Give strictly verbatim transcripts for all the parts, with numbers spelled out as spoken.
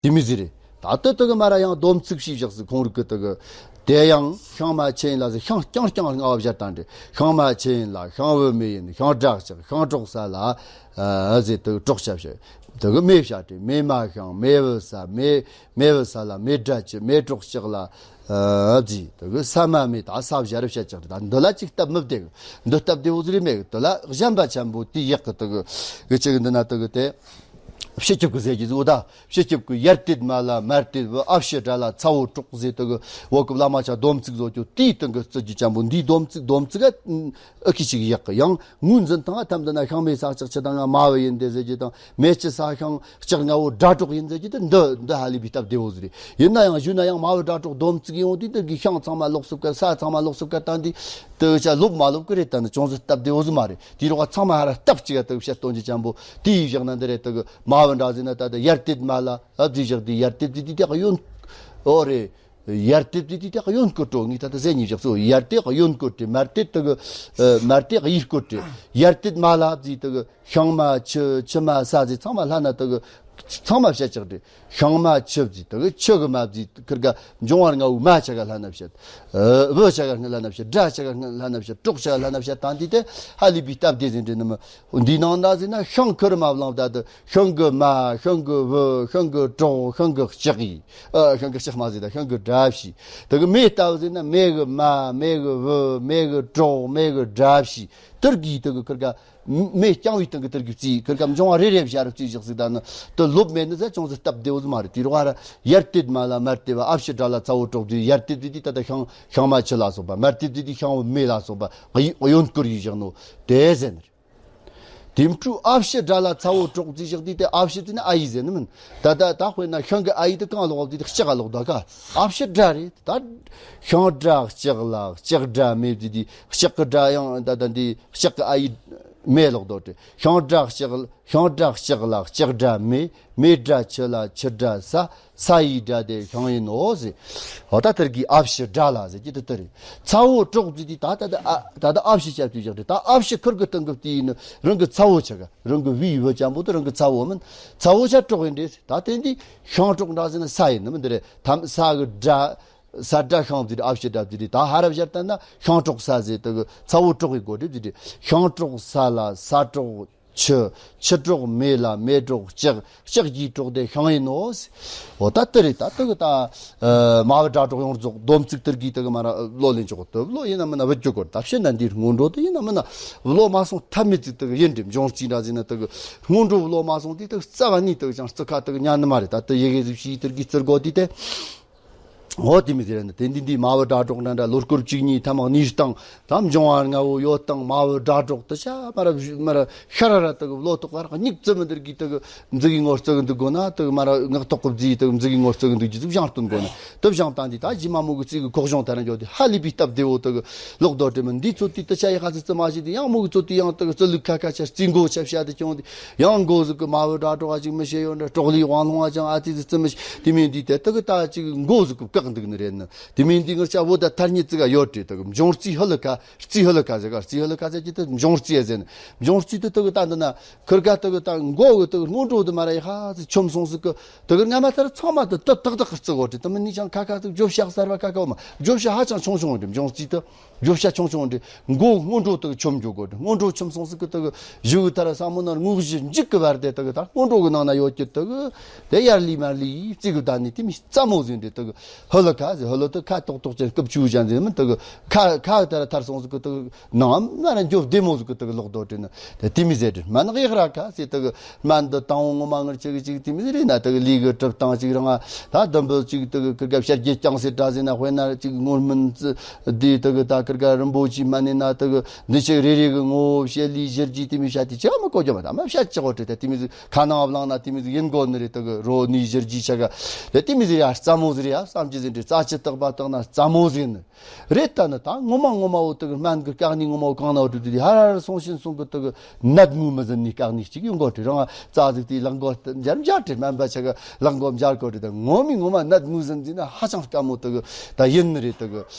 དེ་མི་ཟེར་རེད། ད་ལྟ་དེ་གི་མ་ར་ཡང་སྡོམ་ཚིག་ཞིག་བཞག་ཟིག་ཁོང་རིག་གི་དེ་གི། དེ་ཡང་ཤིང་མ་ཆུ་ཡིན་ལ་ཟེར། ཤིང་རྐྱང་རྐྱང་ལྔ་བ་སྦྱར་བཏང་རེད། ཤིང་མ་ཆུ་ཡིན་ལ། ཤིང་བུ་མེ་ཡིན། ཤིང་སྒྲ་ལྕགས། ཤིང་གྲོག་ས་ལ། ཨ་ཟེར་དེ་གི་གྲོག་ཤ་བྱ། དེ་གི་མེ་བྱ་རེད། མེ་མ་ཤིང་། མེ་བུ་ས། མེ་མེ་བུ་ས་ལ་མེ་སྒྲ་ཆུ། མེ་གྲོག་ལྕགས་ལ། ཨ་ཟེར་དེ་གི་ས་མ་མེ། ད་ས་བྱ་རེད་བྱ་ལྕགས་རེད། ད་འདི་ལ་ཅིག་སྟབས་མི་བདེ་གི། འདི་སྟབས་བདེ་བོ་ཟིག་རེད་མེད་གི། དེ་ལ་གཞན་པ་ཆེན་པོ་དེ་ཡག་གི། དེ་གི་གི་ཅིག་འདི་ན་དེ་གི་དེ། སྤྱི་ཁྱབ་ཀྱི་ཟེར་གྱི་ཟིག་འོ་ད། སྤྱི་ཁྱབ་ཀྱི་ཡར་དེད་མ་ལ་མར་དེད་བུ། ཨ་ཕྱི་དགྲ་ལ་ཚ་བོ་གྲོགས་ཟེར་དེ་གི། འོ་སྐབས་བླ་མ་ཆ་སྡོམ་ཚིག་བཟོ་རྒྱུ་དེའི་སྟེང་གི་བརྩི་རྒྱུ་ཅན་པོ་འདིའི་སྡོམ་ཚིག། སྡོམ་ཚིག་ག་ཨ་ཁི་ཞིག་ཡག་གི། ཡང་ངོས་འཛིན་སྟངས་ཐམ་དུ་ན་ཤིང་མེ་ས་ལྕགས་ཆུ་དང་ང་མ་བུ་ཡིན་དེ་ཟེར་རྒྱུ་དང་། མེ་ཆུ་ས་ཤིང་ལྕགས་ང་བོ་སྒྲ་གྲོགས་ཡིན་ཟེར་རྒྱུ་དེ་འདི་འདི་ཧ་ལས་པའི་སྟབས་བདེ་བོ་ཟིག་རེད། ཡིན་ན་ཡང་ཞུས་ན་ཡང་མ་བུ་སྒྲ་གྲོགས་སྡོམ་ཚིག་ཡོང་དུས་འདི་གི་ཤིང་ཚང་མ་ལོག་སུབ་ཀ། ས་ཚང་མ་ལོག་སུབ་ཀ་བཏང་དུས། དེ་བྱ་ལོབ་མ་ལོབ་ཀི་རེད། ད་ནི་ཅུང་ཟད་སྟབས་བདེ་བོ་ཟིག་མ་རེད། དེའི་རོགས་ཚང་མ་ཧ་ར་སྟབས་གཅིག་ག་དེ་བཤད་སྟོན་རྒྱུ་ཅན་པོ་དེའི་བཞག་ན་འདི་རེད། དེ་གི་མ་བུ་འདྲ་ཟིག་ན་ད་ད་ཡར་དེད་མ་ལ་ཨ་ཟིག་བཞག་དེ། ཡར་དེད་དེ་དེ་དེ་གཡོན། ཨོ་རེད། ཡར་དེད་དེ་དེ་དེ་གཡོན་སྐོར་འགྲོ། ངས་ད་ད་ཟེར་གཉིས་བཞག་སོ། ཡར་དེད་གཡོན་སྐོར་དེ། མར་དེད་དེ་གི་ཨ་མར་དེད་གཡས་སྐོར་དེ། ཡར་དེད་མ་ལ་ཟིག་དེ་གི་ཤིང་མ་ཆུ། ཆུ་མ་ས་ཟིག་ཚང་མ་ལྷན་ན་དེ་གི། ཚང་མ་བཤད་ཆགས་ཏེ། ཤིང་མ་ཆུ་བརྫིས། དེ་གི་ཆུ་གི་མ་བརྫིས། ཁིར་ག་འབྱུང་བ་ལྔ་བོའི་མ་ཆ་ག་ལྷན་ན་བཤད། ཨ་བུ་ཆ་ག་ལྷན་ན་བཤད། སྒྲ་ཆ་ག་ལྷན་ན་བཤད། གྲོགས་ཆ་ག་ལྷན་ན་བཤད། ད་འདི་དེ་ཧ་ལས་པའི་སྟབས་བདེ་ཟིན་འདྲི་ནི་མི། འདིའི་ནང་ན་ཟིན་ན་ཤིང་ཁིར་མ་བླངས། ད་དེ་ཤིང་གི་མ། ཤིང་གི་བུ། ཤིང་གི་གྲོགས། ཤིང་གི་ལྕགས་ཡིས། ཨ་ཤིང་གི་ལྕགས་མ་ཟིན། ད་ཤིང་གི་སྒྲ་བྱས། དེ་གི་མེ་ལྟ་བུ་ཟིན་ན་མེ་གི་མ། མེ་གི་བུ། མེ་གི་གྲོགས། མེ་གི་སྒྲ་བྱས། དེར་གི་དེ་གི་ཁིར་ག་མེ་རྐྱང་བའི་སྟེང་གི་དེར་གི་རྩིས། ཁིར་ཀ་འབྱུང་བ་རེ་རེ་བཞག་རུ་རྩིས་བཞག་ཟིག་ད་ནི་དེ་ལོབ་མེད་ནི་ཟེར་ཅུང་ཟད་སྟབས་བདེ་བོ་ཟིག་མ་རེད། དེའི་རོགས་ཨ་ར་ཡར་དེད་མ་ལ་མར་དེད་བུ། ཨ་ཕྱི་དགྲ་ལ་ཚ་བོ་གྲོགས་ཟེར། ཡར་དེད་ཟེར་དུས་ད་ལྟ་ཤིང་ཤིང་མ་ཆུ་ལ་སོགས་པ། མར་དེད་ཟེར་དུས་ཤིང་བུ་མེ་ལ་སོགས་པ་གཡོན་སྐོར་ཡིས་བཞག་ནོ་དེ་ཟེར་ནི་རེད། དེ་འཕྲོས་ཨ་ཕྱི་དགྲ་ལ་ཚ་བོ་གྲོགས་ཟེར་བཞག་དུས་དེ་ཨ་ཕྱི་ཟེར་ན་ཨ་ཡིས་ཟེར་ནི་མིན། ད་ད་ད་དཔེར་ན་ཤིང་གི་ཨ་ཡིས་དེ་གང་ལོག་དུས་དེ་ལྕགས་ལོག་ད་ག་ཨ་ཕྱི་དགྲ་རེད། ད་ཤིང་སྒྲ་ལྕགས་ལ་ལྕགས་སྒྲ་མེ་ཟེར་དུས་ལྕགས་གི་སྒྲ་ཡང་ད་ད་འདི། ལྕགས་ཀྱི་ཨ་ཡིས་མེ་ལོག་དོ་ཏེ། ཤིང་སྒྲ་ལྕགས། ཤིང་སྒྲ་ལྕགས་ལ་ལྕགས་སྒྲ་མེ། མེ་སྒྲ་ཆུ་ལ་ཆུ་སྒྲ་ས། ས་ཡི་སྒྲ་དེ་ཤིང་ཡིན་ནོ་ཟེར། འོ་ད་དེར་གི་ཨ་ཕྱི་དགྲ་ལ་ཟེར་གྱི་དེ་དེ་རེད། ཚ་བོ་གྲོགས་ཟེར་དུས་ད་ད་ད་ཨ་ད་ད་ཨ་ཕྱི་ཞབས་ཀྱུ་བཞག་རེད། ད་ཨ་ཕྱི་ཁུར་གི་སྟེང་གི་དེ་ཡིན་ནི་རང་གི་ཚ་བོ་ཆ་ག་རང་གི་བུའི་བུ་ཅན་པོ་དེ་རང་གི་ཚ་བོ་མིན། ཚ་བོ་ཆ་གྲོགས་ཡིན་རེད་ཟེར། ད་དེ་འདི་ཤིང་གྲོགས་འདྲ་ཟེར་ན་ས་ཡིན་ནི་མིན་དེ་རེད། ཐམ་ས་གི་སྒྲ། ས་སྒྲ་ཤིང་ཟེར་ཨ་ཕྱི་སྒྲ་ཟེར། ད་ཧ་ར་བཞག་ད་ན་ཤིང་གྲོགས་ས་ཟེར་དེ་གི་ཚ་བོ་གྲོགས་ཡི་གོ་སྒྲིབ་ཟེར། ཤིང་གྲོགས་ས་ལ་ས་གྲོགས་ཆུ། ཆུ་གྲོགས་མེ་ལ་མེ་གྲོགས་ལྕགས། ལྕགས་ཀྱི་གྲོགས་དེ་ཤིང་ཡིན་ནོ་ཟེར། འོ་ད་དེ་རེད། ད་དེ་གི་ད་ཨ་མ་བུ་དགྲ་གྲོགས་ཡོངས་རྫོགས་སྡོམ་ཚིག་དེར་གི་དེ་གི་མ་ར་བློ་ལེན་ཆོག་གི། དེ་བློ་ཡིན་ན་མིན་ན་བུ་རྒྱུ་གོ། ད་བཤད་ན་འདིར་སྔོན་འགྲོ་དེ་ཡིན་ན་མིན་ན་བློ་མ་སོང་ཐབས་མེད་ཚིག་དེ་གི་ཡིན་འདྲི། འབྱུང་རྩིས་འདྲ་ཟེར་ན་དེ་གི་སྔོན་འགྲོ་བློ་མ་སོང་དུས་དེ་གི་རྩ་བ་ནས་དེ་གི་ཅང་རྩི་ཁ་དེ་གི་ཉན་ནི་མ་རེད། ད་དེ་ཡི་གེ་ཟིག་ཤེས་དེར་གི་རྩི་དགོ་དུས་དེ། འོ་དེ་མི་ཟེར་ན་དེ་འདི་འདི་མ་བུ་དགྲ་གྲོགས་འདྲ་འདྲ་ལོ་སྐོར་བཅུ་གཉིས་ཐ་མག་ནུས་སྟངས་དམ་འབྱུང་བ་ལྔ་བོ་ཡོད་དང་། མ་བུ་དགྲ་གྲོགས་དེ་ཆ་མ་ར་མ་ར་ཤ་ར་ར་དེ་གི་བློ་ཐོག་ག་ར་སྙིགས་བཙུན་མི་འདིར་གི་དེ་གི་མཛུ་གུའི་ངོ་བརྩི་གི་འདུག་དགོ་ན། དེ་གི་མ་ར་ངག་ཐོག་གི་བརྫིས་དེ་གི་མཛུ་གུའི་ངོ་བརྩི་གི་འདུག་རྒྱུ་ཟིག་བཞེངས་སྟོན་དགོ་ན། དེ་བཞེངས་བཏང་དུས་ད་རྗེས་མ་མོ་གི་རྩིས་གི་ཁོག་གཞུང་དེ་ར་འཇོག་དུས་ཧ་ལས་པའི་སྟབས་བདེ་བོ་དེ་གི་ལོག་རྡོ་དྲི་མི་འདི་ཚོ་དུས་དེ་ཆ་ཡི་ཧ་ཚི་རྩི་མ་ཤེས་དུས་ཡང་མོ་གི་ཚོ་དུས་ཡང་དེ་གི་རྩི་ལུགས་ཁ་ཁ་ཆ་རྩིས་མགོ་ཆ་བཤད་དེ་ཀྱང་དེ། ཡང་མགོ་ཟིག་གི་མ་བུ་དགྲ་གྲོགས་ཨ་ཅིག་མི་ཤེས་ཡོད་འདྲ། གྲོགས་ལས་དབང་ལྷུང་བ་ཅང་ཨ་ཙི་ཟིག་རྩི་མི་ཤེས། དེ་མིན་དུས་དེ་དེ་གི་ད་ཅིག་མགོ་ཟིག་གི་བཀག་འདུག་ནི་རེད་ནི། དེ་མིན་དུས་ངར་ཆ་བོ་ད་ཐ་སྙད་ཙི་ག་ཡོད་རེད། དེ་གི་འབྱུང་རྩིས་ཧི་ལི་ཁ་རྩིས་ཧི་ལི་ཁ་ཟེར་ག་རྩིས་ཧི་ལི་ཁ་ཟེར་གྱི་དེ་འབྱུང་རྩིས་ཨེ་ཟེར་ནི། འབྱུང་རྩིས་དེ་དེ་གི་ད་འདི་ན་ཁུར་ག་དེ་གི་ད་མགོ་གི་དེ་གི་སྔོན་འགྲོ་དེ་མ་ར་ཡི་ཧ་ཙི་ཆོམ་སོང་ཟིག་གི་དེ་གི་སྔ་མ་ལྟར་ཚང་མ་དེ་དེ་ཏག་ཏག་གི་རྩི་གོ་རེད། དེ་མིན་ནི་ཅང་ཁ་ཁ་དེ་བརྗོད་བྱ་གསར་བ་ཁ་ཁ་བ་མ་བརྗོད་བྱ་ཧ་ཅང་ཆུང་ཆུང་རེད། འབྱུང་རྩིས་དེ། བརྗོད་བྱ་ཆུང་ཆུང་འདི་མགོ་སྔོན་འགྲོ་དག་ཆོམ་འཇུག་དགོས། སྔོན་འགྲོ་ཆོམ་སོང་ཟིག་གི་དག་གཞུག་ལྟར་ས་མོ་ན་དངོས་གཞི་འཇིག་གི་བར་དེ་དག་ད་སྔོན་འགྲོ་གི་ནང་ན་ཡོད་ཀྱི་དག་དེ་ཡར་ལི་མར་ལི་རྩིས་གི་ད་ནི་དེ་མི་རྩ་མོ་ཟིན་འདི་དག་ཧུ་ལ་ཁ་ཟི་ཧུ་ལ་དག་ཁ་ཏོག་ཏོག་ཅན་སྐབས་བཅུ་བཞག་ཟིན་མི་དག་ཁ་ཁ་ལྟར་ཐར་སོང་ཟིག་གི་དག་ནང་ན་ར་འཇོ་བདེ་མོ་ཟིག་གི་དག་ལོག་དོ་དྲན་ན་དེ་དེ་མི་ཟེར་དྲན་མ་ནག་ཡག་ར་ཁ་ཟི་དག་སྨན་འདི་དང་བོ་ངོ་མ་ངར་ཅིག་ཅིག་དེ་མི་རེད་ན། དག་ལུས་ཀྱི་གྲུབ་སྟངས་ཅིག་རང་ད་ལྡུམ་བུ་ཅིག་དག་ཀི་ཀ་བཤད་རྒྱུ་རྐྱང་སེ་འདྲ་ཟེར་ན། དཔེར་ན་ཅིག་སྔོ་སྨན་འདི་དག་ད་ཀི་ཀ་རིན་པོ་ཆེའི་སྨན་ནི་ན། དག་འདི་ཆེ་རེ་རེ་གི་ངོ་བོ་བཤད་ལུས་གཞིར་གྱིས་དེ་མི་བཤད་དེ་ཅི་མི་གོ་རྒྱུ་མ་ད་མ་བཤད་ཅི་གོ་དྲི་ད་དེ་མི་ཟིག་ཁ་ནང་བླངས་ན་དེ་མི་ཟིག་ཡིན་དགོ་ནི་རེད། དག་རོ་ནི་གཞིར་གྱིས་ཆ་ག་ད་དེ་མི་ཟིག་ཡ་རྩ་མོ་ཟིག་རེད་ཡ། བསམ་གྱི་ཟིན་དྲི་རྩ་ཆི་བཏགས་པ་བཏགས་ན་རྩ་མོ་ཟིག་ནི། རེད་ད་ནི་ད་ངོ་མ་ངོ་མ་བོ་དག་སྨན་གི་བཀག་ནི་ངོ་མ་བོ་གང་ན་བོ་དུ་དུ་དེ་ཧ་ར་ར་སོང་ཤིན་སོང་གི་དག་ནད་ངོས་མི་ཟིན་ནི་བཀག་ནི་གཅིག་ཡོང་གོ་དྲི་རང་རྩ་ཟིག་དེ་ལག་མགོ་འཇར་འཇར་དྲི་སྨན་པ་ཆ་ག་ལག་མགོ་འཇར་གོ་དྲི་ད་ངོ་མི་ངོ་མ་ནད་ངོས་ཟིན་ཟིན་ན་ཧ་ཅང་དཀའ་མོ་དག་ད་ཡིན་ནི་རེད། དག་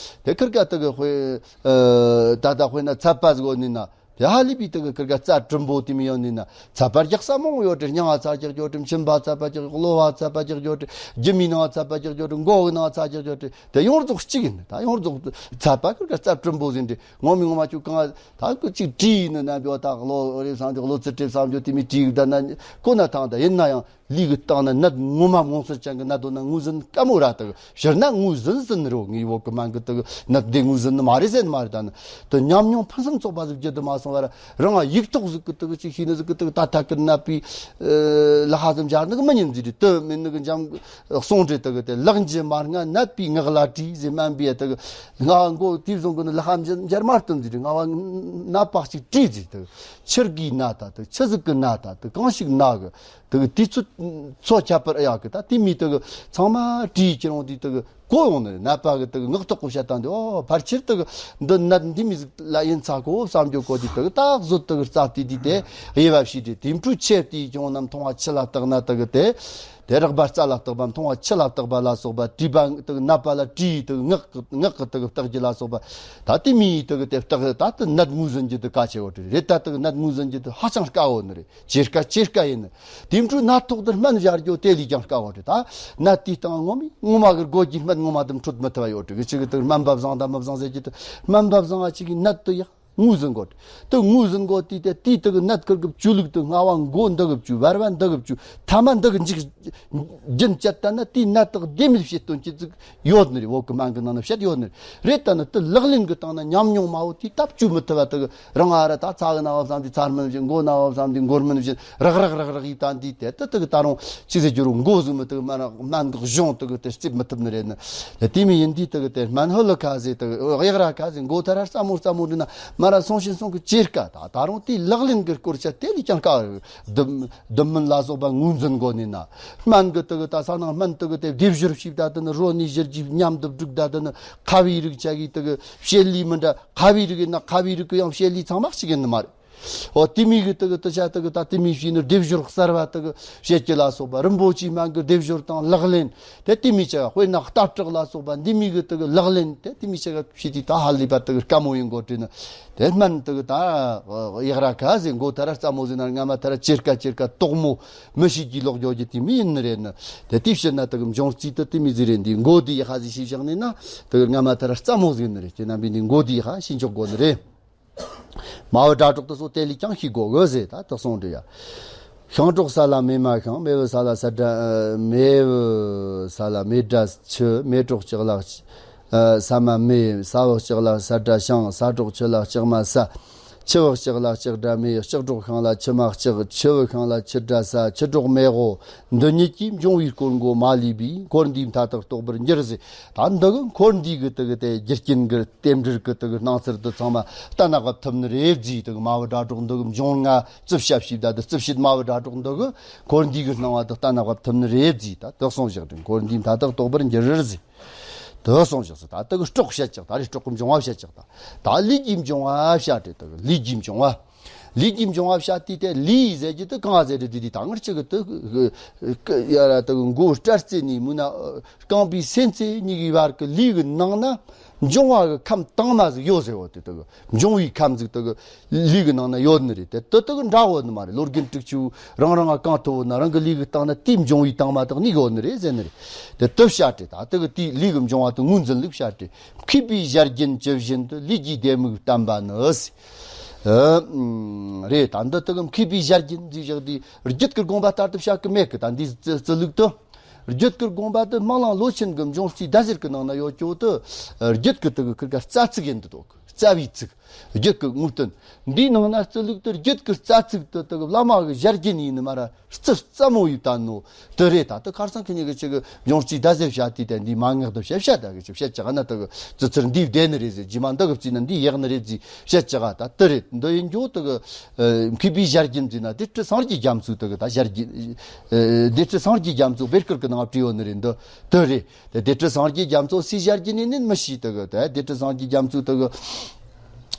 དེ་ཁིར་ཀ་དག་དཔེ་ད་ད་དཔེར་ན་ཚད་པ་ཟིག་ཡོད་ནི་ན། དེ་ཧ་ལས་པའི་དེ་གི་ཁིར་ག་རྩ་གྲུམ་པོ་དེ་མི་ཡོང་ནི་ན་ཚད་པ་རྒྱག་ས་མང་ཡོད་དེ། སྙིང་ང་ཚད་རྒྱག་རྒྱུ་དེ། མཆིན་པ་ཚད་པ་རྒྱག་རྒྱུ། གློ་བ་ཚད་པ་རྒྱག་རྒྱུ་དེ། རྒྱུ་མའི་ནང་ཚད་པ་རྒྱག་རྒྱུ་དེ། མགོ་གི་ནང་ཚད་རྒྱག་རྒྱུ་དེ། དེ་ཡོངས་རྫོགས་གཅིག་ཡིན། ད་ཡོངས་རྫོགས་ཚད་པ་ཁིར་ག་རྩ་གྲུམ་པོ་ཟིན་དེ། ངོ་མི་ངོ་མ་ཆུ་གང་ད་གི་གཅིག་བྲིས་ནི་ན་བོ་ད་གློ་རེ་བསམ་རྒྱུ། གློ་ཚད་རེ་བསམ་རྒྱུ། དེ་མི་བྲིས་གི་ད་ན་ཁོ་ན་ཐང་ད་ཡིན་ན་ཡང་། ལུས་ཀྱི་སྟེང་ན་ནད་ངོ་མ་མངོན་གསལ་ཅན་གྱི་ནད་དོ་ན་ངོས་ཟིན་དཀའ་མོ་ར་དག་ཕྱིར་ན་ངོས་ཟིན་ཟིན་རོ། ངའི་བོད་ཀྱི་སྨན་གྱི་དག་ནད་འདི་ངོས་ཟིན་ནི་མ་རེད་ཟེར་ནི་མ་རེད། ད་ནི་དེ་ཉམས་མྱོང་ཕུན་སུམ་ཚོགས་པ་ཟིག་བརྒྱུད་དུ་མ་སོང་བར་རང་ཡིག་ཐོག་ཟིག་གི་དག་ཅིག་ཤེས་ནི་ཟིག་གི་དག་ད་ཐ་ཀི་ནད་པའི་ལ་ཧ་ཙམ་སྦྱར་ནི་གི་མི་ཉན་ཟིག་རེད། དེ་མིན་ནི་གི་འཇམ་གསུང་འདྲེ་དག་དེ་ལག་འཇི་མར་ང་ནད་པའི་ངག་ལ་དྲིས་ཟེར། སྨན་པས་དག་ང་མགོ་དེ་བཟུང་གི་ནི་ལ་ཧ་འཇར་མར་སྟོན་ཟིག་རེད། ང་བ་ནད་པ་ཅིག་དྲིས་ཟིག་དག་ཆི་གི་ན་ད་དག་ཆི་ཟིག་གི་ན་ད་དག་གང་ཞིག་ན་གི། དེ་གི་དུས་ཚོད་འཚོ་ཁྱད་པར་ཨེ་ཡག་གི། ད་དེ་མི་དེ་གི་ཚང་མ་བྲིས་ཁྱེར་འོང་དུས་དེ་གི་གོ་ཡོང་ནི་རེད། ནད་པ་གི་དེ་གི་ངག་ཐོག་གི་བཤད་སྟངས་དེ། ཨོ་ཕལ་ཆེར་དེ་གི་འདི་ནད་འདི་མི་ཟིག་ལ་ཡིན་ཚ་གོ་བསམ་རྒྱུ་གོ་དུས་དེ་གི་ད་གཟོད་དེ་གི་རྩ་དེ་དུས་དེ་དབྱེ་བ་ཕྱེ་དེ། དེ་འཕྲོ་ཆེ་དེ་ཀྱང་ནམ་མཐོང་བ་ཆུ་ལ་བཏགས་ན་དེ་གི་དེ། དེ་རགས་པ་རྩ་ལ་བཏགས་པ། མཐོང་བ་ཆུ་ལ་བཏགས་པ་ལ་སོགས་པ། བྲིས་པ་དེ་གི་ནད་པ་ལ་བྲིས་དེ་གི་ངག་གི་ངག་གི་དེ་གི་བཏགས་རྒྱུ་ལ་སོགས་པ། ད་དེ་མི་དེ་གི་དེ་བཏགས་ད་དེ་ནད་ངོས་ཟིན་རྒྱུ་དེ་གལ་ཆེ་བོ་དེ་རེད། ད་དེ་གི་ནད་ངོས་ཟིན་རྒྱུ་དེ་ཧ་ཅང་དཀའ་བོ་ནི་རེད། ཇེ་དཀའ་ཇེ་དཀའ་ཡིན། དེ་འཕྲོ་ནད་ཐོག་ཏུ་སྨན་སྦྱར་རྒྱུ་དེ་ལས་ཀྱང་དཀའ་བ་རེད། ད་ནད་དེའི་སྟེང་ངོ་མ་ངོ་མ་གི་དགོས་རྒྱུའི་སྨན་ངོ་མ་དེ་འཕྲོད་མི་ཐུབ་པ་ཡོད་རེད། གི་ཅི་གི་དེ་སྨན་པ་བཟང་དང་མི་བཟང་ཟེར་རྒྱུ་དེ། སྨན་པ་བཟང་བ་ཅིག་གིས་ནད་དེ་ཡང་ངོས་ཟིན་དགོས། དེ་ངོས་ཟིན་དགོས་དུས་དེ་དེའི་དེ་གི་ནད་ཁུར་གི་བཅོས་ལུགས་དེ་སྔ་བ་མགོ་འདི་གི་བཅོས། བར་བ་འདི་གི་བཅོས། ཐ་མ་འདི་གི་འཇིག་རྒྱུན་བཅད་ལྟ་ན་དེའི་ནད་དེ་བདེ་མེད་བྱེད་སྟོན་གྱི་ཟིག་ཡོད་ནི་རེད། བོད་གི་སྨན་གི་ནང་ན་བཤད་ཡོད་ནི་རེད། རེད་ད་ནི་དེ་ལག་ལེན་གི་སྟེང་ན་ཉམས་མྱོང་མང་བོ་དེ་ད་བཅོས་མི་ཐུབ་པ་དེ་གི། རང་ཨ་ར་ད་ཚ་གི་ན་བ་བསམ་དུས་ཚ་སྨན་བཞིན། མགོ་ན་བ་བསམ་དུས་མགོ་སྨན་བཞིན། རག་རག་རག་རག་ཡིས་བསྟན་དུས་དེ་ད་དེ་གི་ད་རུང་ཅི་ཟེར་རྒྱུ་རུང་མགོ་ཟིག་མི་དེ་གི་མ་ར་སྨན་གི་གཞུང་དེ་གི་དེ་རྩིབ་མི་ཐུབ་ནི་རེད་ནི། དེ་མི་ཡིན་དུས་དེ་གི་དེ་སྨན་ཧོ་ལི་ཁ་ཟེར། དེ་གི་གཡག་ར་ཁ་ཟེར། མགོ་ཐ་ར་རྩ་མོ་རྩ་མོ་འདྲི་ན་མ་ར་སོང་ཞིང་སོང་གི་ཇེ་དཀའ། ད་ད་རུང་དེའི་ལག་ལེན་གི་སྐོར་ཆ་དེ་ལས་ཀྱང་དཀའ། ལྡུམ་ལྡུམ་སྨན་ལ་སོགས་པ་ངོས་འཛིན་དགོས་ནི་ན། སྨན་གི་དེ་གི་ད་ས་ནང་སྨན་དེ་གི་དེ་སྡེབ་སྦྱོར་བྱས་ད་དེ་ནི་རོ་ནི་གཞིར་གྱིས་མཉམ་དུ་བསྒྲིགས་ད་དེ་ནི་ཁ་བའི་རིགས་ཆ་གི་དེ་གི་བྱེད་ལས་མི་འདྲ། ཁ་བའི་རིགས་ཡིན་ན་ཁ་བའི་རིགས་གི་ཡང་བྱེད་ལས་ཚང་མ་གཅིག་ཡིན་ནི་མ་རེད། འོ་དེ་མི་གི་དེ་གི་དེ་ཆ་དེ་གི་ད་དེ་མི་བྱས་ནི་སྡེབ་སྦྱོར་གསར་བ་དེ་གི་བྱེད་ཀྱི་ལ་སོགས་པ། རིན་པོ་ཆེའི་སྨན་གི་སྡེབ་སྦྱོར་དང་ལག་ལེན་དེ་དེ་མི་ཆ་ག། དཔེར་ན་ལྟ་བྲག་ལ་སོགས་པ་འདི་མི་གི་དེ་གི་ལག་ལེན་དེ་དེ་མི་ཆ་ག་བྱས་དུས་ད་ཧ་ལས་པ་དེ་གི་དཀའ་མོ་ཡིན་དགོས་དྲན་ནི། དེ་སྨན་དེ་གི་ད་གཡག་ར་ཁ་ཟེར། མགོ་ཐ་ར་རྩ་མོ་ཟེར་ན་རྔ་མ་ཐ་ར་ཇེ་དཀའ་ཇེ་དཀའ། དོག་མོ་མི་ཤེས་ཀྱི་ལོག་འགྱོ་རྒྱུ་དེ་མི་ཡིན་ནི་རེད་ནི། དེ་དེ་ཕྱིར་ན་དེ་གི་འབྱུང་རྩིས་དེ་དེ་མི་ཟིག་རེད། འདི་མགོ་དེ་ཡག་ཧ་ཟིག་ཤེས་བཞག་ནི་ན་དེ་གི་རྔ་མ་ཐ་ར་རྩ་མོ་ཟིག་ནི་རེད། ཁྱེད་རྣམ་པས་འདི་མགོ་དེ་ཡག་ཧ་ཤེས་འཇོག་དགོས་ནི་རེད། མ་བུ་སྒྲ་སྒྲོགས་དེ་ཚོ་དེ་ལས་ཀྱང་ཤེས་དགོས་གི་ཟེར། ད་དེ་གསུངས་འདྲི་ཡ། ཤིང་སྒྲོག་ས་ལ་མེ་མ་ཤིང་། མེ་བུ་ས་ལ་ས་སྒྲ་ཨ། མེ་བུ་ས་ལ་མེ་སྒྲ་ཆུ། མེ་སྒྲོགས་ལྕགས་ལ་ཨ། ས་མ་མེ། ས་བུ་ལྕགས་ལ་ས་སྒྲ་ཤིང་། ས་སྒྲོགས་ཆུ་ལ་ལྕགས་མ་ས། ཆུ་བུ་ལྕགས་ལ་ལྕགས་སྒྲ་མེ། ལྕགས་སྒྲོགས་ཤིང་ལ་ཆུ་མ་ལྕགས། ཆུ་བུ་ཤིང་ལ་ཆུ་སྒྲ་ས། ཆུ་སྒྲོགས་མེ་བུ། འདི་ཉིད་ཀྱིས་འབྱུང་བའི་སྐོར་མགོ་མ་ལུས་པས། འཁོར་འདས་མཐའ་དག་རྟོགས་པར་འགྱུར་ཟེར། ད་འདི་གི་འཁོར་འདས་གི་དེ་གི་དེ་རྒྱུ་རྐྱེན་གི་རྟེན་འབྲེལ་གི་དེ་གི་སྣང་ཚུལ་དེ་ཚང་མ་གཏན་ལ་ཕབ་ཐུབ་ནི་རེད་ཟེར། དེ་གི་མ་བུ་སྒྲ་སྒྲོགས་འདི་གི་འབྱུང་ལྔ་རྩིབས་ཞབས་ཞིབ་ད་དེ་རྩིབས་ཞིབ་མ་བུ་སྒྲ་སྒྲོགས་འདི་གི་འཁོར་འདས་གི་སྣང་བ་དེ་གཏན་ལ་ཕབ་ཐུབ་ནི་རེད་ཟེར། ད་དེ་གསུངས་བཞག་དེ། འཁོར་འདས་མཐའ་དག་རྟོགས་པར་འགྱུར་ཟེར། དེ་གསུངས་བཞག་ཟེར། ད་དེ་གི་སྒྲོགས་བཤད་ཅིག་ད་རེས་སྒྲོགས་གི་འབྱུང་བ་བཤད་ཅིག་ད་ད་ལུས་ཀྱི་འབྱུང་བ་བཤད་དེ། དེ་གི་ལུས་ཀྱི་འབྱུང་བ། ལུས་ཀྱི་འབྱུང་བ་བཤད་དེ། དེ་ལུས་ཟེར་རྒྱུ་དེ་གང་ཟེར་རེད། དེ་དེ་ད་ངར་ཅིག་གི་དེ་ཡ་ར་དེ་གི་མགོ་སྐྲ་རྩེ་ནས་མུན་ན་རྐང་པའི་སེན་རྩེ་གཉིས་ཀྱི་བར་གི་ལུས་ཀྱི་ནང་ན་འབྱུང་བ་གི་ཁམས་དྭངས་མ་ཟིག་ཡོད་ཟེར་བ་དེ། དེ་གི་འབྱུང་བའི་ཁམས་ཟིག་དེ་གི་ལུས་ཀྱི་ནང་ན་ཡོད་ནི་རེད། དེ་དེ་དེ་གི་འདྲ་བོ་ནི་མ་རེད། ལོ་རྒན་དྲུག་ཅུ་རང་རང་ང་གང་ཐུབ་བོ་ན་རང་གི་ལུས་ཀྱི་སྟེང་ན་དེའི་འབྱུང་བའི་དྭངས་མ་དག་ནི་ཡོད་ནི་རེད་ཟེར་ནི་རེད། དེ་དེ་བཤད་དེ། ད་དེ་གི་དེའི་ལུས་ཀྱི་འབྱུང་བ་དེ་ངོས་འཛིན་ལུགས་བཤད་དེ། མཁས་པའི་ཞལ་རྒྱུན་ཇི་བཞིན་དུ། ལུས་ཀྱི་ལྡེ་མིག་བསྟན་པ་ནི་ཟེར། ཨ་རེད། ད་འདི་དེ་གི་མཁས་པའི་ཞལ་རྒྱུན་ཟེར་བཞག་དེ་རྒྱུད་ཀྱི་དགོངས་པ་ལྟར་དུ་བཤད་གི་མེད་གི། ད་འདིའི་རྩི་རྩི་ལུགས་དེ། རྒྱུད་ཀྱི་དགོངས་པ་དེ་སྨན་བླ་ལོ་ཆེན་གྱི་འབྱུང་རྩིས་ཟླ་ཟེར་གྱི་ནང་ན་ཡོད་ཀྱོ་དེ། རྒྱུད་ཀྱི་དེ་གི་ཁིར་ག་རྩ་ཚིག་ཡིན་དུ་འདུག་རྩ་བའི་ཚིག་རྒྱུད་ཀྱི་དངོས་བསྟན། འདིའི་ནང་ན་རྩི་ལུགས་དེ་རྒྱུད་ཀྱི་རྩ་ཚིག་དེ་དེ་གི་བླ་མ་གི་ཞལ་རྒྱུན་ཡིན་ནི་མ་ར་རྩི་རྩ་མོ་ཡིས་བསྟན་ནོ་དེ་རེད། ད་དེ་ཁར་སང་ཁི་གཉིས་ཀྱི་ཆེ་གི་འབྱུང་རྩིས་ཟླ་ཟེར་བཤད་དེ། དེ་འདི་མ་ངག་དུ་བཤད་བཤད་ད་གི་ཆེ་བཤད་ཅག་ན་དེ་གི་རྩི་ཚུལ་འདི་བདེ་ནི་རེད་ཟེར། རྗེས་མ་འདི་གི་རྩིས་ན་འདི་ཡག་ནི་རེད་ཟེར་བཤད་ཅག་ད་དེ་རེད། འདི་ཡིན་རྒྱུ་དེ་གི་ཨ་མཁས་པའི་ཞལ་རྒྱུན་ཟེར་ན་སྡེ་སྲིད་སངས་རྒྱས་རྒྱ་མཚོའི་དེ་གི་ད་ཞལ་རྒྱུན། ཨ་སྡེ་སྲིད་སངས་རྒྱས་རྒྱ་མཚོ་བེར་སྐུར་གི་ནང་བྲིས་ཡོད་ནི་རེད། འདི་དེ་རེད། དེ་སྡེ་སྲིད་སངས་རྒྱས་རྒྱ་མཚོ་སའི་ཞལ་རྒྱུན་ཡིན་ནི་མི་ཤེས། དེ་གི་དེ་སྡེ་སྲིད་སངས་རྒྱས་རྒྱ་མཚོའི་དེ་གི་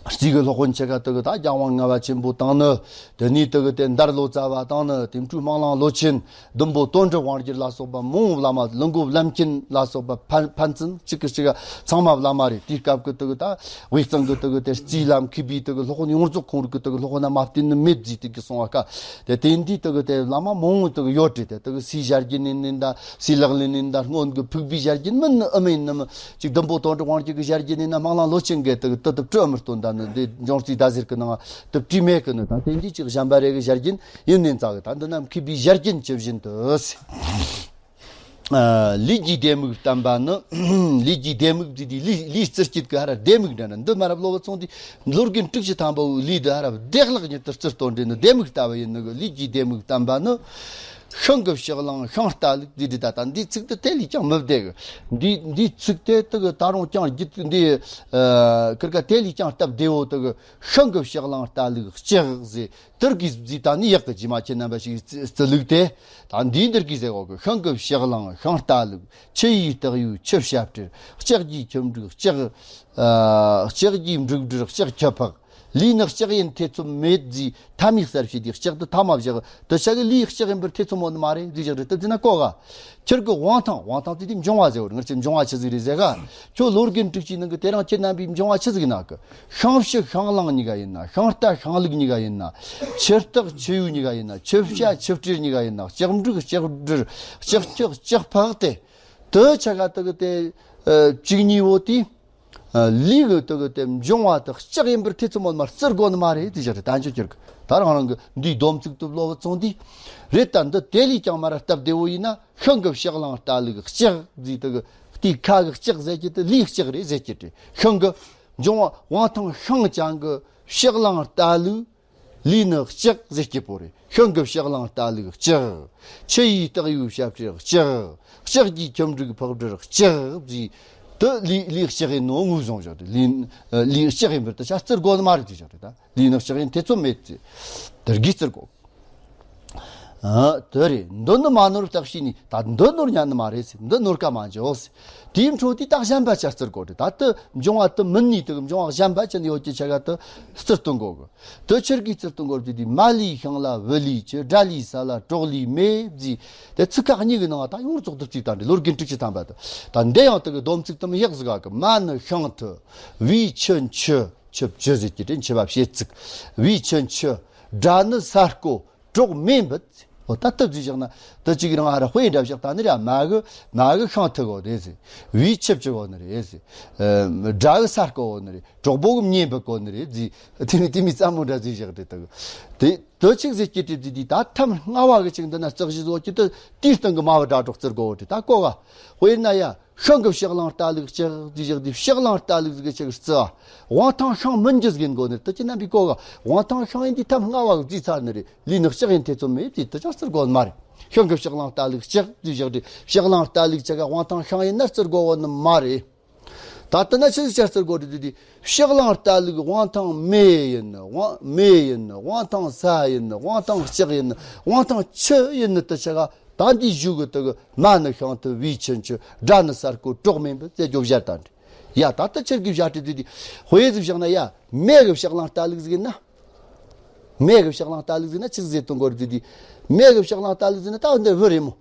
རྩིས་ཀྱི་སློབ་དཔོན་ཆེ་ཁ་དག་གི་ད་རྒྱལ་དབང་ལྔ་པ་ཆེན་པོ་དང་ནི། དེ་ནས་དག་གི་དེ་འདར་ལོ་ཙཱ་བ་དང་ནི། དེ་འཕྲོས་སྨོན་གླིང་ལོ་ཆེན། བདུན་པོ་དོན་གྲུབ་དབང་རྒྱལ་ལ་སོགས་པ་མང་བོ་བླ་མ། ལུགས་མགོ་བླ་མཁན་ལ་སོགས་པ་ཕན་ཕན་ཚུན་གཅིག་གིས་གཅིག་ག་ཚང་མ་བླ་མ་རེད། དེའི་སྐབས་ཀྱི་དག་གི་ད་དབུས་གཙང་གི་དག་གི་དེ་རྩིས་ལ་མཁས་པའི་དག་གི་སློབ་དཔོན་ཡོངས་རྫོགས་ཁོང་རིགས་ཀྱི་དག་གི་སློབ་དཔོན་ན་མ་བསྟེན་ནི་མེད་ཟེར་དེ་གི་གསུང་བ་ཀ། དེ་དེ་འདི་དག་གི་དེ་བླ་མ་མང་བོ་དག་གི་ཡོད་རེད། དེ་དག་གི་སུའི་ཞལ་རྒྱུན་ནས་ནི་འདྲ། སུའི་ལག་ལེན་ནས་འདྲ། སྔོན་གྱི་ཕུག་པའི་ཞལ་རྒྱུན་མིན་ནི་ཨེ་མིན་ནི་མི་གཅིག་བདུན་པོ་དོན་གྲུབ་དབང་རྒྱལ་གྱི་ཞལ་རྒྱུན་ནས་ན་སྨོན་གླིང་ལོ་ཆེན་གྱི་དག་གི་དུ་དུ་སྤྲོད་མི་སྟོན་ད་ནི། འདི་འབྱུང་རྩིས་ཟླ་ཟེར་གི་ནང་དུ་བྲིས་མེད་གི་ནི། ད་དེ་འདི་གཅིག་གཞན་པ་རེ་གི་ཞལ་རྒྱུན་ཡིན་ནས་འཛག་གི། ད་འདི་ན་མཁས་པའི་ཞལ་རྒྱུན་ཇི་བཞིན་དུ། ཨ། ལས་ཀྱི་ལྡེ་མིག་བསྟན་པ་ནི། ལས་ཀྱི་ལྡེ་མིག་དེ་དེ་ལས་ལས་རྩི་བྱེད་ཀྱི་ཧ་ར་ལྡེ་མིག་འདྲ་ན། འདི་མ་རབས་སློབ་བུ་ཚང་དེ་ལོ་རྒན་དྲུག་ཅུ་ཐམ་པའི་ལས་འདི་ཧ་ར་བདེ་བླག་ཉིད་དུ་རྩི་སྟོན་འདྲེན་ནི་ལྡེ་མིག་ལྟ་བུ་ཡིན་ནི་གི། ལས་ཀྱི་ལྡེ་མིག་བསྟན་པ་ནི། ཤིང་གི་ཕྱག་ལེན་ཤིང་རྟ་ལུགས་འདི་འདྲ་ད། ད་འདིའི་ཚིག་དེ་དེ་ལས་ཀྱང་མི་བདེ་གི། འདི་འདིའི་ཚིག་དེ་དག་གི་ད་རུང་ཀྱང་རྒྱུད་འདི། ཨ། ཁིར་ཀ་དེ་ལས་ཀྱང་སྟབས་བདེ་བོ་དག་གི། ཤིང་གི་ཕྱག་ལེན་རྟ་ལུགས་ལྕགས་ཟེར། དེར་གི་ཟིག་ད་ནི་ཡག་གི། རྗེས་མ་ཁྱེད་རྣམ་པ་ཞིག་རྩི་རྩི་ལུགས་དེ། ད་འདིའི་འདིར་གི་ཟེར་གོ་གི། ཤིང་གི་ཕྱག་ལེན་ཤིང་རྟ་ལུགས། ཆུ་ཡི་སྟག་ཡོས་ཆུ་བྱ་སྤྲེལ། ལྕགས་ཀྱི་ཁྱི་འབྲུག་ལྕགས། ཨ། ལྕགས་ཀྱི་འབྲུག་སྦྲུལ་ལྕགས་ཁྱི་ཕག། ལུས་ནི་ལྕགས་ཡིན་ཐེ་ཚོམ་མེད་ཟེར། ཐ་མའི་གསལ་བྱེད་དེ་ལྕགས་དེ་ཐ་མ་བཞག། དེ་ཆ་གི་ལུས་ལྕགས་ཡིན་པར་ཐེ་ཚོམ་ཡོད་ནི་མ་རེད་ཟེར་བཞག་རེད། དེ་ཟེར་ན་གོ་ག། ཁྱེད་ཀྱི་དབང་ཐང་། དབང་ཐང་ཟེར་དེ་འབྱུང་བ་ཟེར་བ་རེད། ང་ཚོས་འབྱུང་བ་ཆི་ཟིག་རེད་ཟེར་ག། ཁྱོད་ལོ་རྒན་དྲུག་ཅུའི་ནང་གི་དེ་རིང་ཁྱེད་རྣམ་པའི་འབྱུང་བ་ཆི་ཟིག་ཡིན་ན་གི། ཤིང་ཕྱུགས་ཤིང་གླང་གཉིས་ཀ་ཡིན་ན། ཤིང་རྟ་ཤིང་ལུག་གཉིས་ཀ་ཡིན་ན། ཆུ་སྟག་ཆུ་ཡོས་གཉིས་ཀ་ཡིན་ན། ཆུ་བྱ་ཆུ་སྤྲེལ་གཉིས་ཀ་ཡིན་ན། ལྕགས་འབྲུག་ལྕགས་སྦྲུལ། ལྕགས་ཁྱི་ལྕགས་ཕག་སྟེ། དེ་ཆ་ག་དག་གི་དེ། ཨ། བཅུ་གཉིས་བོ་དེ། ཨ། ལུས་གི་དག་གི་དེ་འབྱུང་བ་དག་ལྕགས་ཡིན་པར་ཐེ་ཚོམ་མོ་མར་རྩི་དགོས་ནི་མ་རེད་དེ་བཞག་རེད། ད་འཇོག་ཁྱེར་གི། ད་རང་རང་གི་འདིའི་སྡོམ་ཚིག་ཏུ་སློབ་བུ་ཚང་དེ་རེད། ད་འདི་དེ་ལས་ཀྱང་མར་སྟབས་བདེ་བོ་ཡིན་ན། ཤིང་གི་ཕྱག་ལེན་རྟ་ལུགས་ལྕགས་ཟེར། དག་གི་དེའི་ཁ་གི་ལྕགས་ཟེར་གྱི་དེ་ལུས་ལྕགས་རེད་ཟེར་གྱི་རེད། ཤིང་གི་འབྱུང་བ་དབང་ཐང་ཤིང་ཅན་གི་ཕྱག་ལེན་རྟ་ལུགས། ལུས་ནི་ལྕགས་ཟེར་གྱི་བོ་རེད། ཤིང་གི་ཕྱག་ལེན་རྟ་ལུགས་ལྕགས། ཆུ་ཡི་སྟག་ཡོས་བྱ་སྤྲེལ་ལྕགས། ལྕགས་ཀྱི་ཁྱི་འབྲུག་ཕག་སྦྲུལ་ལྕགས་ཟེར། དེ་ལུས་ལུས་ལྕགས་ཡིན་ནོ་ངོས་བཟུང་བཞག་རེད། ལུས་ལུས་ལྕགས་ཡིན་པར་དེ་ཆ་རྩི་དགོས་ནི་མ་རེད་དེ་བཞག་རེད། ད་ལུས་ནི་ལྕགས་ཡིན་ཐེ་ཚོམ་མེད་ཟེར། དེར་གི་རྩི་དགོས། ཨ། དེ་རེད། འདི་ནི་མ་ནོར་བརྟག་ཤེས་ནས། ད་འདི་ནོར་ཉན་ནི་མ་རེད་ཟེར། འདི་ནོར་ཀ་མ་འཇོག་ཟེར། དེའི་འཕྲོ་དེ་ད་གཞན་པ་ཆ་རྩི་དགོས་རེད། ད་དེ་འབྱུང་བ་དེ་མིན་ནི་དེ་གི་འབྱུང་བ་གཞན་པ་ཅན་ཡོད་ཀྱི་ཆ་ག་དེ་རྩི་སྟོན་དགོས་གི། དེ་ཆི་གི་རྩི་སྟོན་དགོས་རེད་ཟེར་དུས། མ་ལུས་ཤིང་ལ་བུ་ལུས་ཆུ། དགྲ་ལུས་ས་ལ་གྲོགས་ལུས་མེ་ཟེར། དེ་ཚིག་ཁག་གཉིས་ཀྱི་ནང་ད་ཡོངས་རྫོགས་དུ་བརྩིས་བཏང་རེད། ལོ་རྒན་དྲུག་ཅུ་ཐམ་པ་དེ། ད་འདི་ཡང་དེ་གི་སྡོམ་ཚིག་དུ་མི་ཡག་ཟིག་ག་གི། མ་ནི་ཤིང་ཐུ། བུས་ཆུ་འཆུ། ཆུ་བཅུ་ཟེར་གྱི་དེ་འཆུ་བ་བྱེད་ཚིག། བུས་ཆུ་འཆུ། དགྲ་ནི་ས་རྐོ། གྲོགས་མེ་འབུད། འོ་ད་སྟབས་བཅུ་བཞག་ན། དེ་གཅིག་རང་ཧ་ར་དཔེ་འདྲ་བཞག་ད་ནི་ར། མ་གི་མ་གི་ཤིང་ཐུ་གོ་ནི་རེད་ཟེར། བུས་ཆུ་བཅུ་གོ་ནི་རེད་ཟེར། ཨ། དགྲ་གི་ས་རྐོ་གོ་ནི་རེད། གྲོགས་པོ་གི་མེ་འབུད་གོ་ནི་རེད་ཟེར། དེ་མི་དེ་མི་ཙམ་མོ་འདྲ་ཟིག་བཞག་རེད། དེ་དེ་དེ་གཅིག་ཟེར་གྱི་དེ་དེ་དེ་ད་ཐམ་ལྔ་བ་གི་ཅིག་འདི་ན་རྩག་གཞི་བཟོ་གྱི་དེ་དེའི་སྟེང་གི་མ་བུ་དགྲ་གྲོགས་རྩི་དགོ་དེ་ད་གོ་ག། དཔེར་ན་ཡ། ཤིང་གི་ཕྱག་ལེན་རྟ་ལུགས་ལྕགས་ཟེར་བཞག་དེ། ཕྱག་ལེན་རྟ་ལུགས་ཟིག་གི་ཅིག་རྩི་བ། དབང་ཐང་ཤིང་མིན་རྒྱུ་ཟིག་ཡིན་དགོ་ནི། དེ་ཁྱེད་རྣམ་པས་གོ་ག། དབང་ཐང་ཤིང་ཡིན་དེ་ཐམ་ལྔ་བ་གི་བརྩིས་ཚར་ནི་རེད། ལུས་ནི་ལྕགས་ཡིན་ཐེ་ཚོམ་མེད་ཅེས་དེ་ཆ་རྩི་དགོ་ནི་མ་རེད། ཤིང་གི་ཕྱག་ལེན་རྟ་ལུགས་ལྕགས་ཟེར་བཞག་དེ། ཕྱག་ལེན་རྟ་ལུགས་ལྕགས་ག་དབང་ཐང་ཤིང་ཡིན་ན་རྩི་དགོ་བོ་ནི་མ་རེད། ད་ལྟ་ན་ཆི་ཟིག་ཆ་རྩི་དགོ་རེད་དེ། ཕྱག་ལེན་རྟ་ལུགས་དབང་ཐང་མེ་ཡིན་ནི། དབང་མེ་ཡིན་ནི། དབང་ཐང་ས་ཡིན་ནི། དབང་ཐང་ལྕགས་ཡིན་ནི། དབང་ཐང་ཆུ་ཡིན་ནི། དེ་ཆ་ག་ད་འདི་གཞུག་གི་དེ་གི། མ་ནི་ཤིང་ཐུ། བུས་ཆུ་འཆུ། དགྲ་ནི་ས་རྐོ། གྲོགས་མེ་འབུད་ཟེར་རྒྱོ་བཞག་ད་འདི། ཡ་ད་ལྟ་ཆི་གི་བཞག་དེ་དེ། དཔེ་ཟིག་བཞག་ན་ཡ། མེ་གི་ཕྱག་ལེན་རྟ་ལུགས་ཟིག་ཡིན་ན། མེ་གི་ཕྱག་ལེན་རྟ་ལུགས་ཟིག་ཡིན་ན་ཆི་ཟིག་ཟེར་དུ་གོ་རེད་དེ། མེ་གི་ཕྱག་ལེན་རྟ་ལུགས་ཟིག་ཡིན་ན་ད་འདི་བུ་རེད་མོ།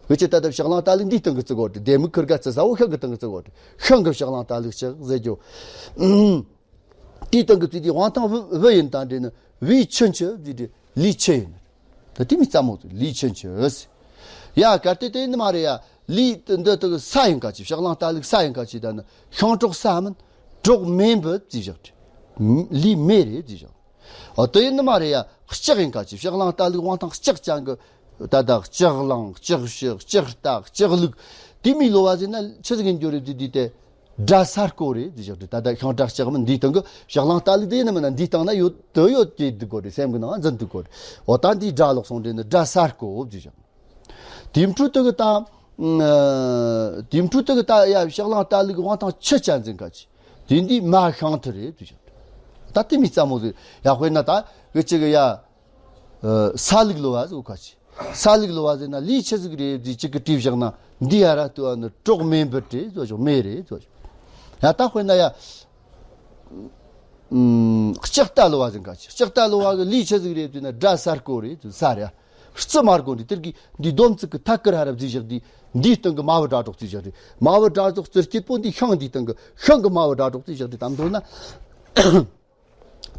བུ་ཆེ་ད་ལྟ་ཕྱག་ལེན་རྟ་ལུགས་འདིའི་སྟེང་གི་རྩི་གོ་རེད། ལྡེ་མིག་ཁིར་ག་རྩི་ས་བོ་ཤིང་གི་སྟེང་གི་རྩི་གོ་རེད། ཤིང་གི་ཕྱག་ལེན་རྟ་ལུགས་ལྕགས་ཟེར་རྒྱོ། དེའི་སྟེང་གི་རྩི་དེ་དབང་ཐང་བུ་བུ་ཡིན་ད་འདྲེ་ནི། བུས་ཆུ་འཆུ་ཟེར་དེ་ལུས་ཆུ་ཡིན། ད་དེ་མི་ཙམ་མོ་ཟིག་ལུས་ཆུ་འཆུ་ཟེར། ཡ་གལ་ཏེ་དེ་ཡིན་ནི་མ་རེད་ཡ། ལུས་འདི་དག་ས་ཡིན་ག་ཅི། ཕྱག་ལེན་རྟ་ལུགས་ས་ཡིན་ག་ཅི། ད་ནི་ཤིང་གྲོགས་ས་མིན། གྲོགས་མེ་འབུད་ཟེར་བཞག་དེ། ལུས་མེ་རེད་ཟེར་བཞག་འོ་དེ་ཡིན་ནི་མ་རེད་ཡ། ལྕགས་ཡིན་ག་ཅི། ཕྱག་ལེན་རྟ་ལུགས་དབང་ཐང་ལྕགས་ཅན་གི། ད་ལྟ་ལྕགས་གླང་། ལྕགས་ཕྱུགས། ལྕགས་རྟ། ལྕགས་ལུག་དེ་མི་ལོ་བ་ཟེར་ན་ཆི་ཟིག་ཡིན་རྒྱུ་རེད་དེ། དེ་དེ་དགྲ་ས་རྐོ་རེད་ཟེར་བཞག་དེ། ད་ལྟ་ཤིང་དགྲ་ལྕགས་མིན་འདིའི་སྟེང་གི་ཕྱག་ལེན་རྟ་ལུགས་དེ་ཡིན་ནི་མིན་ན་འདིའི་སྟེང་ན་ཡོད་དེ་ཡོད་ཀྱི་འདུག་གོ་རེད། སེམས་གི་ནང་འཛིན་འདུག་གོ་རེད། འོ་ད་འདིའི་དགྲ་ལོག་སོང་དེ་ནི་དགྲ་ས་རྐོ་ཟེར་བཞག་དེའི་འཕྲོ་དེ་གི་ད། ཨ། དེའི་འཕྲོ་དེ་གི་ད་ཡ་ཕྱག་ལེན་རྟ་ལུགས་དབང་ཐང་ཆུ་ཅན་ཟིན་ག་ཅི། དེ་འདི་མ་ཤིང་ཐུ་རེད་དུ་བཞག་ད་དེ་མི་ཙམ་མོ་ཟིག་ཡ། དཔེར་ན་ད་གི་ཅི་གི་ཡ། ཨ། ས་ལུགས་ལོ་བ་ཟིག་ག་ཅི། ས་ལུགས་ལོ་བ་ཟེར་ན་ལུས་ཆི་ཟིག་རེད་ཟིག་ཅིག་གི་བྲིས་བཞག་ན། འདི་ཡ་ར་ལྟོས་ཨ་ནི་གྲོགས་མེ་འབུད་རེད་ཟེར་བཞག་མེ་རེད་ཟེར་བཞག་ཡ་ད་དཔེར་ན་ཡ། ལྕགས་རྟ་ལོ་བ་ཟིན་ག་ཆི། ལྕགས་རྟ་ལོ་བ་གི་ལུས་ཆི་ཟིག་རེད་ཟེར་ན་སྒྲ་སར་གོ་རེད་ཟེར་ས་རེད། རྩི་མ་དགོས་འདི་དེར་གི་འདི་སྡོམ་ཚིག་གི་ཐད་ཀར་ཧ་ར་བརྩིས་བཞག་འདི། འདིའི་སྟེང་གི་མ་བུ་སྒྲ་སྒྲོགས་བརྩིས་བཞག་རེད། མ་བུ་སྒྲ་སྒྲོགས་བརྩི་སྐྱེད་པོ་འདི་ཤིང་འདིའི་སྟེང་གི་ཤིང་གི་མ་བུ་སྒྲ་སྒྲོགས་བརྩིས་བཞག་རེད། དམ་དོན་ན།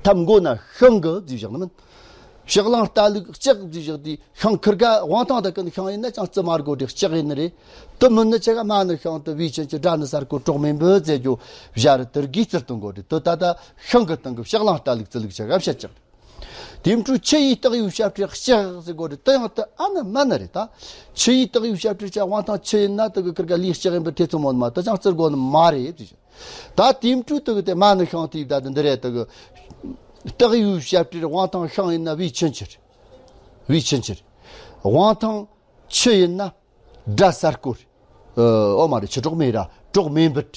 ཐམ་མགོ་ན་ཤིང་གི་བརྩིས་བཞག་ནི་མིན། ཕྱག་གླང་རྟ་ལུག་ལྕགས་བརྩིས་བཞག་དེ་ཤིང་ཁིར་ག་དབང་ཐང་དག་གི་ཤིང་ཡིན་ན་ཅང་རྩི་མ་དགོས་དེ་ལྕགས་ཡིན་ནི་རེད། དེ་མིན་ནི་ཆ་ག་མ་ནི་ཤིང་དུ་བས་ཆེན་གྱི་སྒྲ་ནི་སར་གོ་གྲོགས་མེད་འབུ་ཟེར་རྒྱུ་བཞག་རེད། དེར་གིས་རྩི་སྟོན་དགོས་རེད། དེ་ད་ད་ཤིང་གི་སྟེང་གི་ཕྱག་གླང་རྟ་ལུག་རྩི་ལུག་ཆ་ག་བཤད་ཀྱང་། དེ་འཕྲོས་ཆུ་ཡི་སྟག་ཡུ་ཞབས་བྲེ་ལྕགས་ཟེར་དགོས་རེད། དེ་ཡང་དེ་ཨ་ན་མ་ན་རེད། ད་ཆུ་ཡི་སྟག་ཡུ་ཞབས་བྲེ་ཆ་དབང་ཐང་ཆུ་ཡིན་ན་དེ་གི་ཁིར་ག་ལུག་ལྕགས་ཡིན་པར་ཐེ་ཚོམ་མོད་མ། དེ་ཅང་རྩི་དགོས་ནི་མ་རེད་ཟེར། ད་དེ་འཕྲོས་དེ་གི་དེ་མ་ནི་ཤིང་དེ་ད་དེ་འདི་རེད། དེ་གི་སྟག་ཡུ་ཞབས་བྲེ་དབང་ཐང་ཤིང་ཡིན་ན་བས་ཆེན་ཆེར། བས་ཆེན་ཆེར། དབང་ཐང་ཆུ་ཡིན་ན་སྒྲ་སར་གོ་རེད། ཨོ་མ་རེད། ཆུ་གྲོགས་མེད་ར་གྲོགས་མེད་འབུད།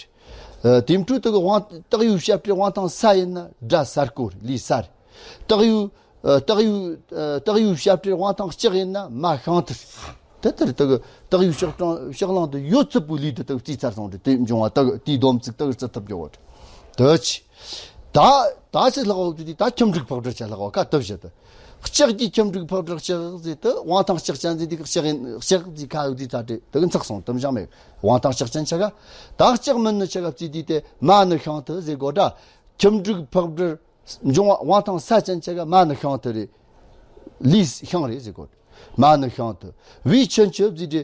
དེ་འཕྲོས་དེ་གི་དབང་སྟག་ཡུ་ཞབས་བྲེ་དབང་ཐང་ས་ཡིན་ན་སྒྲ་སར་གོ་རེད། ལུས་ས་རེད། སྟག་ཡུ། ཨ། སྟག་ཡུ། ཨ། སྟག་ཡུ་ཞབས་བྲེ་དབང་ཐང་ལྕགས་ཡིན་ན་མ་ཤིང་དུ་རེད། དེ་ལྟར་དེ་གི་སྟག་ཡུ་ཕྱག་གྲངས་ཕྱག་གླང་དུ་ཡོད་ཚུལ་པོ་ལུས་དུ་དག་རྩིས་ཚར་སོང་རེད། དེ་འབྱུང་བ་དག་དེའི་སྡོམ་ཚིག་དག་རྩི་ཐུབ་རྒྱུ་བོ་རེད། དེ་ཆི། ད་ད་ཆི་ལྷག་འོག་དེ་ད་ཁྱིམ་འབྲུག་ཕག་བྲག་ཆ་ལྷག་འོག་ཁ་ཐུབ་བྱེད་དུ། ལྕགས་ཀྱི་ཁྱིམ་འབྲུག་ཕག་བྲག་ལྕགས་ཟེར་དུ་དབང་ཐང་ལྕགས་ཅན་ཟེར་དུས་ལྕགས་ཡིན་ལྕགས་ཟེར་ཁ་འོག་དེ་ཚ་དྲེ་དེ་གི་འཚག་སོང་དུམ་བཞག་མེད། དབང་ཐང་ལྕགས་ཅན་ཆ་ག་ད་ལྕགས་མིན་ནི་ཆ་ག་བརྩིས་དུས་དེ་མ་ནི་ཤིང་དུ་ཟེར་དགོས་འདྲ། ཁྱིམ་འབྲུག་ཕག་བྲག་འབྱུང་བ་དབང་ཐང་ས་ཅན་ཆ་ག་མ་ནི་ཤིང་དུ་རེད། ལུས་ཤིང་རེད་ཟེར་གོ། མ་ནི་ཤིང་དུ་བས་ཆེན་ཆེ་བརྩིས་ཏེ།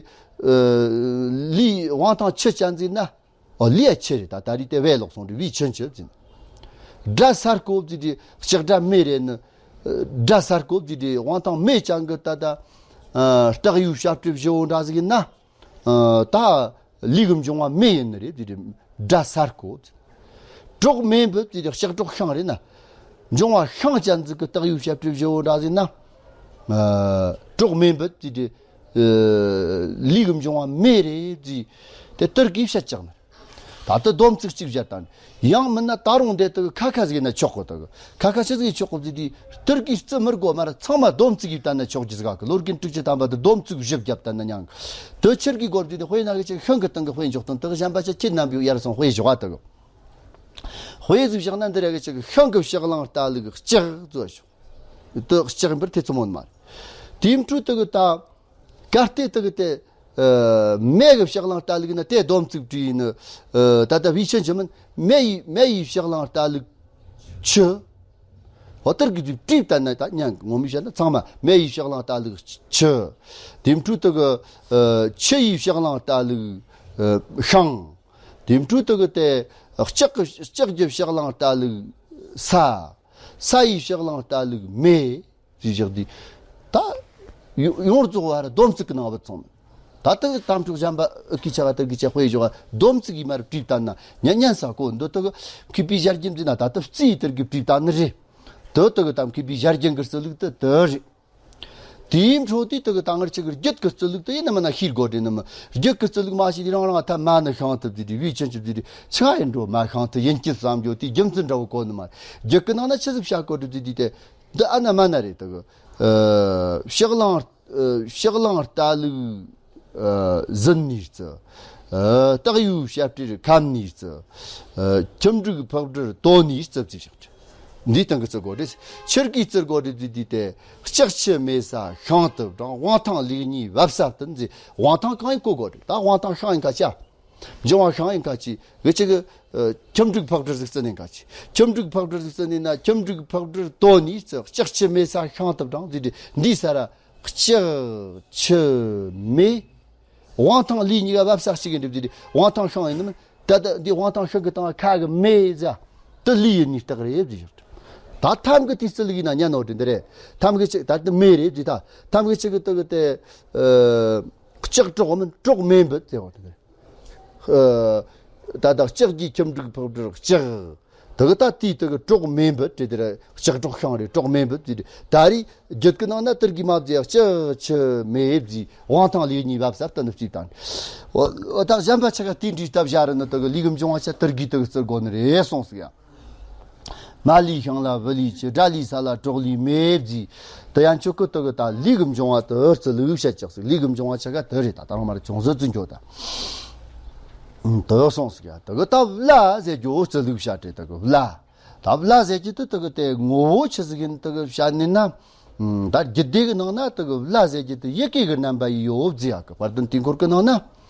ལུས་དབང་ཐང་ཆུ་ཅན་བརྩིས་ན། ཨོ་ལུས་ཡ་ཆེ་རེད། ད་ད་རེས་དེ་བས་ལོག་སོང་རེད། བས་ཆེན་ཆེ་བརྩིས་ན། སྒྲ་སར་གོ་བརྩིས་ཏེ་ལྕགས་སྒྲ་མེ་རེད་ནི། སྒྲ་སར་གོ་བརྩིས་ཏེ་དབང་ཐང་མེ་ཅན་གི་ད་ད། སྟག་ཡུ་ཞབས་བྲེ་བཞི་བོ་འདྲ་ཟིག་ཡིན་ན། ཨ། ད་ལུས་ཀྱི་འབྱུང་བ་མེ་ཡིན་ནི་རེད་དེ་རེད། སྒྲ་སར་གོ། གྲོགས་མེད་འབུ་དེ་རེད། ལྕགས་གྲོགས་ཤིང་རེད་ན། འབྱུང་བ་ཤིང་ཅན་ཟིག་གི་སྟག་ཡུ་ཞབས་བྲེ་བཞི་བོ་འདྲ་ཟིག་ན། ཨ། གྲོགས་མེད་འབུ་དེ་རེད། ཨ། ལུས་ཀྱི་འབྱུང་བ་མེ་རེད་དེ། དེ་ལྟར་གིས་བཤད་ཀྱང་ན། ད་ལྟ་སྡོམ་ཚིག་གཅིག་བཤད་དང་། ཡང་མིན་ན་ད་རུང་དེ་དག་ཁ་ཁ་ཟིག་ན་ཆོག་གོ་དག་ཁ་ཁ་ཆི་ཟིག་ཆོག་གོ་ཟིག་དེ་ལྟར་གིས་རྩི་མི་དགོས་མ་ར་ཚང་མ་སྡོམ་ཚིག་ཡིན་ད་ན་ཆོག་རྒྱུ་ཟིག་ག་ལོ་རྒན་དྲུག་ཅུ་ཐམ་པ་དེ་སྡོམ་ཚིག་བཞི་བརྒྱབ་ད་ན་མྱང་། དེ་ཆེར་གི་སྒོར་དེ་དེ་དཔེ་ན་གི་ཅིག་ཤིང་གི་སྟེང་གི་དཔེ་འཇོག་དང་དག་གཞན་པ་ཅིག་ཁྱེད་རྣམ་པའི་ཡར་སོང་དཔེ་ཞོག་དག་དཔེ་ཟིག་བཞག་ན་འདི་ར་གི་ཅིག་ཤིང་གི་ཕྱག་གླང་རྟ་ལུག་ལྕགས་བཟོ་ཞོག་དེ་ལྕགས་ཡིན་པར་ཐེ་ཚོམ་མོད་མ་རེད། དེའི་འཕྲོས་དེ་གི་ད། གལ་ཏེ་དེ་གི་དེ། ཨ། མེ་གི་ཕྱག་གླང་རྟ་ལུག་ན་དེ་སྡོམ་ཚིག་བྲིས་ཡིན་ནི། ཨ། ད་ལྟ་བས་ཆེན་ཆི་མིན། མེ་ཡི་མེ་ཡི་ཕྱག་གླང་རྟ་ལུག་ཆུ། འོ་དེར་གི་དུས་བྲིས་བཏང་ན་ད་ཉན་ངོ་མི་བཤད་ན་ཚང་མ་མེ་ཡི་ཕྱག་གླང་རྟ་ལུག་ཆུ། དེའི་འཕྲོས་དེ་གི། ཨ། ཆུ་ཡི་ཕྱག་གླང་རྟ་ལུག་ཨ། ཤིང་། དེའི་འཕྲོས་དེ་གི་དེ། ལྕགས་གི་ལྕགས་ཀྱི་ཕྱག་གླང་རྟ་ལུག་ས། ས་ཡི་ཕྱག་གླང་རྟ་ལུག་མེ། ཅེས་བཞག་དུས། ད། ཡོ་ཡོངས་རྫོགས་བར་སྡོམ་ཚིག་གི་ནང་བུད་སོང་། ད་ལྟ་གི་དམ་ཕྲུག་གཞན་པ་ཨུ་ཀི་ཆ་བ་ཏི་ཀི་ཆ་དཔེ་བཞག་སྡོམ་ཚིག་གི་མར་བྲིས་བཏང་ན་ཉན་ཉན་ས་གོ་འདི་ལྟ་གི་མཁས་པའི་ཞལ་རྒྱན་འཛིན་ན་ད་ལྟ་རྩིས་ལྟར་གི་བྲིས་བཏང་ནི་རེད། དེ་ལྟ་གི་ད་མཁས་པའི་ཞལ་རྒྱན་གི་རྩི་ལུགས་དེ་དེ་རེད། དེའི་འཕྲོ་དེ་དེ་གི་ད་ངར་ཆེ་གི་རྒྱུད་ཀྱི་རྩི་ལུགས་དེ་ཡིན་ན་མིན་ན་ཤེས་དགོས་དྲན་ནི་མི། རྒྱུད་ཀྱི་རྩི་ལུགས་མ་ཤེས་དུས་རང་རང་ཐ་མ་ནི་ཤང་ཐུབ་དུས་དེ་བས་ཆེན་ཆུབ་དུས་དེ་ཆ་ཡིན་འགྲོ་མ་ཤང་ཐུབ་ཡིན་གྱི་བསམ་རྒྱུ་དེ་རྒྱུ་མཚན་འདྲ་བོ་གོ་ནི་མ་རེད། རྒྱུད་ཀྱི་ནང་ན་ཆི་ཟིག་བྱ་དགོས་དྲུབ་དུས་དེ་དེ། འདི་ཨ་ན་མ་ན་རེད་དག་ཨ། ཕྱག་གླང་། ཨ། ཕྱག་གླང་རྟ་ལུག་ཨ། ཟིན་ནས་རྩི། ཨ། སྟག་ཡུ་ཞབས་བྲེར་ཁམ་ནས་རྩི། ཨ། ཁྱིམ་འབྲུག་ཕག་བྲེར་དོ་ནས་རྩི་བཅས་བཞག་འདིའི་སྟེང་གི་རྩི་དགོས་རེད། ཆུར་གིས་རྩི་དགོས་རེད་དུས་དེ་དེ། ལྕགས་ཆུ་མེད་ས་ཤིང་དུ་བགྲང་། དབང་ཐང་ལུགས་གཉིས་བབས་ས་བསྟུན་ཟེར། དབང་ཐང་གང་ཡིན་གོ་དགོས་རེད། ད་དབང་ཐང་ཤིང་ཡིན་ཁ་ཆ། འབྱུང་བ་ཤིང་ཡིན་ཁ་ཆེ། གི་ཅི་གི། ཨ། ཁྱིམ་འབྲུག་ཕག་བྲེར་ཟིག་རྩི་ནས་ཁ་ཆེ། ཁྱིམ་འབྲུག་ཕག་བྲེར་ཟིག་རྩི་ནས་ན་ཁྱིམ་འབྲུག་ཕག་བྲེར་དོ་ནས་རྩི། ལྕགས་ཆུ་མེད་ས་ཤིང་དུ་བགྲང་ཟེར་དུས་འདི་ས་ར། ལྕགས་ཆུ་མེ། དབང་ཐང་ལུགས་གཉིས་ཀ་བབས་ས་གཅིག་གི་འགྲིབ་ཟེར་དུས་དབང་ཐང་ཤིང་ཡིན་ནི་མིན། ད་ལྟ་འདི་དབང་ཐང་ཤིང་གི་སྟེང་ཁ་གི་མེ་ཟ། དེ་ལུས་ཡིན་ནི་རྟགས་རེད་ཟེར། ད་ཐམ་གི་དུས་རྩི་ལུགས་ཡིན་ན་ཉན་ནོ་དྲན་འདི་རེད། ཐམ་གི་ཅིག་ད་ལྟ་མེ་རེད་ཟེར། ད་ཐམ་གི་ཅིག་གི་དུ་གི་དེ། ཨ། ལྕགས་གྲོགས་མིན་གྲོགས་མེད་འབུད་ཟེར་བ་དེ་རེད། ཨ། ད་ལྟ་ལྕགས་ཀྱི་ཁྱིམ་འབྲུག་ཕག་བྲེར་ལྕགས། དེ་གི་ད་དེའི་དེ་གི་གྲོགས་མེད་འབུད་དེ་དེ་ར་ལྕགས་གྲོགས་ཤིང་རེད། གྲོགས་མེད་འབུད་དེ་དེ་ད་རེས་རྒྱུད་ཀྱི་ནང་ན་དེར་གི་མ་བརྗེ་ལྕགས་ཆུ་མེ་བརྗེ་དབང་ཐང་ལུགས་གཉིས་བབས་ས་བསྟུན་ནས་བརྩིས་དང་། འོ་འོ་ད་གཞན་པ་ཆ་ག་དེ་འདྲའི་སྟབས་བཞག་རེད་ན་དེ་གི་ལུས་ཀྱི་འབྱུང་བ་ཆ་དེར་གི་དེ་གི་རྩི་དགོས་ནི་རེད་གསུངས་ཟིག་ཡ། མ་ལུས་ཤིང་ལ་བུ་ལུས་ཆུ། དགྲ་ལུས་ས་ལ་གྲོགས་ལུས་མེ་བརྗེ། དེ་ཡང་ཆོ་གི་དེ་གི་ད་ལུས་ཀྱི་འབྱུང་བ་དེ་རྩི་ལུགས་བཤད་ཅག་ཟིག་ལུས་ཀྱི་འབྱུང་བ་ཆ་ག་དེ་རེད། ད་ད་རང་མ་ར་ཅུང་ཟད་རྩི་འགྱོ་ད། དེ་གསུངས་ཟིག་ཡ། དེ་གི་ད་བླ་ཟེར་རྒྱུ་རྩི་ལུགས་བཤད་དེ་དེ་གི་བླ། ད་བླ་ཟེར་རྒྱུ་དེ་དེ་གི་དེ་ངོ་བོ་ཆི་ཟིག་ཡིན་དེ་གི་བཤད་ནི་ན། ཨ། ད་རྒྱུད་སྡེ་གི་ནང་ན་དེ་གི་བླ་ཟེར་རྒྱུ་དེ་ཡི་གེ་གི་རྣམ་པ་ཡི་ཡོད་ཟེར་ཡ་གི། དཔལ་ལྡན་དུས་འཁོར་གི་ནང་ན་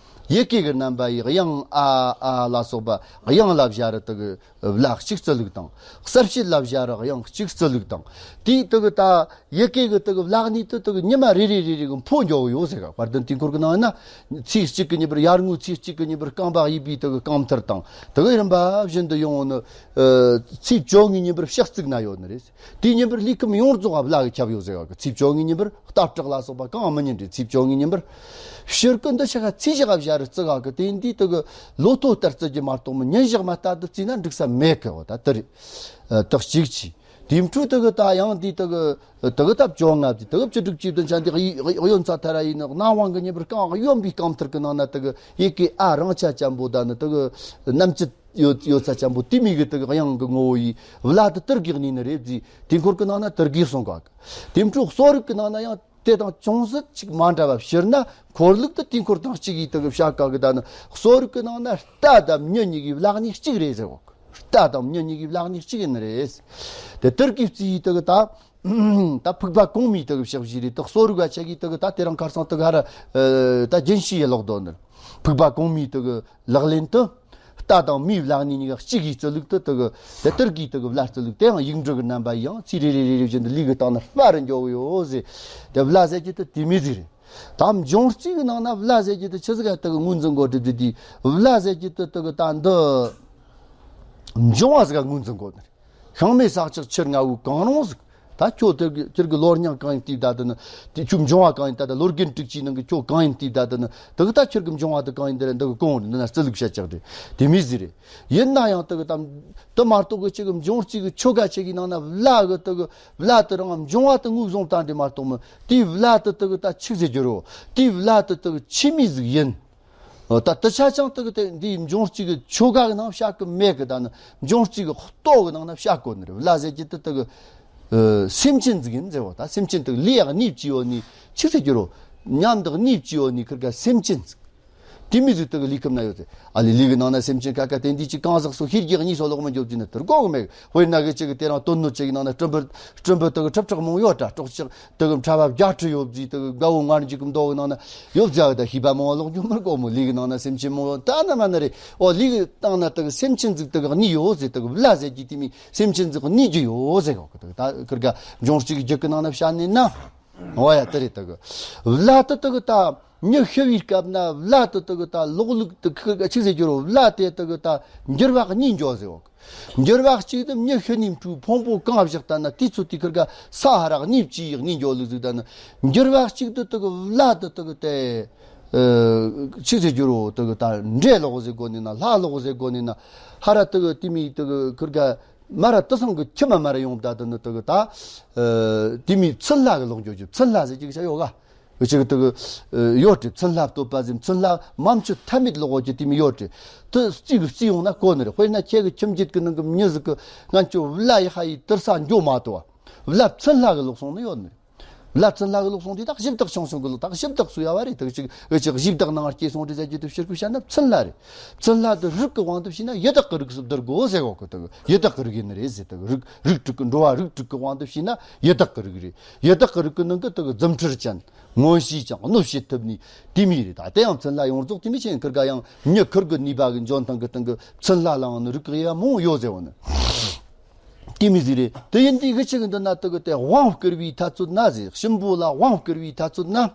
ཡི་གེ་གི་རྣམ་པ་ཡི་དབྱངས་ཨ་ཨ་ལ་སོགས་པ། དབྱངས་ལ་བྱ་རུ་དེ་གི་བླ་གཅིག་བརྩི་ལུགས་དང་། གསལ་བྱེད་ལ་བྱ་རུ་དབྱངས་གཅིག་བརྩི་ལུགས་དང་། དེའི་དེ་གི་ད་ཡི་གེ་གི་དེ་གི་བླ་གནས་དེ་དེ་གི་ཉི་མ་རེ་རེ་རེ་རེ་གི་འཕོ་འགྱོ་གི་ཡོད་ཟེར་ག། དཔལ་ལྡན་དུས་འཁོར་གི་ནང་ན་ཚེས་གཅིག་གི་ཉིན་པར་ཡར་ངོའི་ཚེས་གཅིག་གི་ཉིན་པར་རྐང་པ་གཡས་པའི་དེ་གི་རྐང་མཐིལ་དང་། དེ་གི་རིམ་པ་བཞིན་དུ་ཡོང་ནི། ཨ། ཚེས་བཅོ་ལྔའི་ཉིན་པར་ཕྱག་བརྩིགས་ན་ཡོད་ནི་རེད། དེའི་ཉིན་པར་ལུས་ཁམས་ཡོངས་རྫོགས་བླ་གིས་ཁྱབ་ཡོད་ཟེར་ག། ཚེས་བཅོ་ལྔའི་ཉིན་པར་རྟ་བྲག་ལ་སོགས་པ་གང་མི་ཉན་རེད། ཚེས་བཅོ་ལྔའི་ཉིན་པར་ཕྱིར་ཀུན་ཏུ་ཤི་ཁ་ཚེས་བཞག་བྱ་རུ་བརྩི་ག་གི། དེ་འདི་དེ་གི་ལོ་ཐོ་ལྟར་བརྩི་རྒྱུ་མ་གཏོགས་མི་ཉིན་ཞག་མ་ལྟར་དུ་བརྩིས་ན་འགྲིག་ས་མེད་གི། འོ་ད་དེ་རེད། ཨ། དེ་གཅིག་བྱས། དེའི་འཕྲོ་དེ་གི་ད་ཡང་འདི་དེ་གི་དེ་གི་ད་བཅོ་ལྔ་བརྩིས། དེ་གི་བཅུ་དྲུག་བཅུ་བདུན་ཆ་འདི་གཡོན་ས་ཐ་ར་ཡིན་ནི། གནམ་དབང་གི་ཉིན་པར་རྐང་གཡོན་པའི་རྐང་མཐིལ་གི་ནང་ན་དེ་གི་ཡི་གེ་ཨ་རང་ཆ་ཅན་པོ་ད་ནི་དེ་གི་རྣམ་བཅུ་ཡོད་ཡོད་ས་ཅན་པོ་དེ་མོ་གི་དེ་གི་དབྱངས་གི་ངོ་བོ་ཡི་བླ་དེ་དེ་གི་གནས་ནི་རེད་བརྩིས། དུས་འཁོར་གི་ནང་ན་དེ་གི་གསུང་ག་གི། དེའི་འཕྲོ་གསོ་རིག་གི་ནང་ན་ཡང་དེ་དང་ཅུང་ཟད་ཅིག་མ་འདྲ་བ། སྤྱིར་ན་འཁོར་ལུགས་དེ་དུས་འཁོར་དང་གཅིག་གི་དེ་གི་བྱ་ག་གི། ད་ནི་གསོ་རིག་གི་ནང་ན་རྟ་དང་མྱི་གཉིས་ཀྱི་བླ་གནས་གཅིག་རེད་ཟེར་གོ། རྟ་དང་མྱི་གཉིས་ཀྱི་བླ་གནས་གཅིག་ཡིན་ནི་རེད། དེ་དེ་གི་བརྩིས་དེ་གི་ད། ད་ཕུག་པ་གོང་མའི་དེ་གི་ཕྱག་བཞེས་རེད། དེ་གསོ་རིག་ག་ཆ་གི་དེ་གི་ད་དེ་རིང་ཁ་སང་དེ་གི་ཧ་ར། ཨ། ད་རྒྱན་ཤེས་ཡི་ལོག་དོ་ནི། ཕུག་པ་གོང་མའི་དེ་གི་ལག་ལེན་དུ། རྟ་དང་མིའི་བླ་གནས་གཉིས་ཀ་གཅིག་གི་བརྩི་ལུགས་དེ་དེ་གི། དེ་དེ་གི་དེ་གི་བླ་བརྩི་ལུགས་དེ་ཡང་ཡིག་འབྲུ་གི་རྣམ་པ་ཡང་ཚེ་རེ་རེ་རེ་རེ་བཞིན་དུ་ལུས་གི་སྟེང་ན་སྤར་འགྱོ་གི་ཡོད་ཟེར། དེ་བླ་ཟེར་རྒྱུ་དེ་དེ་མོ་ཟིག་རེད། ད་འབྱུང་རྩིས་གི་ནང་ན་བླ་ཟེར་རྒྱུ་དེ་ཆི་ཟིག་ག་དེ་གི་ངོས་འཛིན་གོ་སྒྲུབ་རྒྱུ་དེ། བླ་ཟེར་རྒྱུ་དེ་དེ་གི་ད་འདི་འབྱུང་བ་ཟིག་ག་ངོས་འཛིན་གོ་ནི་རེད། ཤིང་མེ་ས་ལྕགས་ཆུ་རྔ་བོའི་གང་རུང་ཟིག། ད་ཁྱོད་དེ་གི་ཁྱེད་ཀྱི་ལོ་རྙིང་གང་ཡིན་བལྟས་ད། དེ་ནི་དེ་ཁྱོད་འབྱུང་བ་གང་ཡིན་ད། ད་ལོ་རྒན་དྲུག་ཅུའི་ནང་གི་ཁྱོད་གང་ཡིན་བལྟས་ད། དེ་ནི་དེ་གི་ད་ཁྱེད་ཀྱི་འབྱུང་བ་དེ་གང་ཡིན་དེ་ར་འདི་གི་གོང་རེད། འདི་ན་རྩི་ལུགས་བཤད་ཅག་རེད། དེ་མོ་ཟིག་རེད། ཡིན་ན་ཡང་དེ་གི་ད་དེ་མ་གཏོགས་གི་ཁྱེད་ཀྱི་འབྱུང་རྩིས་གི་ཆོ་ག་ཆེ་གི་ནང་ན་བླ་གི་དེ་གི་བླ་དེ་རང་འབྱུང་བ་དེ་ངོས་བཟུང་བཏང་དེ་མ་གཏོགས་མི་དེའི་བླ་དེ་དེ་གི་ད་ཆི་ཟེར་རྒྱུ་རོ། དེའི་བླ་དེ་དེ་གི་ཆི་མོ་ཟིག་ཡིན། ད་དེ་ཆ་ཅང་དེ་གི་དེ་འདིའི་འབྱུང་རྩིས་གི་ཆོ་ག་གི་ནང་བཤད་གི་མེད་གི། ད་ནི་འབྱུང་རྩིས་གི་ལྟོ་གི་ནང་ན་བཤད་གོ་ནི་རེད། བླ་ཟེར་རྒྱུ་དེ་དེ་གི། ཨ། སེམས་ཅན་ཟིག་ཡིན་ཟེར་བ། ད་སེམས་ཅན་དེ་གི་ལུས་ཡག་གནས་བཅུ་ཡོད་ནི་ཆི་ཟེར་རྒྱུ་རོ། ཉམས་དག་གནས་བཅུ་ཡོད་ནི་ཁིར་ག་སེམས་ཅན་ཟིག། དེ་མོ་ཟིག་དེ་གི་ལུས་ཁམས་ན་ཡོད་ཟེར། ཨ་ལས་ལུས་གི་ནང་ན་སེམས་ཅན་ཁ་ཁ་དེ་འདི་ཅི་གང་ཟག་སོགས་ཤེས་རྒྱུ་གཉིས་སོགས་ལོག་མི་འཇོག་རྒྱུ་ནི་དེར་གོ་གི་མེད། དཔེར་ན་གི་ཅིག་གི་དེ་རིང་དོན་སྣོད་ཅིག་གི་ནང་ན་སྤྲིན་པ་སྤྲིན་པ་དེ་གི་ཁྲི་ཕྲག་མང་ཡོད་དྲ། སྲོག་ཆགས་དེ་གི་ཕྲ་བ་བརྒྱད་ཁྲི་ཡོད་ཟེར། དེ་གི་དགའ་བོ་ངར་འཇིགས་གི་མདོ་གི་ནང་ན་ཡོད་ཟེར་གི། ད་ཤེས་པ་མང་བ་ལོག་རྒྱུ་མི་གོ་མོ། ལུས་གི་ནང་ན་སེམས་ཅན་མང་བ་ད་ན་མ་ན་རེད། ཨོ་ལུས་གི་སྟེང་ན་དེ་གི་སེམས་ཅན་ཟིག་དེ་གི་གནས་ཡོད་ཟེར། དེ་གི་བླ་ཟེར་རྒྱུ་དེ་མོ་སེམས་ཅན་ཟིག་གནས་རྒྱུ་ཡོད་ཟེར་གོ་གི། དེ་གི་ད་ཁིར་ག་འབྱུང་རྩིས་གི་རྒྱུད་གི་ནང་ན་བཤད་ནི་ན། འོ་ཡ་དེ་རེད། དེ་གི་བླ་དེ་དེ་གི་ད་མྱི་ཤི་བའི་སྐབས་ན་བླ་དེ་དེ་གི་ད་ལོག་ལུགས་དེ་ཁིར་ག་ཆི་ཟེར་རྒྱུ་རོ། བླ་དེ་དེ་གི་ད་འགྱུར་བ་གཉིས་འགྱོ་ཟེར་བ། འགྱུར་བ་གཅིག་དེ་མྱི་ཤི་ནི་འཕྲོའི་ཕུང་པོ་གང་བཞག་ད་ན་དེ་ཚོ་དེ་ཁིར་ག་ས་ཧ་ར་གནས་བཅུ་ཡི་གནས་འགྱོ་ལུགས་ཟིག། ད་ནི་འགྱུར་བ་གཅིག་དེ་དེ་གི་བླ་དེ་དེ་གི་དེ། ཨ། ཆི་ཟེར་རྒྱུ་རོ། དེ་གི་ད་འདྲེ་ལོག་ཟེར་གོ་ནི་ན། ལྷ་ལོག་ཟེར་གོ་ནི་ན། ཧ་ར་དེ་གི་དེ་མོ་དེ་གི་ཁིར་ག་མ་ར་དེ་སང་གི་ཁྱིམ་མ་མ་ར་ཡོང་ད། དེ་ནི་དེ་གི་ད། ཨ། དེ་མོ་མཚན་ལྷ་གི་ལོག་འགྱོ་རྒྱུ། མཚན་ལྷ་ཟེར་གྱི་ཆ་ཡོད་ག། འུ་ཅག་གི་དེ་གི། ཨ། ཡོད་དེ། མཚན་ལྷ་བསྟོད་པ་ཟེར། མཚན་ལྷ་མ་མཆོད་ཐབས་མེད་ལོག་འགྱོ་རྒྱུ་དེ་མོ་ཡོད་དེ། དེ་རྩིས་གི་རྩིས་ཡོང་ན་གོ་ནི་རེད། དཔེར་ན་ཁྱེད་གི་ཁྱིམ་རྒྱུད་གི་ནང་གི་མྱི་ཟིག་གི་ང་ཚོ་བླ་ཡི་ཧ་ཡི་དུར་ས་འགྱོ་མ་ཐུབ་བ། བླ་མཚན་ལྷ་གི་ལོག་སོང་ནི་ཡོད་ནི་རེད། བླ་མཚན་ལྷ་གི་ལོག་སོང་དུས་ད་གཞི་བདག་ཆུང་ཆུང་གི་ལོག། ད་གཞི་བདག་སུ་ཡ་བ་རེད། ད་ཅིག་འུ་ཅག་གཞི་བདག་ནང་སྐྱེས་སོང་རེད་ཟེར་རྒྱུ་དེ་ཕྱིར་ཁུ་བཤད་ན་མཚན་ལྷ་རེད། མཚན་ལྷ་དེ་རིགས་ཀྱི་དབང་དུ་བྱས་ན་ཡི་དྭགས་ཀྱི་རིགས་སུ་བསྡུར་དགོས་ཟེར་གོ་གི། དེ་གི་ཡི་དྭགས་ཀྱི་རིགས་ཡིན་ནི་རེད་ཟེར། དེ་གི་རིགས་རིགས་དྲུག་གི། འགྲོ་བ་རིགས་དྲུག་གི་དབང་དུ་བྱས་ན་ཡི་དྭགས་ཀྱི་རིགས་རེད། ཡི་དྭགས་ཀྱི་རིགས་ཀྱི་ནང་གི་དེ་གི་རྫུ་འཕྲུལ་ཅན། མངོན་ཤེས་ཅན། གནོད་བྱེད་ཐུབ་ནི་དེ་མོ་རེད། ད་དེ་ཡང་མཚན་ལྷ་ཡོངས་རྫོགས་དེ་མོ་ཆེ་ཁིར་ག་ཡང་མྱི་ཁིར་གི་ནུས་པ་གི་འཇོན་ཐང་གི་སྟེང་གི་མཚན་ལྷ་ལའང་ནི་རིགས་དབྱེ་བ་མང་བོ་ཡོད་ཟེར་བ་ནི། དེ་མོ་ཟིག་རེད། དེ་ཡིན་དུས་གི་ཆི་གི་འདི་ན་དེ་གི་དེ་དབང་བསྐུར་བའི་ཐ་ཚོད་ན་ཟེར། གཤིན་པོ་ལ་དབང་བསྐུར་བའི་ཐ་ཚོད་ན། ཨ།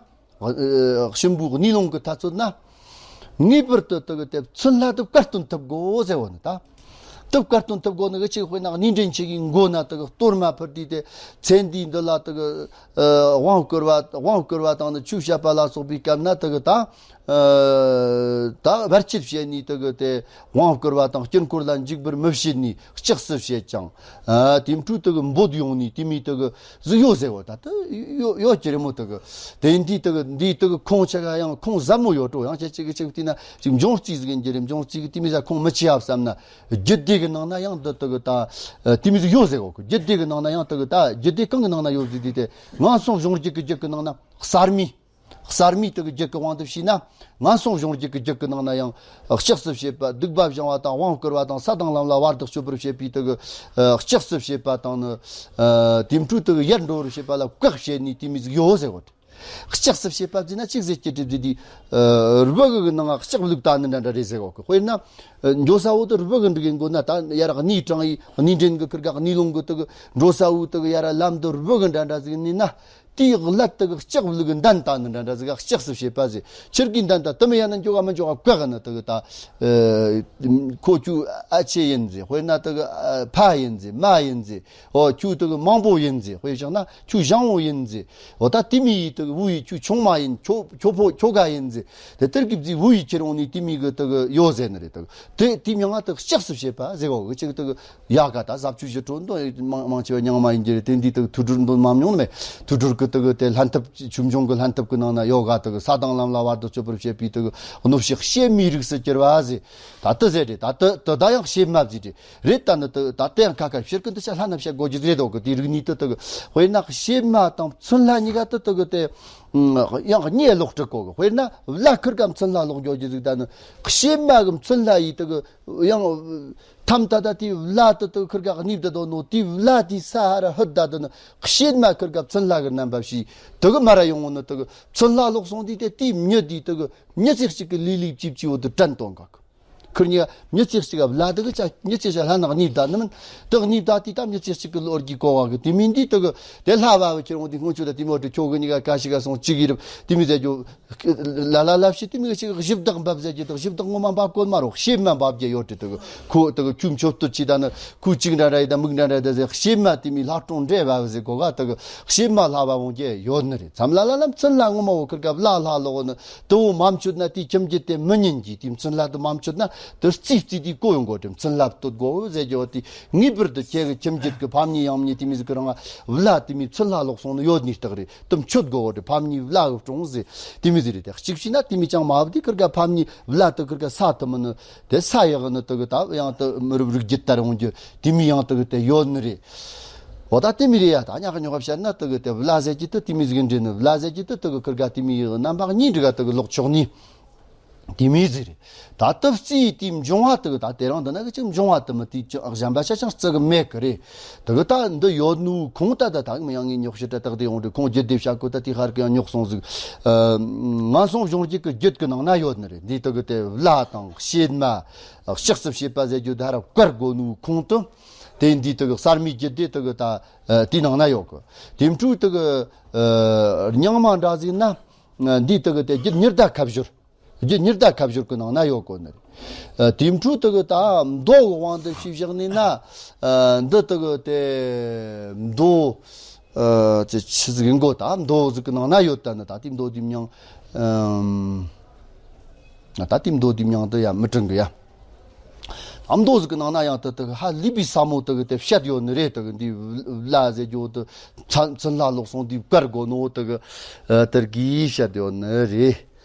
གཤིན་པོའི་གནས་ལུང་གི་ཐ་ཚོད་ན། ངེས་པར་དུ་དེ་གི་དེ་མཚན་ལྷ་དེ་བཀའ་བསྟན་ཐུབ་དགོས་ཟེར་བ་ནི་ད། དེ་བཀའ་བསྟན་ཐུབ་དགོས་ནི་གི་ཆི་གི། དཔེར་ན་གནས་འདྲེན་ཆེ་གི་མགོ་ན་དེ་གི་གཏོར་མ་ཕུལ་དུས་དེ་ཚེ་འདིའི་འདི་ལ་དེ་གི། ཨ། དབང་བསྐུར་བ་དབང་བསྐུར་བ་དང་ནི་ཆོས་བཤད་པ་ལ་སོགས་པའི་སྐབས་ན་དེ་གི་ད། ཨ། ད་བར་ཆད་བྱེད་ནི་དེ་གི་དེ་དབང་བསྐུར་བ་དང་དཀྱིལ་འཁོར་ལ་འཇུག་པར་མི་བྱེད་ནི་ལྕགས་སུ་བྱེད་ཅིང་། ཨ། དེའི་འཕྲོ་དེ་གི་འབོད་ཡོང་ནི་དེ་མོ་དེ་གི་ཟིག་ཡོད་ཟེར་བ། ད་དེ་ཡོད་ཡོད་ཀྱི་རེད་མོ། དེ་གི་དེ་འདི་དེ་གི་འདི་དེ་གི་ཁུངས་ཆ་ག་ཡང་ཁུངས་ཟབ་མོ་ཡོད་འགྲོ། ཡང་ཁྱེད་ཅིག་གི་ཅིག་བལྟས་ན་ཅིག་འབྱུང་རྩིས་ཟིག་ཡིན་གྱི་རེད། འབྱུང་རྩིས་གི་དེ་མོ་ཟིག་ཁུངས་མི་ཆེ་བ་བསམ་ན། རྒྱུད་སྡེ་གི་ནང་ན་ཡང་འདི་དེ་གི་ད་དེ་མོ་ཟིག་ཡོད་ཟེར་བ་གི། རྒྱུད་སྡེ་གི་ནང་ན་ཡང་དེ་གི་ད་རྒྱུད་སྡེ་གང་གི་ནང་ན་ཡོད་ཟིག་དེ་དེ་ངན་སོང་གཞོམ་རྒྱུ་གི་རྒྱུད་གི་ནང་ན་གསར་མའི། གསར་མའི་དེ་གི་རྒྱུད་ཀྱི་དབང་དུ་བྱས་ན། ངན་སོང་གཞོམ་རྒྱུད་ཀྱི་རྒྱུད་ཀྱི་ནང་ན་ཡང་ལྕགས་སུ་བྱེད་པ། སྡིག་པ་སྦྱང་བ་དང་དབང་བསྐུར་བ་དང་ས་དང་ལམ་ལ་བར་དུ་གཅོད་པར་བྱེད་པའི་དེ་གི་ལྕགས་སུ་བྱེད་པ་དང་ནི། དེ་འཕྲོས་དེ་གི་ཡར་འགྲོ་བར་བྱེད་པ་ལ་བཀག་བྱེད་ནི་དེ་མོ་ཟིག་ཡོད་ཟེར་གོ། ལྕགས་སུ་བྱེད་པ་ཟེར་ན་ཅི་ཟེར་གྱི་དེ་ཟེར་དུས། རི་བོ་གི་ནང་ལྕགས་བླུགས་ད་ནི་འདྲ་འདྲ་རེད་ཟེར་གོ་གི། དཔེར་ན། འགྲོ་ས་བོ་དེ་རི་བོ་གི་འགྲིག་གི་འགོ་ན། ད་ཡར་གནས་དྲངས་ཡི་གནས་འདྲེན་གི་ཁིར་ག་གནས་ལུང་གི་དེ་གི་འགྲོ་ས་བོ་དེ་གི་ཡར་ལམ་དུ་རི་བོ་གི་འདྲ་འདྲ་ཟིག་ནི་ན། དེའི་ཀླད་དེ་གི་ལྕགས་བླུགས་གི་འདན་ད་ནི་འདྲ་འདྲ་ཟིག་ལྕགས་སུ་བྱེད་པ་ཟེར། ཁྱེར་གི་འདན་ད་དེ་མི་ཡང་ན་འགྱོ་ག་མི་འགྱོ་ག་བཀག་ནི་དེ་གི་ད། ཁོ་ཁྱོའི་ཨ་ཆེ་ཡིན་ཟེར། དཔེར་ན་དེ་གི་ཕ་ཡིན་ཟེར། མ་ཡིན་ཟེར། ཨོ་ཁྱོད་དེ་གི་མང་པོ་ཡིན་ཟེར། དཔེ་བཞག་ན་ཁྱོད་ཞང་བོ་ཡིན་ཟེར། ཨོ་ད་དེ་མི་ཡི་དེ་གི་བུ་ཡི་ཁྱོད་ཆུང་མ་ཡིན། ཁྱོད་ཁྱོད་ཕོ་ཁྱོད་ག་ཡིན་ཟེར། དེ་ལྟར་གི་བཟི་བུ་ཡི་ཁྱེར་འོང་ནི་དེ་མི་གི་དེ་གི་ཡོད་ཟེར་ནི་རེད། དེ་གི་དེ་དེ་མྱིང་ང་དེ་གི་ལྕགས་སུ་བྱེད་པ་ཟེར་གོ་གི། ཅིག་དེ་གི་ཡ་ག་ད་ཟབ་ཆོས་ཞི་ཁྲོ་འདོན་མང་མང་ཆེ་བ་རྙིང་མ་ཡིན་གྱི་རེད། དེ་འདི་དེ་གི་ཐུགས་སྒྲུབ་འདོན་མ་མྱོང་ནི་མེད། ཐུགས་སྒྲུབ་གི་དེ་གི་དེ་ལྷན་ཐབས་ཆོས་འབྱུང་གི་ལྷན་ཐབས་གི་ནང་ན་ཡོད་ག། དེ་གི་ས་དང་ལམ་ལ་བར་དུ་གཅོད་པར་བྱེད་པའི་དེ་གི་གནོད་བྱེད་གཤེད་མའི་རིགས་སུ་གྱུར་པ་ཟེར། ད་དེ་ཟེར་རེད། ད་དེ་དེ་ད་ཡང་གཤེད་མ་ཟེར་རེད། རེད། ད་ནི་དེ་ད་དེ་ཡང་ཁ་ཁ་ཕྱིར་གི་འདི་ཆ་ལྷ་ན་བཤད་དགོས་རྒྱུ་རེད་དོ་གི། དེ་རིགས་ནི་དེ་དེ་གི། དཔེར་ན་གཤེད་མ་དང་མཚོན་ལྷ་གཉིས་ཀ་དེ་དེ་གི་དེ་ཡང་གཉིས་ལོག་སྤྲད་གོ་གི། དཔེར་ན་བླ་ཁིར་ག་མཚོན་ལྷ་ལོག་འགྱོ་རྒྱུ་ཟིག། ད་ནི་གཤེད་མ་གི་མཚོན་ལྷ་ཡི་དེ་གི་ཡང་ཐམ་ད་ད་དེ་བླ་དེ་དེ་ཁིར་ག་གནས་བསྡད་དོ་ནོ། དེ་བླ་དེ་ས་ཧ་ར་ཧུད་ད་དེ་ནི་གཤེད་མ་ཁིར་ག་མཚོན་ལྷ་གི་རྣམ་པ་ཞིག་དེ་གི་མ་ར་ཡོང་ངོ་ནི། དེ་གི་མཚོན་ལྷ་ལོག་སོང་དུས་དེ་དེའི་མྱི་དེ་དེ་གི་མྱི་ཚེ་གཅིག་གི་ལུས་ལུས་ཅིབ་ཅིབ་བོ་དེ་དྲན་དོན་ག་གི། ཁིར་གཉིས་ཀ་མྱི་ཚེ་གཅིག་ག་བླ་དེ་གི་ཆ་མྱི་ཚེ་ཆ་ལྷ་ནག་གཉིས་ད་ནི་མིན། དེ་གཉིས་ད་དེ་ད་མྱི་ཚེ་གཅིག་གི་ལོ་རྒྱུས་གོ་བ་གི། དེ་མིན་དེ་དེ་གི་དེ་ལྷ་བ་བ་ཁྱེར་འོང་དེ་སྔོན་ཆད་ད་དེ་མོ་དེ་ཁྱོ་གི་གཉིས་ཀ་ཀ་ཤི་ག་སོང་གཅིག་གི་རབ་དེ་མི་ཟེར་རྒྱུ། ལ་ལ་ལ་ཕྱི་དེ་མི་གི་ཞིག་གཞི་བདག་འབབ་ཟེར་རྒྱུ་དང་། གཞི་བདག་ངོ་མ་འབབ་གོ་མ་རོགས། གཤེད་མ་འབབ་རྒྱུ་ཡོད་དེ། དེ་གི་ཁོ་དེ་གི་ཁྱོད་མཆོད་བསྟོད་ཅི་ད་ནི་ཁོ་གཅིག་འདྲ་འདྲ་ཡི་ད་མིག་འདྲ་འདྲ་ད་ཟེར། གཤེད་མ་དེ་མི་ལྷ་གྲོང་འདྲེ་བ་བ་ཟེར་གོ་ག། དེ་གི་གཤེད་མ་ལྷ་བ་འོང་རྒྱུ་ཡོད་ནི་རེད། མཚམས་ལ་ལ་ལ་མཚོན་ལྷ་ངོ་མ་བོ་ཁིར་ག་བླ་ལྷ་ལོག་ནི། དེ་བོ་མ་མཆོད་ན་དེའི་ཁྱིམ་རྒྱུད་དེ་མི་ཉན་གྱི། དེའི་མཚོན་ལྷ་དེ་མ་མཆོད་ན་དེ་རྩིས་རྩིས་དེ་གོ་ཡོང་གོ་དེ། མཚོན་ལྷ་བསྟོད་དགོ་ཟེར་རྒྱུ་དེ་ངེས་པར་དུ་ཁྱེད་ཀྱི་ཁྱིམ་རྒྱུད་ཀྱི་ཕམ་ཉེས་ཡང་ཉེས་དེ་མི་ཟིག་གི་རང་བླ་དེ་མི་མཚོན་ལྷ་ལོག་སོང་ནི་ཡོད་ནི་རྟགས་རེད། དེ་མཆོད་དགོ་དེ། ཕམ་ཉེས་བླ་གི་སྲུང་ཟེར་དེ་མི་ཟིག་རེད། དེ་གཅིག་བྱས་ན་དེ་མི་ཅང་མ་བ་དེ་ཁིར་ག་ཕམ་ཉེས་བླ་དེ་ཁིར་ག་ས་དེ་མི་ནི་དེ་ས་ཡག་ནི་དེ་གི་ད་ཡང་དེ་མི་རབས་རིགས་རྒྱུད་དར་འོང་རྒྱུ་དེ་མི་ཡང་དེ་གི་དེ་ཡོད་ནི་རེད། འོ་ད་དེ་མི་རེད་ཡ། ད་ཉག་ཉོག་བཤད་ན་དེ་གི་དེ་བླ་ཟེར་གྱི་དེ་དེ་མི་ཟིག་འདྲེ་ནི། བླ་ཟེར་གྱི་དེ་དེ་གི་ཁིར་ག་དེ་མི་ཡི་རྣམ་པ་གཉིས་འདྲི་ག་དེ་གི་ལོག་ཆོག་ནི། དེ་མི་ཟིག་རེད། ད་དེ་རྩིས་དེ་འབྱུང་བ་དེ་གི་ད་དེ་རང་དེ་ན་གི་ཅིག་འབྱུང་བ་དེ་མི་དེ་ཅི་གཞན་པ་ཆ་ཅང་བརྩི་གི་མེད་གི་རེད། དེ་གི་ད་འདི་ཡོད་ནུ་ཁོང་ད་ད་ད་མི་ཡང་ངས་ཉོག་ཤི་ཏྲ་བཏགས་དེ་ཡོང་དུས་ཁོང་རྒྱུད་སྡེ་བྱ་ཁོ་ད་དེ་ཧར་གི་ཡང་ཉོག་སོང་ཟིག། ངན་སོང་གཞོམ་རྒྱུད་ཀྱི་རྒྱུད་ཀྱི་ནང་ན་ཡོད་ནི་རེད། འདི་དེ་གི་དེ་བླ་དང་གཤེད་མ་ལྕགས་སུ་བྱེད་པ་ཟེར་རྒྱུ་ད་ར་བཀར་དགོ་ནུ་ཁོང་དུ། དེ་འདི་དེ་གི་གསར་མའི་རྒྱུད་སྡེ་དེ་གི་ད་དེའི་ནང་ན་ཡོད་གི། དེ་འཕྲོས་དེ་གི་རྙིང་མ་འདྲ་ཟིག་ན་འདི་དེ་གི་དེ་རྒྱུད་ཉི་ཟླ་ཁ་བཞུར། རྒྱུད་ཉི་ཟླ་ཁ་བཞུར་གི་ནང་ན་ཡོད་གོ་ནི་རེད། དེ་འཕྲོས་དེ་གི་ད་མདོ་གི་དབང་དུ་ཞུས་བཞག་ནི་ན། འདི་དེ་གི་དེ་མདོ་ཅི་ཆི་ཟིག་ཡིན་གོ། ད་མདོ་ཟིག་གི་ནང་ན་ཡོད། ད་ནི་ད་དེ་མདོ་དེ་མྱང་ད་དེ་མདོ་དེ་མྱང་དུ་ཡ་མི་དྲན་གི་ཡ། ཨ་མདོ་ཟིག་གི་ནང་ན་ཡང་དེ་དེ་གི་ཧ་ལས་པའི་ཟབ་མོ་དེ་གི་དེ་བཤད་ཡོད་ནི་རེད། དེ་གི་འདི་བླ་ཟེར་རྒྱུ་དེ་མཚོན་ལྷ་ལོག་སོང་དེ་བཀར་དགོ་ནོ་དེ་གི་དེར་གིས་བཤད་ཡོད་ནི་རེད།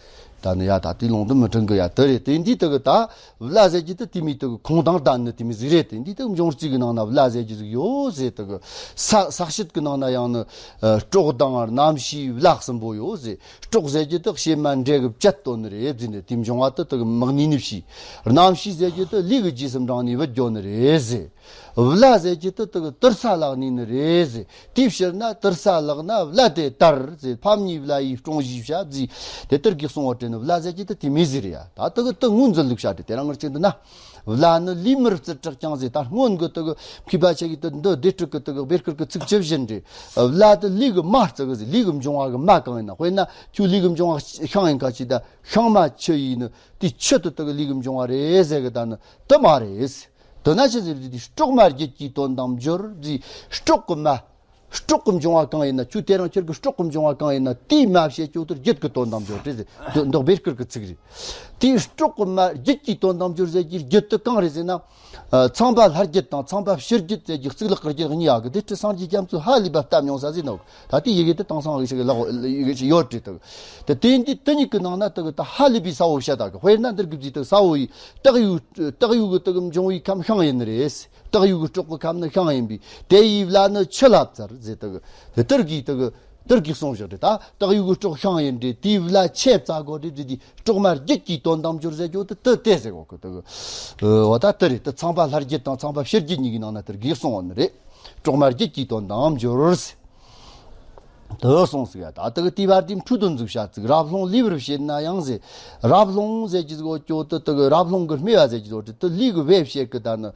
ད་ནི་ཡ་ད་དེ་ལུང་དུ་མི་དྲན་གི་ཡ། དེ་རེད། དེ་འདི་དེ་གི་ད་བླ་ཟེར་རྒྱུ་དེ་དེ་མི་དེ་གི་ཁུངས་དང་ལྡན་ནི་དེ་མི་ཟིག་རེད། དེ་འདི་དེ་གི་འབྱུང་རྩིས་གི་ནང་ན་བླ་ཟེར་རྒྱུ་ཟིག་ཡོད་ཟེར། དེ་གི་ས་ས་བཤད་གི་ནང་ན་ཡང་ནི་སྲོག་དང་རྣམ་ཤེས་བླ་གསུམ་པོ་ཡོད་ཟེར། སྲོག་ཟེར་རྒྱུ་དེ་གཤེད་མ་འདྲེ་གི་བཅད་དོ་ནི་རེད་ཟེར་ནས་དེ་འབྱུང་བ་དེ་དེ་གི་མི་གནས་ནི་བྱས། རྣམ་ཤེས་ཟེར་རྒྱུ་དེ་ལས་གི་རྗེས་སུ་འབྲངས་ནས་བུད་འགྱོ་ནི་རེད་ཟེར། བླ་ཟེར་རྒྱུ་དེ་དེ་གི་དུར་ས་ལ་གནས་ནི་རེད་ཟེར། དེའི་ཕྱིར་ན་དུར་ས་ལག་ན་བླ་དེ་དར་ཟེར། ཕམ་ཉེས་བླ་ཡི་སྲུང་ཞེས་བྱ་ཟེར། དེ་དེར་གི་གསུང་བ་དྲན་ནི་བླ་ཟེར་རྒྱུ་དེ་དེ་མི་ཟིག་རེད་ཡ། ད་དེ་གི་དེ་ངོས་འཛིན་ལུགས་བྱ་དེ་དེ་རང་ངར་ཅན་དུ་ན། བླ་ནི་ལས་མི་རབས་བརྩི་དྲག་ཀྱང་ཟེར། ད་སྔོན་གི་དེ་གི་མཁས་པ་ཆེ་གི་དེ་འདི་སྡེ་དྲུག་གི་དེ་གི་བེར་ཁུར་གི་ཚིག་ཇི་བཞིན་རེད། བླ་དེ་ལས་གི་མ་བརྩི་གི་ཟེར། ལས་གི་འབྱུང་བ་གི་མ་གང་ཡིན་ན། དཔེར་ན་ཁྱོད་ལས་གི་འབྱུང་བ་ཤིང་ཡིན་ཁ་ཅིག་ད་ཤིང་མ་ཆུ་ཡིན་ནི་དེ་ཆུ་དེ་དེ་གི་ལས་གི་འབྱུང་བ་རེད་ཟེར་གི་ད་ནི་དེ་མ་རེད། དེ་ན་ཆི་ཟེར་དེ་སྲོག་མ་རྒྱུད་ཀྱི་དོན་དམ་སྦྱོར་ཟེར། སྲོག་གི་མ། སྲོག་གི་འབྱུང་བ་གང་ཡིན་ན། ཁྱོད་དེ་རང་ཁྱེར་གི་སྲོག་གི་འབྱུང་བ་གང་ཡིན་ན་དེའི་མ་བྱེད་ཆོག་དེར་རྒྱུད་ཀྱི་དོན་དམ་སྦྱོར་རེད་ཟེར། འདི་འདི་བེར་ཁུར་གི་ཚིག་རེད། དེའི་སྲོག་གི་མ་རྒྱུད་ཀྱི་དོན་དམ་སྦྱོར་ཟེར་གྱི་རྒྱུད་དུ་གང་རེད་ཟེར་ན། ཚངས་པ་ལྷ་རྒྱུད་དང་ཚངས་པ་ཕྱི་རྒྱུད་ཟེར་གྱི་གཙུག་ལག་གི་རྒྱུད་གཉིས་ཡོད་གི། དེ་ཁྲི་སངས་རྒྱས་རྒྱ་མཚོ་ཧ་ལས་པ་བལྟ་མྱོང་ས་ཟེར་ནོ། ད་དེ་ཡི་གེ་དེ་དེང་སང་ཡི་གེ་ཞིག་ལག་ཡི་གེ་ཞིག་ཡོད་རེད་དོ། དེ་དེ་འདི་དེ་གཉིས་ཀྱི་ནང་ན་དེ་གི་ད་ཧ་ལས་པའི་ས་བོ་བཤད་ད་གི། དཔེར་ན་འདིར་གི་ཟིག་དེ་ས་བོ་ཡི་སྟག་ཡུ་སྟག་ཡུ་གི་དེ་གི་འབྱུང་བའི་ཁམས་ཤིང་ཡིན་ནི་རེད། སྟག་ཡུ་གི་སྲོག་གི་ཁམས་ནི་ཤིང་ཡིན་པས་དེ་ཡི་བླ་ནི་ཆུ་ལ་བཙལ་ཟེར། དེ་གི་དེ་དེར་གི་དེ་གི་ དེར་གིས་གསུངས་བཞག་རེད། ད་སྟག་ཡུལ་གྱི་སྲོག་ཤིང་ཡིན་རེད། དེའི་ལ་ཆད་བཙལ་དགོས་རེད་ཟེར་དུས། སྲོག་མ་རྒྱུད་ཀྱི་དོན་དམ་སྦྱོར་ཟེར་རྒྱུ་དེ་དེ་དེ་ཟེར་གོ་གི། དེ་གི་འོ་ད་དེ་རེད། དེ་ཚངས་པ་ལྷ་རྒྱུད་དང་ཚངས་པ་ཕྱི་རྒྱུད་གཉིས་ཀྱི་ནང་ན་དེར་གིས་གསུངས་པ་ནི་རེད། སྲོག་མ་རྒྱུད་ཀྱི་དོན་དམ་སྦྱོར་ཟེར། དེ་གསུངས་ཟིག་ཡ། ད་དེ་གི་དེའི་བར་དེའི་འཕྲོས་དོན་ཟིག་བཤད་ཟིག་རབ་ལྷུང་ལུས་པར་བྱེད་ན་ཡང་ཟེར། རབ་ལྷུང་ཟེར་གྱི་ཟིག་འོ་ཅོ་དེ་དེ་གི་རབ་ལྷུང་གི་སྨེ་བ་ཟེར་གྱི་ཟིག་འོ་དེ་དེ་ལུས་གི་བེ་བྱེད་གི། ད་ནི་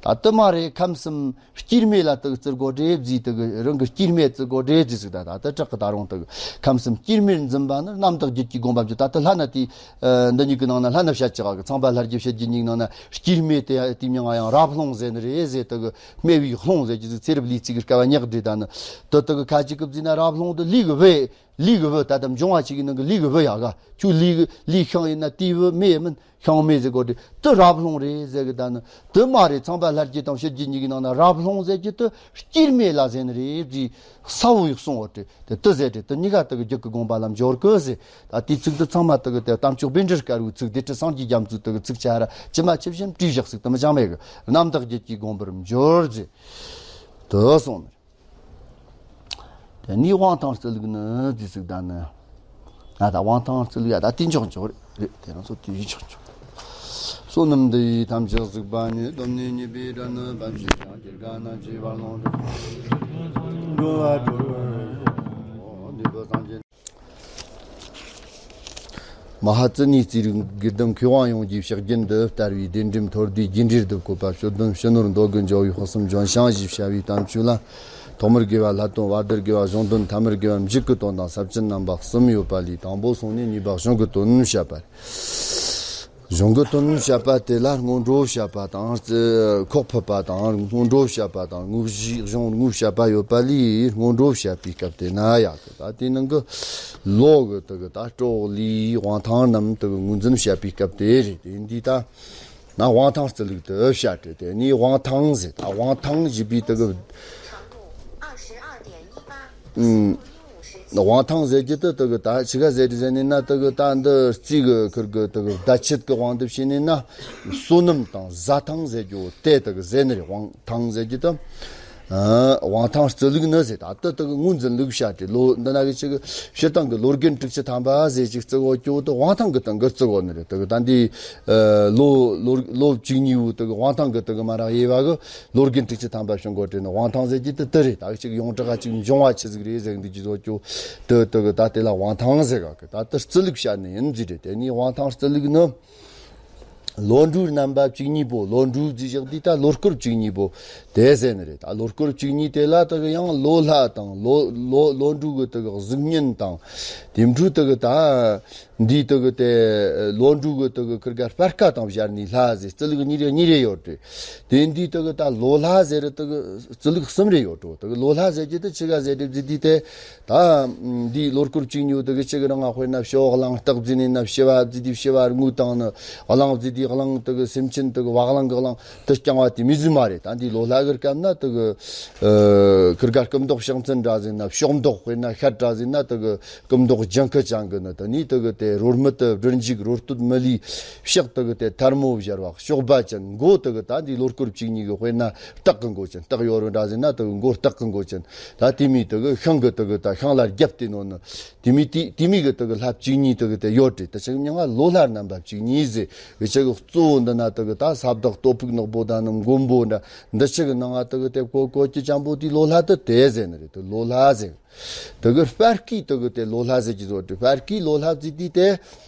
ད་དེ་མ་རེད། ཁམས་གསུམ་སྐྱེ་མེད་ལ་དེ་གི་བརྩི་དགོས་རེད་ཟེར། དེ་གི་རང་གི་སྐྱེ་མེད་བརྩི་དགོས་རེད་ཟེར་ཟིག་ད་ད་དེ་དྲག་གི། ད་རུང་དེ་གི་ཁམས་གསུམ་སྐྱེ་མེད་འཛིན་པ་ནི་རྣམ་དག་རྒྱུད་ཀྱི་དགོངས་པ་འཇུག་ད་དེ་ལྷ་ན་དེ་འདི་གཉིས་ཀྱི་ནང་ན་ལྷ་ན་བཤད་ཀྱི་ག་གི། ཚངས་པ་ལྷ་རྒྱུད་ཕྱི་རྒྱུད་གཉིས་ནང་ན་སྐྱེ་མེད་དེ་དེའི་མིང་ང་ཡང་རབ་ལྷུང་ཟེར་ནི་རེད་ཟེར། དེ་གི་སྨེ་བའི་ལྷུང་ཟེར་གྱི་ཟིག་ཚེ་རབས་ལུས་རྩིས་ཀྱི་སྐབས་ཉག་འདྲེ། ད་ནི་དེ་དེ་གི་ཁ་ཅིག་གི་བརྩིས་ན་རབ་ལྷུང་དེ་ལུས་གི་བེ། ལུས་གི་བེ། ད་དམ་འབྱུང་བ་ཅིག་གི་ནང་གི་ལུས་གི་བེ་ཡ་ག་ཁྱོད་ལུས་གི་ལུས་ཤིང་ཡིན་ན་དེའི་བེ་སྨེ་མིན། ཤིང་སྨེ་ཟེར་གོ་དེ་དེ་རབ་ལྷུང་རེད་ཟེར་གི། ད་ནི་དེ་མ་རེད། ཚངས་པ་ལྷ་རྒྱུད་དང་ཕྱི་རྒྱུད་གཉིས་ཀྱི་ནང་ན་རབ་ལྷུང་ཟེར་གྱི་དེ་སྐྱེ་མེད་ལ་ཟེར་ནི་རེད་ཟེར། ས་བོ་ཡིག་གསུང་བ་དེ་དེ་དེ་ཟེར་དེ་དེ་གཉིས་ཀ་དེ་གི་རྒྱུད་ཀྱི་དགོངས་པ་ལ་འབྱོར་གི་ཟེར། ད་དེའི་ཚིག་དེ་ཚང་མ་དེ་གི་དེ་དམ་ཆོས་བཻ་ཌཱུརྱ་དཀར་པོའི་ཚིག་སྡེ་སྲིད་སངས་རྒྱས་རྒྱ་མཚོའི་དེ་གི་ཚིག་ཆ་ར་ཇི་མ་ཇི་བཞིན་བྲིས་བཞག་ཟིག་དེ་མི་ཅང་མེད་གི། རྣམ་དག་རྒྱུད་ཀྱི་དགོངས་པར་འབྱོར་ཟེར། དེ་གསུངས་ནི། དེ་ནས་དབང་ཐང་རྩི་ལུགས་ནི་ཟེར་ཟིག་ད་ནི། ང་ད་དབང་ཐང་རྩི་ལུགས་ཡ་ད་དེ་འཇོག་འཇོག་རེད། དེ་རང་ཚོ་དེ་ཡིན་ཆོག་ཆོག་བསོད་ནམས་འདི་ཡིས་ཐམས་ཅད་གཟིགས་པ་ཉིད། སྟོབས་ནི་ཉེས་པའི་དགྲ་ནི་ཕམ་བྱས་ཤིང་། སྐྱེ་རྒ་ན་འཆིའི་རྦ་ཀློང་དུ་འགྲོ་བ་སྒྲོལ་བར་ཤོག་འདི་ཕུ་སངས་རྒྱས། མ་ཧཱ་ཙི་ནའི་རྩིས་རིག་དགེ་ལྡན་མཁས་དབང་ཡོངས་ཀྱི་ཕྱག་རྒྱུན་དུ་བསྟར་བའི་བདེན་རིམ་མཐོར་འདུས་རྒྱས་འབྲིང་བསྡུས་བཀོད་པ། ཞོ་སྟོན་ཕྱི་ནོར་མདོ་རྒྱུད་འཇོ་བོའི་དཔག་བསམ་ལྗོན་ཤིང་ཞེས་བྱ་བའི་བསྟན་བཅོས་ལ། ཐོག་མར་དགེ་བ་ལྷ་སྟོན། བར་དུ་དགེ་བ་གཞུང་དོན། ཐ་མར་དགེ་བ་མཇུག་གི་དོན་དང་ཟབ་ཅན་རྣམ་པ་གསུམ་ཡོད་པ་ལས། དང་པོ་སོང་ནས་གཉིས་པ་གཞུང་གི་དོན་བཤད་པ། གཞུང་གི་དོན་བཤད་པ་དེ་ལ་སྔོན་འགྲོ་བཤད་པ་དང་། ཁོག་ཕུད་པ་དང་། སྔོན་འགྲོ་བཤད་པ་དང་། དངོས་གཞིའི་གཞུང་དངོས་བཤད་པ་ཡོད་པ་ལས། སྔོན་འགྲོ་བཤད་པའི་སྐབས་དེ་ན་ཡ་གི། ད་དེའི་ནང་གི་ལོ་གི་དེ་གི་ད་སྲོག་ལུས་དབང་ཐང་རྣམས་དེ་གི་ངོས་འཛིན་བཤད་པའི་སྐབས་དེ་རེད། དེ་འདི་ད་ན་དབང་ཐང་རྩི་ལུགས་དེ་བཤད་དེ། དེ་ནས་དབང་ཐང་ཟེར། ད་དབང་ཐང་ཞེས་པའི་དེ་གི་ཨུམ། དབང་ཐང་ཟེར་རྒྱུ་དེ་དེ་གི་ད་ཆི་ག་ཟེར་ཟེར་ནས་ན། དེ་གི་ད་འདི་རྩིས་གི་ཁུར་གི་དེ་གི་བརྡ་ཆད་གི་དབང་དུ་བྱས་ནས་ན། བསོད་ནམས་དང་ཟ་ཐང་ཟེར་རྒྱུ་དེ་དེ་གི་ཟེར་ནི་རེད། དབང་ཐང་ཟེར་རྒྱུ་དེ། ཨ། དབང་ཐང་རྩི་ལུགས་ནི་ཟེར། ད་དེ་དེ་གི་ངོས་འཛིན་ལུགས་བཤད་དེ། ལོ་འདི་ན་གི་ཅིག་སྤྱིར་བཏང་གི་ལོ་རྒན་དྲུག་ཅུ་ཐམ་པ་ཟེར་ཅིག་བརྩི་གོ་ཅོག་དེ་དབང་ཐང་གི་སྟེང་གི་བརྩི་གོ་ནི་རེད། དེ་གི་ད་འདི་ཨ་ལོ་ལོ་ལོ་བཅུ་གཉིས་པོ་དེ་གི་དབང་ཐང་གི་དེ་གི་མ་རག་ཡེ་བ་གི། ལོ་རྒན་དྲུག་ཅུ་ཐམ་པ་བྱུང་གོ་དྲན་ནི་དབང་ཐང་ཟེར་གྱི་དེ་དེ་རེད། ད་ཅིག་ཡོངས་གྲགས་ཅིག་འབྱུང་བ་ཆི་ཟིག་རེད་ཟེར་འདི་ཅི་ཟོ་ཅོ་དེ་དེ་གི་ད་དེ་ལ་དབང་ཐང་ཟེར་ག་གི། ད་དེ་རྩི་ལུགས་བཤད་ནི་ཡིན་ཟིག་རེད། དེ་ནི་དབང་ཐང་རྩི་ལུགས་ནི། ལོ་འབྲུག་རྣམ་པ་བཅུ་གཉིས་པོ། ལོ་འབྲུག་ཟེར་བཞག་འདི་ད་ལོ་སྐོར་བཅུ་གཉིས་པོ་དེ་ཟེར་ནི་རེད། ད་ལོ་སྐོར་བཅུ་གཉིས་དེ་ལ་དེ་གི་ཡང་ལོ་ལྷ་དང་ལོ་ལོ་ལོ་འབྲུག་གི་དེ་གི་གཟུགས་བརྙན་དང་། དེ་འཕྲོ་དེ་གི་ད། འདིའི་དེ་གི་དེ་ལོ་འབྲུག་གི་དེ་གི་ཁུར་ག་སྤར་ཁ་དང་སྦྱར་ནས་ལྷ་ཟེར། རྩི་ལུགས་གཉིས་རེ་གཉིས་རེ་ཡོད་རེད། དེ་འདིའི་དེ་གི་ད་ལོ་ལྷ་ཟེར་རེད། དེ་གི་རྩི་ལུགས་གསུམ་རེ་ཡོད་འགྲོ། དེ་གི་ལོ་ལྷ་ཟེར་གྱི་དེ་ཆི་ག་ཟེར་རེད་ཟེར་དུས། དེ་ད་འདིའི་ལོ་སྐོར་བཅུ་གཉིས་དེ་གི་ཆི་གི་རང་ང་དཔེར་ན་ཕྱི་གླང་སྟག་བརྫིས་ནས་ན་ཕྱི་བ་བརྫིས་དུས་ཕྱི་བ་རྔུལ་བཏང་ནི། གླང་བརྫིས་དུས་གླང་དེ་གི་སེམས་ཅན་དེ་གི་བ་གླང་གི་གླང་དེ་རྐྱང་བ་དེ་མི་ཟིག་མ་རེད། ད་འདིའི་ལོ་ལྷ་གི་སྐབས་ན་དེ་གི་ཨ་ཁུར་ག་སྐུ་མདོག་ཕྱག་མཚན་འདྲ་ཟིག་ན་ཕྱོགས་མདོག་དཔེར་ན་ཤར་འདྲ་ཟིག་ན་དེ་གི་སྐུ་མདོག་ལྗང་ཁུ་ཅན་གི་ནི། དེ་ནས་དེ་གི་དེ་རོལ་མོ་དེ་སྦྲུལ་འཇུག། རོལ་སྟོད་མི་ལུས། ཕྱག་དེ་གི་དེ་ཐལ་མོ་སྦྱར་བ་གཤོག་པ་ཅན། མགོ་དེ་གི་ད་འདི་ལོ་སྐོར་བཅུ་གཉིས་གི་དཔེར་ན་སྟག་གི་མགོ་ཅན། སྟག་ཡོར་བ་འདྲ་ཟེར་ན་དེ་གི་མགོ་སྟག་གི་མགོ་ཅན། ད་དེ་མོ་དེ་གི་ཤིང་གི་དེ་གི་ད་ཤིང་ལ་རྒྱབ་སྟེ་ནོ་ནི། དེ་མོ་དེ་དེ་མོ་གི་དེ་གི་ལྷ་བཅུ་གཉིས་དེ་གི་དེ་ཡོད་རེད། དེ་ཆ་མྱིང་ང་ལོ་ལྷ་རྣམ་པ་བཅུ་གཉིས་ཟེར། འུ་ཆ་གི་གཙོ་བོ་འདི་ན་དེ་གི་ད་ས་བདག་སྟོབས་ཕུག་ནག་པོ་དང་ནི་མགོན་པོ་འདྲ་འདི་ཆ་གི་ནང་ང་དེ་གི་དེ་གོ་གོ་ཅི་ཅན་པོ་དེ་ལོ་ལྷ་དེ་དེ་ཟེར་ནི་རེད། དེ་ལོ་ལྷ་ཟེར། དེ་གི་སྤར་ཁའི་དེ་གི་དེ་ལོ་ལྷ་ཟེར་གྱི་བཟོ་འདྲ། སྤར་ཁའི་ལོ་ལྷ་ཟེར་དུས་དེ་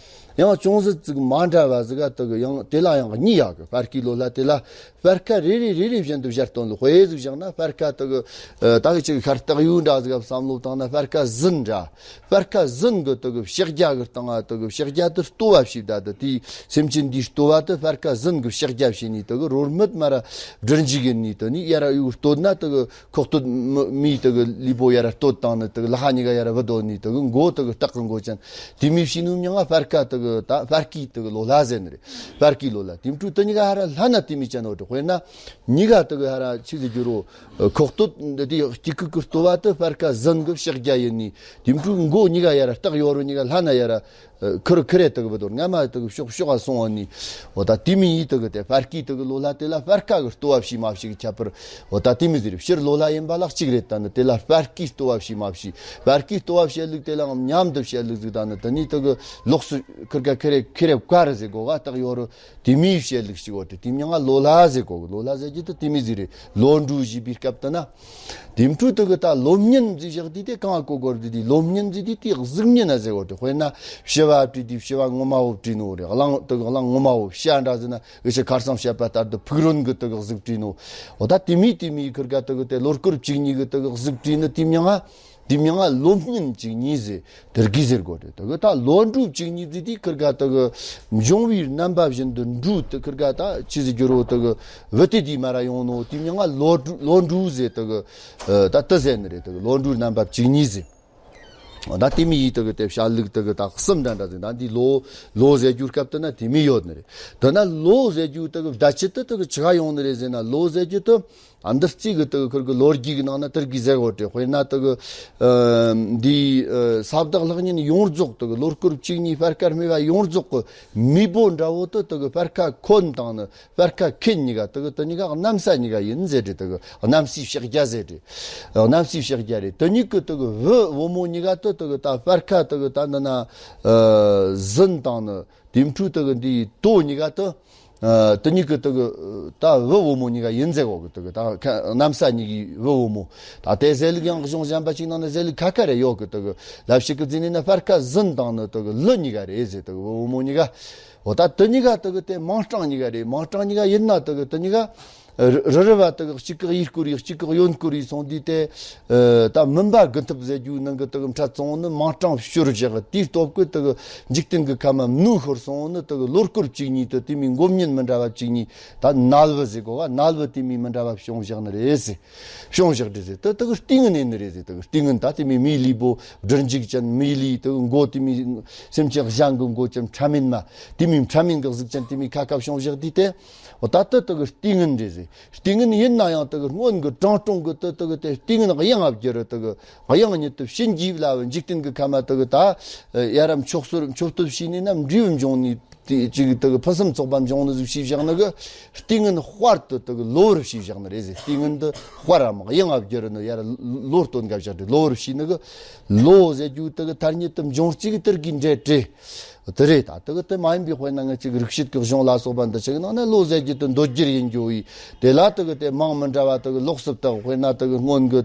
ཡང་ཅུང་ཟད་ཅིག་མ་འདྲ་བ་ཟིག་ག་དེ་གི་ཡང་དེ་ལ་ཡང་གཉིས་ཡོད་གི། སྤར་ཁའི་ལོ་ལྷ་དེ་ལ་སྤར་ཁ་རེ་རེ་རེ་རེ་བཞིན་དུ་སྦྱར་དོན་ལ་དཔེ་ཟིག་བཞག་ན། སྤར་ཁ་དེ་གི་ཨ་ད་གི་ཅིག་ཤར་སྟག་ཡོས་འདྲ་ཟིག་ག་བསམ་བློ་བཏང་ན། སྤར་ཁ་ཟིན་འདྲ། སྤར་ཁ་ཟིན་གི་དེ་གི་ཕྱག་རྒྱ་གི་སྟེང་ང་དེ་གི་ཕྱག་རྒྱ་དེ་ལྟོ་བ་བྱས་ད་དེ། དེའི་སེམས་ཅན་འདིའི་ལྟོ་བ་དེ་སྤར་ཁ་ཟིན་གི་ཕྱག་རྒྱ་བྱས་ནས་དེ་གི་རོལ་མོ་མར་ར་སྦྲུལ་འཇུག་ཡིན་ནས། དེ་ནས་ཡར་ར་ཡོས་བསྟོད་ན་དེ་གི་ཁོག་སྟོད་མི་མི་དེ་གི་ལུས་པོ་ཡར་ར་བསྟོད་བཏང་ནི། དེ་གི་ལ་ཁ་གཉིས་ཀ་ཡར་ར་བུད་དོ་ནི། དེ་གི་མགོ་དེ་གི་སྟག་གི་མགོ་ཅན། དེ་མོ་བྱས་ནོ་མྱིང་ང་སྤར་ཁ་དེ་གི་ད་སྤར་ཁའི་དེ་གི་ལོ་ལྷ་ཟེར་ནི་རེད། སྤར་ཁའི་ལོ་ལྷ། དེ་འཕྲོ་དེ་གཉིས་ཀ་ཧ་ར་ལྷ་ན་དེ་མོ་ཅན་ནོ་འདྲ། དཔེར་ན་གཉིས་ཀ་དེ་གི་ཧ་ར་ཆི་ཟེར་རྒྱུ་རོ། ཁོག་སྟོད་འདི་དེ་སྐྱིད་ཁུག་གི་ལྟོ་བ་དེ་སྤར་ཁ་ཟིན་གི་ཕྱག་རྒྱ་ཡིན་ནི། དེ་འཕྲོ་མགོ་གཉིས་ཀ་ཡར་ར་སྟག་ཡོར་བ་གཉིས་ཀ་ལྷ་ན་ཡར་ར། ཁུར་ཁུར་རེ་དག་བུ་དོར་ང་མ་དག་ཤོག་ཤོག་ག་སོང་བ་ནི། འོ་ད་དེ་མི་ཡི་དག་དེ་སྤར་ཁའི་དག་ལོ་ལ་དེ་ལ་སྤར་ཁ་གི་ལྟོ་བ་བྱིས་མ་བྱིས་ཀྱི་ཁྱད་པར། འོ་ད་དེ་མི་ཟེར་ཕྱིར་ལོ་ལ་ཡིན་པ་ལ་གཅིག་རེད། ད་ནི་དེ་ལ་སྤར་ཁའི་ལྟོ་བ་བྱིས་མ་བྱིས། སྤར་ཁའི་ལྟོ་བ་བྱེད་ལུགས་དེ་ལའང་མཉམ་དུ་བྱེད་ལུགས་ཟིག་ད་ནི་དེ་ནི་དག་ལོགས་སུ་ཁུར་ག་ཁུར་རེ་ཁུར་རེ་བཀར་ཟེར་གོ་ག་དག་ཡོད་རུ། དེ་མིའི་བཤད་ལུགས་ཤིག་འོ་དེ་དེ་མྱིང་ང་ལོ་ལ་ཟེར་གོ་གི། ལོ་ལ་ཟེར་རྒྱུ་དེ་དེ་མི་ཟིག་རེད། ལོ་འབྲུ་ཞེས་པའི་སྐབས་དེ་ན། དེ་འཕྲོ་དེ་གི་ད་ལོ་མཉེན་ཟེར་བཞག་དུས་དེ་གང་གོ་གོ་རེད། དེ་ལོ་མཉེན་ཟེར་དུས་དེ་གཟུགས་བརྙན་ན་ཟེར་གོ་དེ། དཔེར་ན་བྱི་བ་བྲིས་དུས་བྱི་བ་ངོ་མ་བོ་བྲིས་ནོ་རེད། གླང་དེ་གི་གླང་ངོ་མ་བོ། བྱ་འདྲ་ཟེར་ན་འུ་ཆོ་ཁར་སང་བཤད་པ་ལྟར་དུ་ཕུག་རོན་གི་དེ་གི་གཟུགས་བྲིས་ནོ། འོ་ད་དེ་མི་དེ་མིའི་ཁུར་ག་དེ་གི་དེ་ལོ་སྐོར་བཅུ་གཉིས་གི་དེ་གི་གཟུགས་བྲིས་ནི་དེ་མྱིང་ང་། དེ་མྱིང་ང་ལོ་མཉེན་བཅུ་གཉིས་ཟེར། དེར་གི་ཟེར་གོ་རེད། དེ་གི་ད་ལོ་འབྲུ་བཅུ་གཉིས་ཟེར་དུས་ཁུར་ག་དེ་གི་འབྱུང་བའི་རྣམ་པ་བཞིན་དུ་འབྲུ་དེ་ཁུར་ག་ད་ཆི་ཟེར་རྒྱུ་རོ། དེ་གི་བུ་དེ་དེ་མ་ར་ཡོང་ནོ་དེ་མྱིང་ང་ལོ་འབྲུ་ལོ་འབྲུ་ཟེར། དེ་གི་ད་དེ་ཟེར་ནི་རེད། དེ་གི་ལོ་འབྲུ་རྣམ་པ་བཅུ་གཉིས་ཟེར། ད་དེ་མི་ཡི་དེ་གི་དེ་བྱ་ལུགས་དེ་གི་ད་གསུམ་འདྲ་འདྲ་ཟེར། ད་འདི་ལོ་ལོ་ཟེར་རྒྱུ་སྐབས་དེ་ན་དེ་མི་ཡོད་ནི་རེད། དེ་ན་ལོ་ཟེར་རྒྱུ་དེ་གི་བརྡ་ཆད་དེ་དེ་གི་ཆི་ག་ཡོང་ནི་རེད་ཟེར་ན། ལོ་ཟེར་རྒྱུ་དེ། ཨ་འདི་རྩིས་གི་དེ་གི་ཁུར་གི་ལོ་རྒྱུས་གི་ནང་ན་དེར་གི་ཟེར་གོ་དེ། དཔེར་ན་དེ་གི་ཨ་འདི་ཨ་ས་བདག་ལྷག་ཉིན་ཡོངས་རྫོགས། དེ་གི་ལོ་སྐོར་བཅུ་གཉིས་སྤར་ཁ་རྨིས་པ་ཡོངས་རྫོགས་གི་མེས་པོ་འདྲ་བོ་དེ་དེ་གི་སྤར་ཁ་ཁོན་བཏང་ནི། སྤར་ཁ་ཁེན་གཉིས་ཀ་དེ་གི་དེ་གཉིས་ཀ་གནམ་ས་གཉིས་ཀ་ཡིན་ཟེར་དེ། དེ་གི་གནམ་སའི་ཕྱག་རྒྱ་ཟེར་དེ། གནམ་སའི་ཕྱག་རྒྱ་རེད། དེ་གཉིས་གི་དེ་གི་བུ་བུ་མོ་གཉིས་ཀ་དེ་དེ་གི་ད་སྤར་ཁ་དེ་གི་ད་འདི་ན་ཨ་ཟིན་བཏང་ནི། དེ་འཕྲོ་དེ་གི་འདི་དོ་གཉིས་ཀ་དེ། ཨ་དེ་གཉིས་ཀྱི་དེ་གི་ད་བུ་བུ་མོ་གཉིས་ཀ་ཡིན་ཟེར་གོ་གི། དེ་གི་ད་ཁ་གནམ་ས་གཉིས་ཀྱི་བུ་བུ་མོ། ད་དེ་ཟེར་ལུགས་ཡང་གཞུང་གཞན་པ་ཅིག་ནང་ན་ཟེར་ལུགས་ཁ་ཁ་རེ་ཡོད་གི། དེ་གི་ལབ་ཞིག་གི་རྫིས་ནས་ན་སྤར་ཁ་ཟིན་བཏང་ནི་དེ་གི་ལུ་གཉིས་ཀ་རེད་ཟེར། དེ་གི་བུ་བུ་མོ་གཉིས་ཀ། འོ་ད་དེ་གཉིས་ཀ་དེ་གི་དེ་མིང་གྲངས་གཉིས་ཀ་རེད། མིང་གྲངས་གཉིས་ཀ་ཡིན་ན་དེ་གི་དེ་གཉིས་ཀ་རི་རི་རི་བ་དེ་གི་གཅིག་གི་ཡུལ་སྐོར་ཡིན། གཅིག་གི་ཡོན་སྐོར་ཡིན་སོང་དུས་དེ། ཨ་ད་མུན་པ་དགུ་ཐུབ་ཟེར་རྒྱུའི་ནང་གི་དེ་གི་འཕྲད་སོང་ནི་མིང་གྲངས་ཤོར་བཞག་དེའི་སྟོབས་ཀྱིས་དེ་གི་འཇིག་རྟེན་གྱི་ཁམས་མ་མནོས་ཤོར་སོང་ནི། དེ་གི་ལོ་སྐོར་བཅུ་གཉིས་དེ་དེ་མིའི་མགོ་བརྙན་མི་འདྲ་བ་བཅུ་གཉིས། ད་ནལ་བུ་ཟེར་གོ་ག་ནལ་བུ་དེ་མིའི་མི་འདྲ་བ་བྱུང་བཞག་ནི་རེད་ཟེར། བྱུང་བཞག་རེད་ཟེར། དེ་དེ་གི་ལྟས་ངན་ཡིན་ནི་རེད་ཟེར། དེ་གི་ལྟས་ངན་ད་དེ་མིའི་མིའི་ལུས་པོ་སྦྲུལ་འཇིག་ཅན། མིའི་ལུས་དེ་གི་མགོ་དེ་མིའི་སེམས་ཅན་གཞན་གྱི་མགོ་ཅན། ཕྲ་མེན་མ་དེ་མིའི་ཕྲ་མེན་གྱི་གཟུགས་ཅན་དེ་མིའི་ཁ་ཁ་བྱུང་བཞག་དུས་དེ། འོ་ད་དེ་དེ་གི་ལྟས་ངན་རེད་ཟེར། ལྟས་ངན་ཡིན་ན་ཡང་དེ་གི་སྔོན་གི་དྲང་དྲང་གི་དེ་དེ་གི་དེ་ལྟས་ངན་གཡང་ང་བསྒྱུར། དེ་གི་གཡང་ཉིད་དུ་བྱིན་གྱིས་བརླབས། འཇིག་རྟེན་གྱི་ཁམས་མ་དེ་གི་ད་ཡ་རབས་མཆོག་ཟུར་མཆོག་སྟོབས་བྱས་ནས་ན་འབྲས་བུ་འབྱུང་ནི་དེ་ཅིག་དེ་གི་ཕུན་སུམ་ཚོགས་པ་འབྱུང་ནི་ཟིག་བྱས་བཞག་ནི་གི་ལྟས་ངན་དཔལ་དེ་དེ་གི་ལོ་བར་བྱས་བཞག་ནི་རེད་ཟེར། ལྟས་ངན་དེ་དཔལ་རམ་གཡང་ང་བསྒྱུར་ནི་ཡ་རབས་ལོ་སྟོན་ག་བཞག་དེ་ལོ་བར་བྱས་ནི་གི་ལོ་ཟེར་རྒྱུ་དེ་གི་ཐ་སྙད་དེ་འབྱུང་རྩིས་གི་དེར་གི་འབྲེལ་བྲལ། དེ་རེད། ད་དེ་གི་དེ་མ་ཡིན་པའི་དཔེར་ན་ང་ཅིག་རིག་བྱེད་ཀྱི་གཞུང་ལ་སོགས་པ་འདི་ཅིག་ནང་ན་ལོ་ཟེར་རྒྱུ་དེ་མདོ་རྒྱུད་ཡིན་རྒྱུ་ཡིས། དེ་ལ་དེ་གི་དེ་མིང་མི་འདྲ་བ་དེ་གི་ལོགས་སུ་བཏགས། དཔེར་ན་དེ་གི་སྔོན་གི་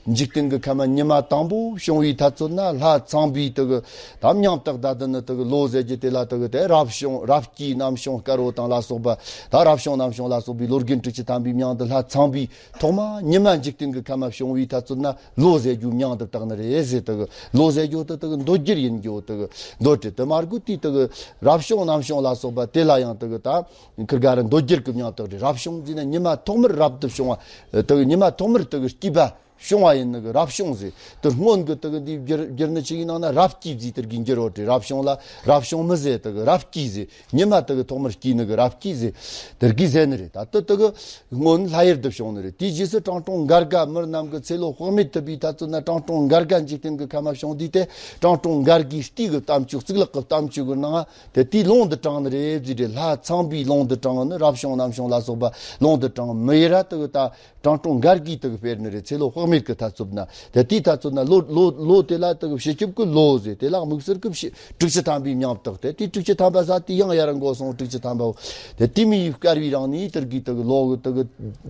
འཇིག་རྟེན་གྱི་ཁམས་མ་ཉི་མ་དང་པོ་བྱུང་བའི་ཐ་ཚོད་ན་ལྷ་ཚངས་པའི་དེ་གི་ད་མིང་བཏགས། ད་དེ་ནི་དེ་གི་ལོ་ཟེར་རྒྱུ་དེ་ལ་དེ་གི་དེ་རབ་བྱུང་རབ་སྐྱེས་རྣམ་བྱུང་དཀར་པོ་དང་ལ་སོགས་པ། ད་རབ་བྱུང་རྣམ་བྱུང་ལ་སོགས་པའི་ལོ་རྒན་དྲུག་ཅུ་ཐམ་པའི་མིང་དེ་ལྷ་ཚངས་པའི་ཐོག་མ་ཉི་མ་འཇིག་རྟེན་གྱི་ཁམས་མ་བྱུང་བའི་ཐ་ཚོད་ན་ལོ་ཟེར་རྒྱུ་མིང་དུ་བཏགས་ནི་རེད་ཟེར། དེ་གི་ལོ་ཟེར་རྒྱུ་དེ་དེ་གི་མདོ་རྒྱུད་ཡིན་རྒྱུ་དེ་གི་མདོ་རྒྱུད་དེ་མ་དགོས་དུས་དེ་གི་རབ་བྱུང་རྣམ་བྱུང་ལ་སོགས་པ་དེ་ལ་ཡང་དེ་གི་ད་ཁིར་ག་ར་མདོ་རྒྱུད་ཀྱི་མིང་བཏགས་རེད། རབ་བྱུང་ཟེར་ན་ཉི་མ་ཐོག་མར་རབ་ཏུ་བྱུང་བ། དེ་གི་ཉི་མ་ཐོག་མར་དེ་གི་སྐྱེས་པ་བྱུང་བ་ཡིན་ནི་གི་རབ་བྱུང་ཟེར། དེ་སྔོན་གི་དེ་གི་འདི་བསྒྱུར་བསྒྱུར་ནི་ཅིག་ཡིན་ནང་ན་རབ་སྐྱེས་ཟེར་དེར་གི་འགྱུར་རོ་དེ། རབ་བྱུང་ལ་རབ་བྱུང་མི་ཟེར། དེ་གི་རབ་སྐྱེས་ཟེར། ཉི་མ་དེ་གི་ཐོག་མར་སྐྱེས་ནི་གི་རབ་སྐྱེས་ཟེར། དེར་གི་ཟེར་ནི་རེད། ད་དེ་དེ་གི་སྔོན་ལྷ་ཡུལ་དུ་བྱུང་ནི་རེད། དེའི་རྗེས་སུ་ཀྲང་ཀྲུང་འགར་ག་མི་རྣམས་ཀྱི་ཚེ་ལོ་དཔག་མེད་ཐུབ་པའི་ཐ་ཚོད་ན་ཀྲང་ཀྲུང་འགར་ག་འཇིག་རྟེན་གྱི་ཁམས་མ་བྱུང་དུས་དེ་ཀྲང་ཀྲུང་འགར་གའི་རྟའི་གི་གཏམ་བརྗོད་གཙུག་ལག་གི་གཏམ་བརྗོད་གི་ནང་དེ་དེའི་ལུང་དུ་དྲངས་ནི་རེད་ཟེར་རེད། ལྷ་ཚངས་པའི་ལུང་དུ་དྲངས་ནི། རབ་བྱུང་རྣམ་བྱུང་ལ་སོགས་པ་ལུང་དུ་དྲངས། མི་ཡི་ར་དེ་གི་ད་ཀྲང་ཀྲུང་འགར་གིས་དེ་གི་སྤེལ་ནི་རེད། ཚེ་ལོ་དཔག་མེད་ཀྱི་ཐ་ཚོད་ན། དེ་དེའི་ཐ་ཚོད་ན་ལོ་ལོ་ལོ་དེ་ལ་དེ་གི་ཕྱི་སྐྱོབ་ཀྱི་ལོ་ཟེར། དེ་ལ་དམིགས་བསལ་གྱི་ཕྱི་དྲུག་ཅུ་ཐམ་པའི་མིང་བཏགས་ཏེ། དེ་དྲུག་ཅུ་ཐམ་པ་ཟ་དེ་ཡང་ཡར་འགོ་སོང་། དྲུག་ཅུ་ཐམ་པའོ། དེ་དེ་མི་ཡི་བསྐལ་བའི་རིང་ནི་དེར་གི་དེ་གི་ལོ་གི་དེ་གི་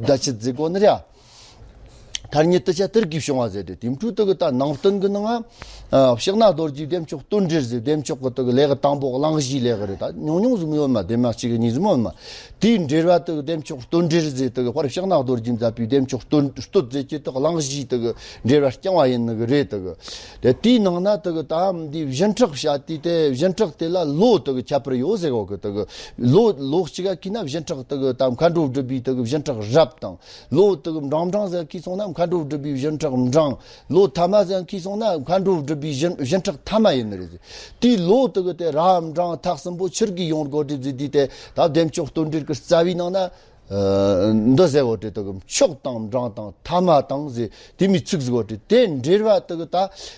ཟླ་ཕྱེད་ཟེར་གོ་ནི་རེད། ཐ་སྙད་དུ་བྱ་དེར་གི་བྱུང་བ་ཟེར་ཏེ། དེ་འཕྲོ་དེ་གི་ད་ནང་བསྟན་གི་ནང་ང་ཕྱག་ན་རྡོ་རྗེ་བདེ་མཆོག་སྟོད་འགྲེལ་ཟེར། བདེ་མཆོག་གི་དེ་གི་ལེའུ་དང་པོ་གླེང་གཞིའི་ལེའུ་རེད། ད་ཉུང་ཉུང་ཟིག་མི་ཡོད་མ། དེ་མ་གཅིག་གི་གཉིས་ཟིག་མི་ཡོད་མ། དེའི་འགྲེལ་བ་དེ་གི་བདེ་མཆོག་སྟོད་འགྲེལ་ཟེར། དེ་གི་དཔེར་ཕྱག་ན་རྡོ་རྗེས་མཛད་པའི་བདེ་མཆོག་སྟོད་སྟོད་ཟེར་གྱི་དེ་གླེང་གཞིའི་དེ་གི་འགྲེལ་བ་རྐྱང་བ་ཡིན་ནི་གི་རེད། དེ་གི་དེ་དེའི་ནང་ན་དེ་གི་ད་འདི་བཞི་ཕྲག་བྱ་དེ་དེ་བཞི་ཕྲག་དེ་ལ་ལོ་དེ་གི་ཁྱད་པར་ཡོད་ཟེར་གོ་གི། དེ་གི་ལོ་ལོ་གཅིག་ག་གི་ན་བཞི་ཕྲག་དེ་གི་ད་མཁའ་འགྲོ་སྒྲུབ་པའི་དེ་གི་བཞི་ཕྲག་རབ་དང་། ལོ་དེ་གི་འབྲིང་འབྲིང་ཟེར་གི་སོང་ན་མཁའ་འགྲོ་སྒྲུབ་པའི་བཞི་ཕྲག་འབྲིང་། ལོ་ཐ་མ་ཟེར་གི་སོང་ན་མཁའ་འགྲོ་སྒྲུབ་པའི་བཞི་བཞི་ཕྲག་ཐ་མ་ཡིན་ནི་རེད་ཟེར། དེའི་ལོ་དེ་གི་དེ་རབ་འབྲིང་ཐ་གསུམ་པོ་ཆི་གི་ཡོང་དགོས་རེད་ཟེར་དུས་དེ་ད་བདེ་མཆོག་སྟོད་འགྲེལ་གི་རྩ་བའི་ནང་ན། ཨ་འདི་ཟེར་གོ་དེ་དེ་གི་མཆོག་དང་འབྲིང་དང་ཐ་མ་དང་ཟེར་དེ་མི་ཚིག་ཟེར་གོ་དེ། དེ་འགྲེལ་བ་དེ་གི་ད་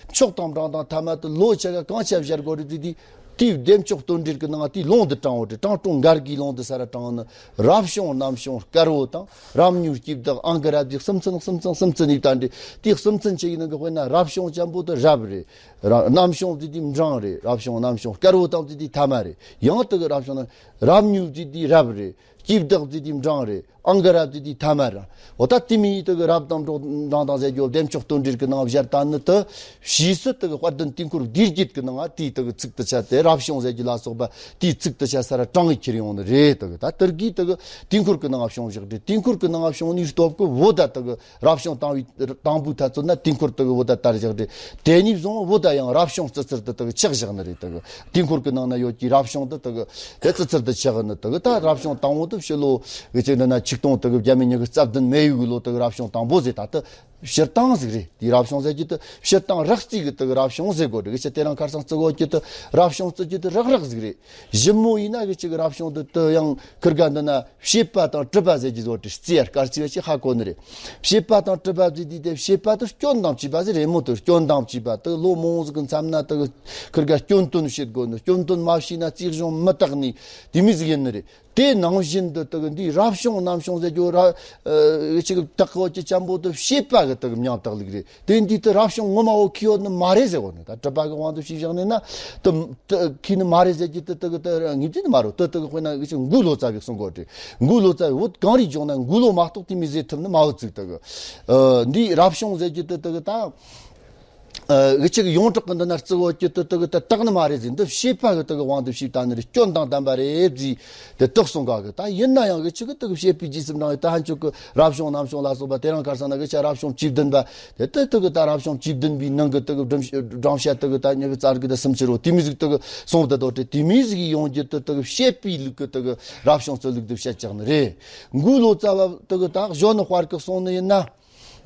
མཆོག་དང་འབྲིང་དང་ཐ་མ་དེ་ལོ་ཆ་ག་གང་ཆ་བཞག་དགོས་རེད་ཟེར་དུས། དེའི་བདེ་མཆོག་དོན་འགྲེལ་གྱི་ནང་དེའི་ལུང་དུ་དྲངས་པ་རེད། དྲང་སྲོང་འགར་གྱི་ལུང་དུ་ས་ར་དྲངས་ནི། རབ་བྱུང་རྣམ་བྱུང་དཀར་བོ་དང་། རབ་མྱོས་སྐྱིད་བདག་ཨང་གི་ར་བརྒྱུད། གསུམ་ཚན་གསུམ་ཚན་གསུམ་ཚན་ནས་བསྟན་ཏེ། དེའི་གསུམ་ཚན་ཆེ་གི་ནང་གི་དཔེར་ན་རབ་བྱུང་ཅན་པོ་དེ་རབ་རེད། ར་རྣམ་བྱུང་ཟེར་དུས་འབྲིང་རེད། རབ་བྱུང་རྣམ་བྱུང་དཀར་བོ་དང་ཟེར་དུས་ཐ་མ་རེད། ཡང་དེ་གི་རབ་བྱུང་ན་རབ་མྱོས་ཟེར་དུས་རབ་རེད། སྐྱིད་བདག་ཟེར་དུས་འབྲིང་རེད། ཨང་གི་ར་ཟེར་དུས་ཐ་མ་ར། འོ་ད་དེ་མིན་དེ་གི་རབ་དང་འབྲིང་དང་ཟེར་རྒྱུ་བདེ་མཆོག་དོན་འགྲེལ་གྱི་ནང་བཞག་ད་ནི་དེ། ཕྱིས་སུ་དེ་གི་དཔལ་ལྡན་དུས་འཁོར་བསྡུས་རྒྱུད་ཀྱི་ནང་དེའི་དེ་གི་ཚིག་ཏུ་བྱས་ཏེ་རབ་བྱུང་ཟེར་རྒྱུ་ལ་སོགས་པ་དེའི་ཚིག་ཏུ་བྱས་ས་ར་དྲངས་གི་ཁྱེར་ཡོང་ནི་རེད། དེ་གི་ད་དེར་གི་དེ་གི་དུས་འཁོར་གྱི་ནང་བྱུང་བཞག་རེད། དུས་འཁོར་གྱི་ནང་བྱུང་ནི་སྟོབས་ཀྱི་བོད་ད་དེ་གི་རབ་བྱུང་དང་བའི་དང་པོའི་ཐ་ཚོད་ན་དུས་འཁོར་དེ་གི་བོད་ད་དར་བཞག་རེད། དེ་ནས་བཟུང་བོད་ད་ཡང་རབ་བྱུང་ཙི་ཙིར་དུ་དེ་གི་ཆགས་བཞག་ནི་རེད། དེ་གི་དུས་འཁོར་གྱི་ནང་ན་ཡོད་ཀྱི་རབ་བྱུང་དེ་དེ་གི་དེ་ཙི་ཙིར་དུ་ཆགས་ནི། དེ་གི་ད་རབ་བྱུང་དང་པོ་དེ་ཕྱི་ལོ་གི་ཅིག་འདི་ན་ཆིག་སྟོང་དེ་གི་བརྒྱ་མེད་ཉི་ཤུ་རྩ་བདུན་མེ་ཡོས་གི་ལོ་དེ་གི་རབ་བྱུང་དང་པོ་ཟེར། ད་དེ་སྤྱིར་བཏང་ཟིག་རེད། དེའི་རབ་བྱུང་ཟེར་རྒྱུ་དེ་སྤྱིར་བཏང་རགས་རྩིས་གི་དེ་གི་རབ་བྱུང་ཟེར་དགོས་རེད། གི་ཅི་དེ་རིང་ཁ་སང་བརྩི་དགོས་རྒྱུ་དེ་རབ་བྱུང་བརྩི་རྒྱུ་དེ་རགས་རགས་ཟིག་རེད། ཞིབ་མོ་ཡིན་ན་གི་ཅིག་རབ་བྱུང་དེ་དེ་ཡང་ཁིར་ག་འདི་ན་བྱེད་པ་དང་གྲུབ་པ་ཟེར་གྱི་བཟོ་དེ་རྩིས་ཡར་སྐར་རྩིས་བ་ཞིག་ཧ་གོ་ནི་རེད། བྱེད་པ་དང་གྲུབ་པ་ཟེར་དུས་དེ་བྱེད་པ་དེ་སྐྱོན་དང་བཅས་པ་ཟེར་རེད་མོ། དེ་སྐྱོན་དང་བཅས་པ་དེ་ལོ་མང་ཟིག་གི་མཚམས་ན་དེ་ཁིར་ག་སྐྱོན་སྟོན་བྱེད་དགོས་ནི། སྐྱོན་སྟོན་མ་བྱས་ན་རྩིས་གཞུང་མི་དག་ནི་དེ་མོ་ཟིག་ཡིན་ནི་རེད། དེ་ནང་བཞིན་དུ་དེ་གི་འདི་རབ་བྱུང་རྣམ་བྱུང་ཟེར་རྒྱུ་ར་ཨ་ཅིག་བཏགས་གོ་ཅི་ཅམ་པོ་དེ་བྱེད་པ་གི་དེ་གི་མྱང་བཏགས་ལུགས་རེད། དེ་འདི་དེ་རབ་བྱུང་ངོ་མ་བོ་ཁི་ཡོད་ནི་མ་རེད་ཟེར་གོ་ནི། ད་གྲུབ་པ་གི་དབང་དུ་བྱས་བཞག་ནི་ན་དེ་དེ་ཁི་ནི་མ་རེད་ཟེར་རྒྱུ་དེ་དེ་གི་དེ་ངེས་ཅན་ནི་མ་རེད། དེ་དེ་གི་དཔེར་ན་གི་ཅིག་འགོས་ལོ་ཙཱ་བས་གསུང་གོ་དེ། འགོས་ལོ་ཙཱ་བས་བོད་གངས་རིའི་ལྗོངས་ན་འགོས་ལོ་མ་གཏོགས་དེ་མོ་ཟེར་ཐུབ་ནི་མ་བོ་ཚིག་དེ་གི་ཨ་འདི་རབ་བྱུང་ཟེར་རྒྱུ་དེ་དེ་གི་ད། ཨ་གི་ཅིག་ཡོངས་གྲགས་ཀྱི་འདི་ན་བརྩི་བོ་ཀྱི་དེ་དེ་གི་དེ་དག་ནི་མ་རེད་ཟེར། འདི་བྱེད་པ་གི་དེ་གི་དབང་དུ་བྱས་བཏང་ནི་རེད། སྐྱོན་དང་ལྡན་པ་རེད་ཟེར་དེ་དག་གསུང་ག་གི། ད་ཡིན་ན་ཡང་གི་ཅིག་གི་དེ་གི་བྱེད་པའི་རྗེས་སུ་འབྲང་བའི་ད་ཧན་ཆོག་གི་རབ་བྱུང་རྣམ་བྱུང་ལ་སོགས་པ་དེ་རིང་ཁ་སང་ན་གི་ཆ་རབ་བྱུང་བཅུ་བདུན་པ་དེ་དེ་དེ་གི་ད་རབ་བྱུང་བཅུ་བདུན་པའི་ནང་གི་དེ་གི་སྒྲུབ་སྦྲང་བྱ་དེ་གི་ད་ཉི་ཤུ་རྩ་དགུ་དང་སུམ་ཅུ་རོ་དེ་མོ་ཟིག་དེ་གི་གསུང་བསྡད་དོ་དེ་དེ་མོ་ཟིག་ཡོང་རྒྱུ་དེ་དེ་གི་བྱེད་པའི་ལུགས་གི་དེ་གི་རབ་བྱུང་རྩི་ལུགས་དེ་བཤད་ཀྱག་ནི་རེད། འགོས་ལོ་ཙཱ་བ་དེ་གི་ད་གཞོན་ནུ་དཔར་གི་གསུང་ནི་ཡིན་ན།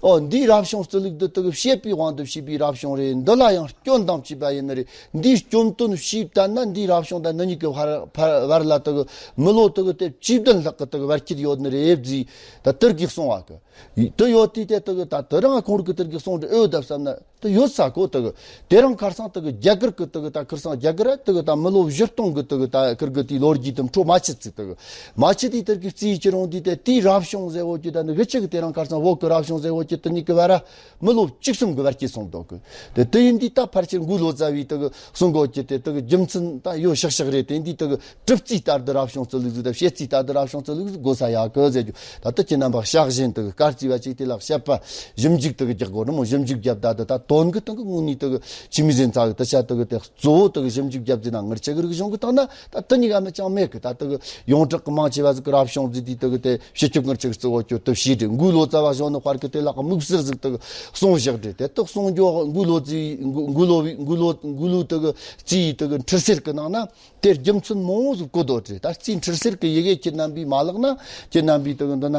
ཨོ་འདིའི་རབ་བྱུང་རྩི་ལུགས་འདི་དག་བྱེད་པའི་དབང་དུ་བྱས་པའི་རབ་བྱུང་རེད། འདི་ལ་ཡང་སྐྱོན་དང་བཅས་པ་ཡིན་ནི་རེད། འདིའི་སྐྱོན་སྟོན་བྱས་བཏང་ན་འདིའི་རབ་བྱུང་དང་འདི་གཉིས་ཀྱི་བར་བར་བར་ལ་དག་མི་ལོ་དག་དེ་བཅུ་བདུན་ལྷག་གི་དག་བར་ཁྱད་ཡོད་ནི་རེད་ཟེར་ད་དེར་གི་གསུང་བ་གི། དེ་ཡོད་དུས་དེ་དག་ད་དེ་རིང་ཁོང་རིག་གི་དེར་གི་གསུང་རེད་ཨོ་ད་བསམ་ན་དེ་ཡོད་ས་གོ་དག་དེ་རིང་ཁར་སང་དག་རྒྱ་གར་གི་དག་ད་ཁར་སང་རྒྱ་གར་ར་དག་ད་མི་ལོ་བཞི་སྟོང་གི་དག་ད་ཁིར་གི་དེའི་ལོ་རྒྱུས་དེ་འཕྲོ་མ་ཆད་ཅིག་དག་མ་ཆད་དེ་དེར་གི་རྩིས་ཀྱི་རུང་དུས་དེ་དེའི་རབ་བྱུང་ཟེར་བོ་ཀྱི་ད་ནི་གི་ཅིག་དེ་རིང་ཁར་སང་བོད་ཀྱི་རབ་བྱུང་ཟེར་བོ་ཀྱི་དེ་གཉིས་ཀྱི་བར་ར་མི་ལོ་བཅུ་གསུམ་གི་བར་སྐྱེས་སོང་འདུག་གི། དེ་དེ་ཡིན་དུས་ད་ཕལ་ཆེར་འགོས་ལོ་ཙཱ་བའི་དེ་གི་གསུང་གོ་ཀྱི་དེ་དེ་གི་རྒྱུ་མཚན་ད་ཡོད་ཤག་ཤག་རེད། དེ་འདི་དེ་གི་གྲུབ་རྩིས་ལྟར་དུ་རབ་བྱུང་རྩི་ལུགས་ཟིག་དང་བཤད་རྩིས་ལྟར་དུ་རབ་བྱུང་རྩི་ལུགས་ཟིག་དགོས་ས་ཡག་གི་ཟེར་རྒྱུ། ད་ལྟ་ཁྱེད་རྣམ་པ་ཕྱག་བཞིན་དེ་གི་སྐར་རྩིས་བ་ཅིག་དེ་ལ་བཤད་པ་ཞིབ་འཇུག་དེ་གི་རྒྱག་དགོས་ནི་མོ། ཞིབ་འཇུག་བརྒྱབ་ད་དེ་ད་དོན་གི་སྟེང་གི་དངོས་གནས་དེ་གི་ཆི་མི་ཟིན་ཚ་གི་དེ་ཆ་དེ་གི་དེ་གཙོ་བོ་དེ་གི་ཞིབ་འཇུག་བརྒྱབ་ཟིན་ན་ངར་ཆེ་གི་རིག་གཞུང་གི་སྟེང་ན་ད་དེ་གཉིས་ཀ་ནི་ཅང་མེད་གི། ད་དེ་གི་ཡོངས་གྲགས་གི་མང་ཆེ་བ་ཟིག་གི་རབ་བྱུང་ཟིག་དེ་དེ་གི་དེ་ཕྱི་ཆོག་ངར་ཆེ་གི་གཙོ་བོ་ཁྱོད་དེ་བྱས་དེ་འགོས་ལོ་ཙཱ་བ་གཞོན་ནུ་དཔར་གི་དེ་ལ་གི་དམིགས་བསལ་ཟིག་དེ་གི་གསུང་བཞག་དེ་དེ་གསུང་རྒྱུ་འགོས་ལོ་ཙཱ་འགོས་ལོ་བའི་འགོས་ལོ་འགོས་ལོ་དེ་གི་རྩིས་དེ་གི་འཕྲུལ་གསེར་གི་ནང་ན། དེར་རྒྱུ་མཚན་མང་བོ་ཟིག་བཀོད་དོ་རེད། ད་རྩིས་འཕྲུལ་གསེར་གྱི་ཡི་གེ་ཁྱེད་རྣམ་པས་མ་བཀླགས་ན་ཁྱེད་རྣམ་པས་དེ་གི་འདི་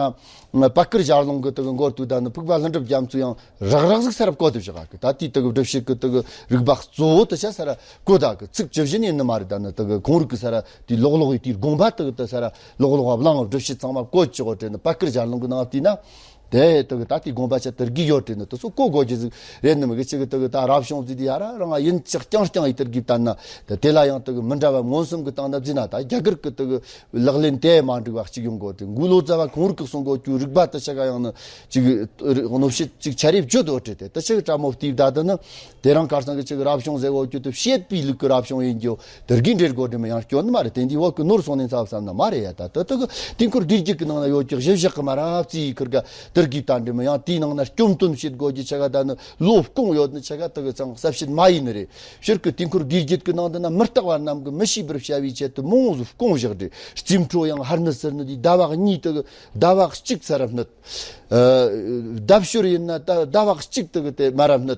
ན་པད་དཀར་ཞལ་ལུང་གི་དེ་གི་མགོར་དུ་ད་ནི་ཕུག་པ་ལྷུན་གྲུབ་རྒྱ་མཚོས་ཡང་རག་རག་ཟིག་ས་རབ་བཀོད་དེ་བཞག་གི། ད་དེའི་དེ་གི་སྒྲུབ་བྱེད་ཀྱི་དེ་གི་རིགས་པ་གཙོ་བོ་དེ་ཆ་ས་ར་བཀོད་ད་གི། ཚིག་ཇི་བཞིན་ཡིན་ནི་མ་རེད། ད་ནི་དེ་གི་ཁོང་རིག་གི་ས་ར་དེའི་ལོག་ལོག་ཡི་དེའི་དགོངས་པ་དེ་གི་དེ་ས་ར་ལོག་ལོག་བ་བླང་བ་སྒྲུབ་བྱེད་ཚང་མ་བཀོད་ཆོག་གོ་དྲན་ནི་པད་དཀར་ཞལ་ལུང་གི་ནང་བལྟས་ན། དེ་དེ་གི་ད་དེའི་དགོངས་པ་ཆ་དེར་གི་ཡོད་དེ་ནི་དེ་ཚོ་གོ་དགོས་རྒྱུ་ཟིག་རེད་ནི་མི་གི་ཅིག་གི་དེ་གི་ད་རབ་བྱུང་ཟིག་དེ་ཡ་ར་རང་ཡིན་ཅིག་རྐྱང་རྐྱང་ཡི་དེར་གི་བལྟས་ན་དེ་དེ་ལ་ཡང་དེ་གི་མི་འདྲ་བ་མངོན་སུམ་གི་སྟེང་ན་བརྩིས་ན་ད་རྒྱ་གར་གི་དེ་གི་ལག་ལེན་དེ་མ་འགྲིག་བ་གཅིག་ཡོང་གོ་དེ་འགོས་ལོ་ཙཱ་བ་ཁོང་རིག་གི་གསུང་གོ་རྒྱུ་རིགས་པ་དེ་ཆ་ག་ཡང་ནི་ཅིག་གནོད་བྱེད་ཅིག་ཆ་རེ་བརྗོད་དོ་དེ་དེ་དེ་ཆ་གི་ཀྲ་མོ་བལྟས་ད་དེ་ནི། དེ་རིང་ཁར་སང་གི་ཅིག་རབ་བྱུང་ཟེར་བོ་ཀྱི་དེ་བྱེད་པའི་ལུགས་ཀྱི་རབ་བྱུང་ཡིན་རྒྱུ་དེར་གི་འབྲེལ་དགོས་དྲི་མི་ཡང་སྐྱོན་ནི་མ་རེད། དེ་འདི་བོད་ཀྱི་ནོར་སོང་ནས་ཚ་བསམ་ན་མ་རེད་ཡ། ད་དེ་དེ་གི་དུས་འཁོར་བསྡུས་རྒྱུད་ཀྱི་ནང་ན་ཡོད་ཀྱི་གཞི་བཞག་གི་མ་རབས་རྩིས་ཡི་ཁུར་ག་དེར་གི་ད་འདྲི་མི་ཡང་དེའི་ནང་ན་སྐྱོན་སྟོན་བྱེད་དགོས་ཀྱི་ཆ་ག་ད་ནི་ལོ་སྐོང་ཡོད་ནི་ཆ་ག་དེ་གི་ཚང་གསལ་བཤད་མ་ཡིན་ནི་རེད། སྤྱིར་གི་དུས་འཁོར་བསྡུས་རྒྱུད་ཀྱི་ནང་དུ་ན་མི་རྟག་པ་རྣམས་ཀྱི་མི་ཤེས་པར་བྱ་བའི་ཆེད་དུ་མང་བོ་ཟིག་སྐོང་བཞག་རེད། རྩིས་འཕྲོ་ཡང་ཧར་ནི་ཚུར་ནི་དེའི་ཟླ་བ་གཉིས་དེ་གི་ཟླ་བ་གཅིག་ཚར་རབས་ནི། ཨ་ཟླ་ཕྱུར་ཡིན་ན་ད་ཟླ་བ་གཅིག་དེ་གི་དེ་མ་རབས་ནི།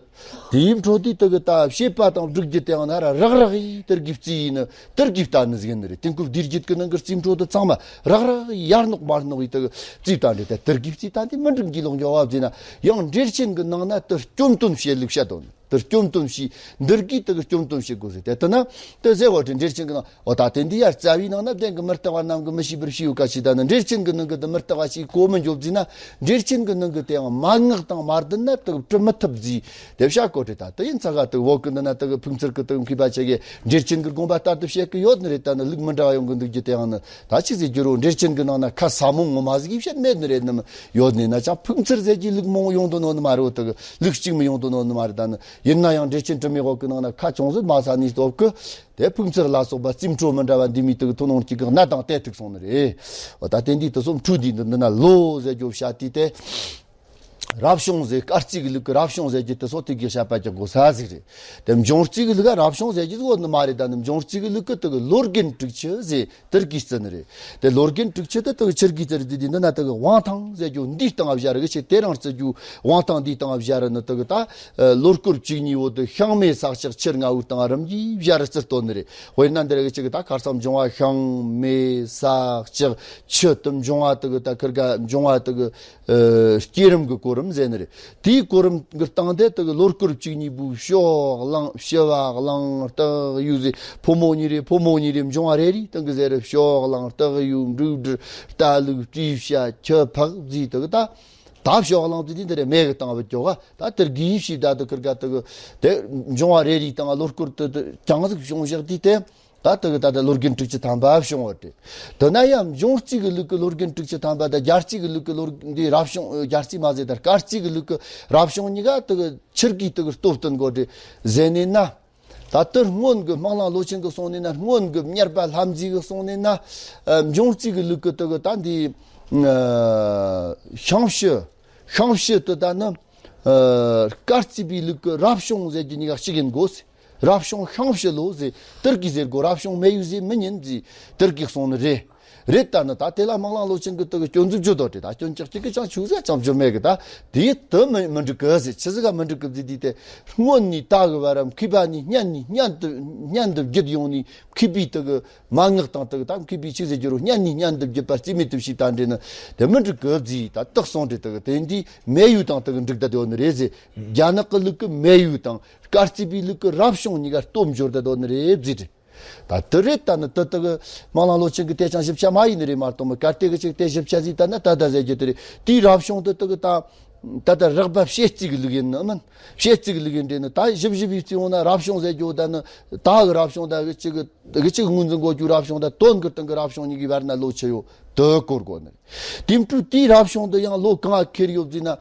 དེའི་འཕྲོ་དེ་དེ་གི་ད་བྱེད་པ་དང་སྒྲུབ་རྒྱུ་དེའང་ན་ར་རག་རག་ཡིས་དེར་གི་རྩིས་ཡིན་ནི་དེར་གི་ལྟ་ནི་ཟིག་ཡིན་ནི་རེད། དུས་འཁོར་བསྡུས་རྒྱུད་ཀྱི་ནང་གི་རྩིས་འཕྲོ་དེ་ཚང་མ་རག་རག་ཡིས་ཡར་ནོག་མར་ནོག་ཡིས་དེ་གི་རྩིས་ལྟ་འདྲི་དེ་དེར་གི་རྩིས་ལྟ་འདི་མི་འགྲིག་གི་ལོག་འགྱོ་བ་བཟས་ན་ཡང་འགྲེལ་ཆེན་གི་ནང་ན་དེར་སྐྱོན་སྟོན་བྱེད་ལུགས་བཤད་དོ། དེར་སྐྱོན་སྟོན་བྱས། འདིར་གིས་དེ་གི་སྐྱོན་སྟོན་བྱེད་དགོས་ཟེར་ཏེ། དེ་ན་དེ་ཟེར་བ་དེ་འགྲེལ་ཆེན་གི་ནང་། འོ་ད་དེ་འདི་ཡར་རྩ་བའི་ནང་ན་བདེན་གི་མི་རྟག་པ་རྣམས་ཀྱིས་མི་ཤེས་པར་བྱས་ཡོད་ཀ་ཞིག་ད་ནི་འགྲེལ་ཆེན་གི་ནང་གི་དེ་མི་རྟག་པ་ཞིག་གོ་མི་འགྱོ་བཟླས་ན། འགྲེལ་ཆེན་གི་ནང་གི་དེའང་མན་ངག་དང་མ་བསྡུར་ན་དེ་གི་འབྲི་མི་ཐུབ་བཟླས་དེ་བཤད་གོ་དེ། ད་དེ་ཡིན་ཙང་ག་དེ་བོད་གི་འདི་ན་དེ་གི་ཕུགས་འཚེར་གི་དེ་གི་མཁས་པ་ཆེ་གེ་འགྲེལ་ཆེན་གི་དགོངས་པ་ལྟར་དུ་བཤད་གི་ཡོད་ནི་རེད། ད་ནི་ལུགས་མི་འདྲ་བ་ཡོང་གི་འདུག་རྒྱུ་དེའང་ནི། ད་ཅི་ཟེར་རྒྱུ་རོ། འགྲེལ་ཆེན་གི་ནང་ན་ཁ་ས་མོ་ངོ་མ་ཟིག་བཤད་མེད་ནི་རེད། ནི་ཡོད་ནི་ན་ཅང་ཕུགས་འཚེར་ཟེར་གྱི་ལུགས་མང་ཡོང་དོ་ནོ་ནི་མ་རེད། དེ་གི་ལུགས་གཅིག་མི་ཡོང་དོ་ནོ་ནི་མ་རེད། ད་ནི་ཡིན་ན་ཡང་འགྲེལ་ཆེན་དྲི་མེད་འོག་གི་ནང་ན་ཁ་ཅུང་ཟད་མ་ས་ནི་སྟོབས་གི་དེ་ཕུགས་འཚེར་ལ་སོགས་པ་རྩིས་འཕྲོ་མི་འདྲ་བ་འདི་མི་དེ་གི་ཐུན་མོང་གཅིག་གི་གནད་དང་དེ་ཐུག་སོང་ནི་རེད། འོ་ད་དེ་འདི་དེ་སོ་འཕྲུལ་འདི་འདི་འདི་ན་ལོ་ཟེར་རྒྱུ་བཤད་དུས་དེ། རབ་བྱུང་ཟེར། སྐར་རྩིས་ཀྱི་ལུགས་ཀྱི་རབ་བྱུང་ཟེར་རྒྱུ་དེ་སོ་དེ་གི་བཤད་པ་རྒྱག་དགོས་ས་ཟིག་རེད། དེ་འབྱུང་རྩིས་ཀྱི་ལུགས་ཀ་རབ་བྱུང་ཟེར་རྒྱུ་ཟིག་ཡོད་ནི་མ་རེད། ད་ནི་འབྱུང་རྩིས་ཀྱི་ལུགས་ཀྱི་དེ་གི་ལོ་རྒན་དྲུག་ཅུ་ཟེར་དེར་གིས་བརྩི་ནི་རེད། དེ་ལོ་རྒན་དྲུག་ཅུ་དེ་དེ་གི་ཆི་གིས་བརྩི་རེད། དེ་འདི་འདི་ན་དེ་གི་དབང་ཐང་ཟེར་རྒྱུ་འདིའི་སྟེང་བཞག་རེད། ཆེ་དེ་རང་བརྩི་རྒྱུ་དབང་ཐང་འདིའི་སྟེང་བཞག་རེད། ནི་དེ་གི་ད་ལོ་སྐོར་བཅུ་གཉིས་བོ་དེ་ཤིང་མེ་ས་ལྕགས་ཆུ་ལྔ་བོའི་སྟེང་རིམ་གྱིས་བཞག་རེད་བརྩི་དོན་ནི་རེད། དཔེར་ན་འདི་རེད། ཆི་གི་ད་ཁར་སང་འབྱུང་བ་ཤིང་མེ་ས་ལྕགས་ཆུ་དེ་འབྱུང་བ་དེ་གི་ད་ཁིར་ག་འབྱུང་བ་དེ་གི་ཨ་བསྐྱེད་རིམ་གྱི་གོ་རིམ་ཟེར་ནི་རེད། དེའི་གོ་རིམ་གྱི་སྟེང་དེ་དེ་གི་ལོ་སྐོར་བཅུ་གཉིས་པོའི་ཕྱོགས་གླང་ཕྱི་བ་གླང་སྟག་ཡོས་ཟེར། ཕོ་མོ་གཉིས་རེད། ཕོ་མོ་གཉིས་རེད། འབྱུང་བ་རེ་རེའི་སྟེང་གི་ཟེར་རེད། ཕྱོགས་གླང་སྟག་ཡོས་འབྲུག་སྦྲུལ་རྟ་ལུག་སྤྲེའུ་བྱ་ཁྱི་ཕག་ཟེར། དེ་གི་ད་ད་ཕྱོགས་གླང་ཟེར་དེ་འདི་རེད། མེ་གི་སྟེང་བུད་ཀྱོག་ག་ད་དེར་གིས་ཤིག་ད་དེ་ཁིར་ག་དེ་གི་དེ་འབྱུང་བ་རེ་རེའི་སྟེང་ལོ་སྐོར་དེ་དེ་རྐྱང་ཟིག་བྱུང་བཞག་དུས་དེ། ད་དེ་གི་ད་ལྟ་ལོ་རྒན་དྲུག་ཅུ་ཐམ་པ་བྱུང་བ་རེད། དེ་ན་ཡང་འབྱུང་རྩིས་ཀྱི་ལུགས་ཀྱི་ལོ་རྒན་དྲུག་ཅུ་ཐམ་པ་དང་རྒྱལ་རྩིས་ཀྱི་ལུགས་ཀྱི་ལོ་འདི་རབ་བྱུང་། རྒྱལ་རྩིས་མ་ཟེར། ད་སྐར་རྩིས་ཀྱི་ལུགས་ཀྱི་རབ་བྱུང་གཉིས་ཀ་དེ་གི་ཆི་གིས་དེ་གི་སྟོབས་བསྟུན་དགོས་རེད་ཟེར་ནས་ན། ད་དེར་སྔོན་གྱི་སྨག་རླུང་ལོ་ཆེན་གྱིས་གསུངས་ནས་ན། སྔོན་གྱི་གཉེར་པ་ལྷ་མཛེས་ཀྱིས་གསུངས་ནས་ན། ཨ་འབྱུང་རྩིས་ཀྱི་ལུགས་ཀྱི་དེ་གི་ད་འདི་ཨ་ཤིང་བྱི། ཤིང་བྱི་དེ་ད་ནི་ཨ་སྐར་རྩིས་པའི་ལུགས་ཀྱི་རབ་བྱུང་ཟེར་རྒྱུ་གཉིས་ཀ་གཅིག་ཡིན་དགོས། རབ་བྱུང་ཤིང་བྱི་ལོ་ཟེར་དེར་གིས་ཟེར་དགོས། རབ་བྱུང་མེ་ཡོས་ཟེར་མི་ཉན་ཟེར་དེར་གིས་གསུངས་ནི་རེད། རེད། ད་ནི་ད་དེ་ལ་སྨག་རླུང་ལོ་ཆེན་གྱིས་དེ་གི་སྐྱོན་འཛུགས་བརྗོད་དོ་རེད། ད་སྐྱོན་ཅག་གཅིག་གིས་ཀྱང་ཆུག་ཟེར་ཅང་བརྗོད་མེད་གི། ད་དེ་དེ་མི་མི་འགྲིག་གི་ཟེར། ཆི་ཟིག་ག་མི་འགྲིག་གི་ཟེར་དུས་དེ། སྔོན་ནས་ད་གི་བར་མཁས་པ་ནས་སྔན་ནས་སྔན་དུ་སྔན་དུ་བརྒྱུད་ཡོང་ནས་མཁས་པའི་དེ་གི་མན་ངག་དང་། དེ་གི་ད་མཁས་པའི་ཆི་ཟེར་རྒྱུ་རོ། སྔན་ནས་སྔན་དུ་བརྒྱུད་པ་རྩིས་མེད་དུ་བྱས་ད་འདྲེ་ནི་དེ་མི་འགྲིག་གི་ཟེར། ད་དེ་གསུངས་རེད། དེ་གི་དེ་འདི་མེ་ཡོས་དང་དེ་གི་འགྲིག་ད་དེ་ཡོད་ནི་རེད་ཟེར། རྒྱ་ནག་གི་ལུགས་ཀྱི་མེ་ཡོས་དང་སྐར་རྩིས་པའི་ལུགས་ཀྱི་རབ་བྱུང་གཉིས་ཀ་སྟོབས་འབྱོར་ད་དེ་ཡོད་ནི་རེད་ཟེར་རེད། ད་དེ་རེད། ད་ནི་དེ་དེ་གི་སྨག་རླུང་ལོ་ཆེན་གྱིས་དེ་ཅང་ཞིབ་ཆ་མ་ཡིན་ནི་རེད་མ་གཏོགས་མི། གལ་ཏེ་གི་ཅིག་དེ་ཞིབ་ཆ་ཟིག་ད་ན་ད་ད་ཟེར་རྒྱུ་དེ་རེད། དེའི་རབ་བྱུང་དེ་དེ་གི་ད་ད་ལྟ་རགས་པ་བྱེད་རྩིས་ཀྱི་ལུགས་ཡིན་ནི་མིན། བྱེད་རྩིས་ཀྱི་ལུགས་ཡིན་འདྲེ་ནི། ད་ཞིབ་ཞིབ་ཡིས་བརྩིས་འོང་ན་རབ་བྱུང་ཟེར་རྒྱུ་ད་ནི་ད་གི་རབ་བྱུང་ད་གི་ཅིག་གི་གི་ཅིག་ངོས་འཛིན་དགོས་རྒྱུ་རབ་བྱུང་ད་དོན་གྱི་སྟེང་གི་རབ་བྱུང་གཉིས་ཀྱི་བར་ན་ལོ་ཆི་ཡོད་དེ་གོ་དགོས་ནི་རེད། དེ་འཕྲོས་དེའི་རབ་བྱུང་དེ་ཡང་ལོ་གང་ཁེལ་ཡོད་ཟེར་ན།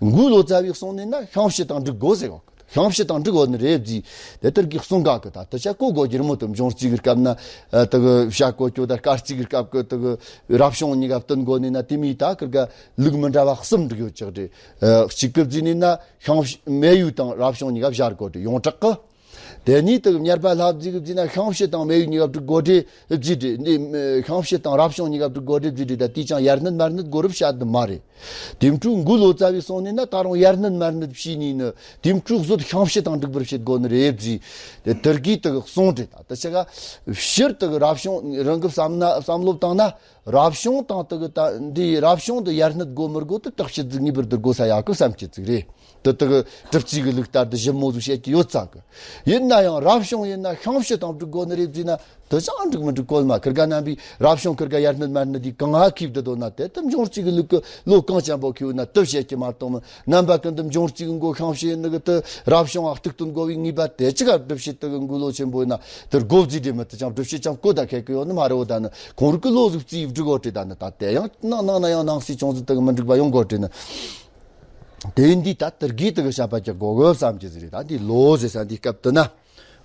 མགོའི་ལོ་ཙཱ་བས་གསུངས་ནས་ན་ཤིང་བྱི་དང་འགྲིག་དགོས་ཟེར་གོ། ཤིང་བྱི་དང་འགྲིག་ཡོད་ནི་རེད་ཟེར། དེ་དེར་གིས་གསུངས་ག་གི། ད་དེ་ཆ་གོ་དགོས་རྒྱུ་རེད་མོ། དེ་འབྱུང་རྩིས་ཀྱི་སྐབས་ན་ཨ་དེ་གི་བྱ་གོ་ཅོ་ད་སྐར་རྩིས་ཀྱི་སྐབས་ཀྱི་དེ་གི་རབ་བྱུང་གཉིས་ཀ་བསྟུན་དགོས་ནས་ན། དེ་མིན་ད་ཁིར་ག་ལུགས་མི་འདྲ་བ་གསུམ་འགྲིག་ཡོད་ཅག་རེད། ཨ་གཅིག་གི་ཟེར་ནས་ན་ཤིང་བྱི་མེ་ཡོས་དང་རབ་བྱུང་གཉིས་ཀ་བཞག་དགོས་རེད། ཡོངས་གྲགས་གི། དེ་ནས་དེ་གི་གཉེར་པ་ལྷ་མཛེས་གིས་བརྩིས་ན་ཤིང་བྱི་དང་མེ་ཡོས་གཉིས་ཀ་འགྲིག་དགོས་རེད་བརྩིས་རེད། འདི་ཤིང་བྱི་དང་རབ་བྱུང་གཉིས་ཀ་འགྲིག་དགོས་རེད་བརྩིས་རེད། ད་དེ་ཅང་ཡར་སྣོན་མར་སྣོན་དགོས་རབས་བཤད་དུ་མ་རེད། དེ་འཕྲོས་མགོའི་ལོ་ཙཱ་བས་གསུངས་ནས་ན་ད་རུང་ཡར་སྣོན་མར་སྣོན་བྱས་ནས་ནི་དེ་འཕྲོས་གཟོད་ཤིང་བྱི་དང་འགྲིག་པར་བྱེད་དགོས་ནི་རེད་བརྩིས། དེ་དེར་གིས་དེ་གི་གསུངས་རེད། ད་དེ་ཆ་ག་སྤྱིར་དེ་གི་རབ་བྱུང་རང་གི་བསམ་ན་བསམ་བློ་བཏང་ན། རབ་བྱུང་དང་དེ་གི་ད་འདི་རབ་བྱུང་དེ་ཡར་སྣོན་དགོས་མི་དགོས་དེ་བརྟག་དཔྱད་ཟིག་ངེས་པར་དུ་དགོས་ས་ཡག་གི་བསམ་གྱི་ཟིག་རེད། དེ་དེ་གི་གྲུབ་རྩིས་ཀྱི་ལུགས་ལྟར་དུ་ཞིབ་མོ་ཟིག་བཤད་ཀྱི་ཡོད་ཙང་གི། ཡིན་ན་ཡང་རབ་བྱུང་ཡིན་ན་ཤིང་བྱི་དང་འགྲིག་དགོས་ནི་རེད་བརྩིས་ན། དེ་ཅང་འགྲིག་མི་འགྲིག་གོ་མ། ཁིར་ག་རྣམ་པའི་རབ་བྱུང་ཁིར་ག་ཡར་སྣོན་མར་སྣོན་དེ་གང་ང་ཁེལ་བསྡད་དོ་ན། དེ་དེ་འབྱུང་རྩིས་ཀྱི་ལུགས་ཀྱི་ལོ་གང་ཅན་པོ་ཁེལ་ཡོད་ན་དེ་བཤད་ཀྱི་མ་གཏོགས་མི། རྣམ་པ་ཀུན་ཏུ་འབྱུང་རྩིས་ཀྱི་མགོ་ཤིང་བྱི་ནི་གི་དེ་རབ་བྱུང་ཨ་གཏུག་སྟོན་དགོས་པའི་ངེས་པ་དེ་ཅི་ག་སྒྲུབ་བྱེད་དེ་གི་མགོའི་ལོ་ཆེན་པོ་ཡིན་ན་དེར་དགོས་བརྩིས་རེད་མི། དེ་ཅང་སྒྲུབ་བྱེད་ཅང་གོ་ད་ཁེལ་གི་ཡོད་ནི་མ་རེད། འོ་ད་ནི་ཁོང་རིག་གི་ལོ་ཟིག་བརྩིས་བསྒྲིག་འོ་དེ། ད་ནི་ད་དེ་ཡང་ནང་ནང་ན་ཡང་ནང་སྲིད་ཅུང་ཟད་དེ་གི་མི་འགྲིག་པ་ཡོང་གོ་དེ་ནི། དེ་འདི་ད་དེར་གིས་དེ་གི་བཤད་པ་ཅིག་གོ་གི་བསམ་གྱི་ཟིག་རེད། ད་འདི་ལོ་ཟེར་ས་འདི་སྐབས་དེ་ན།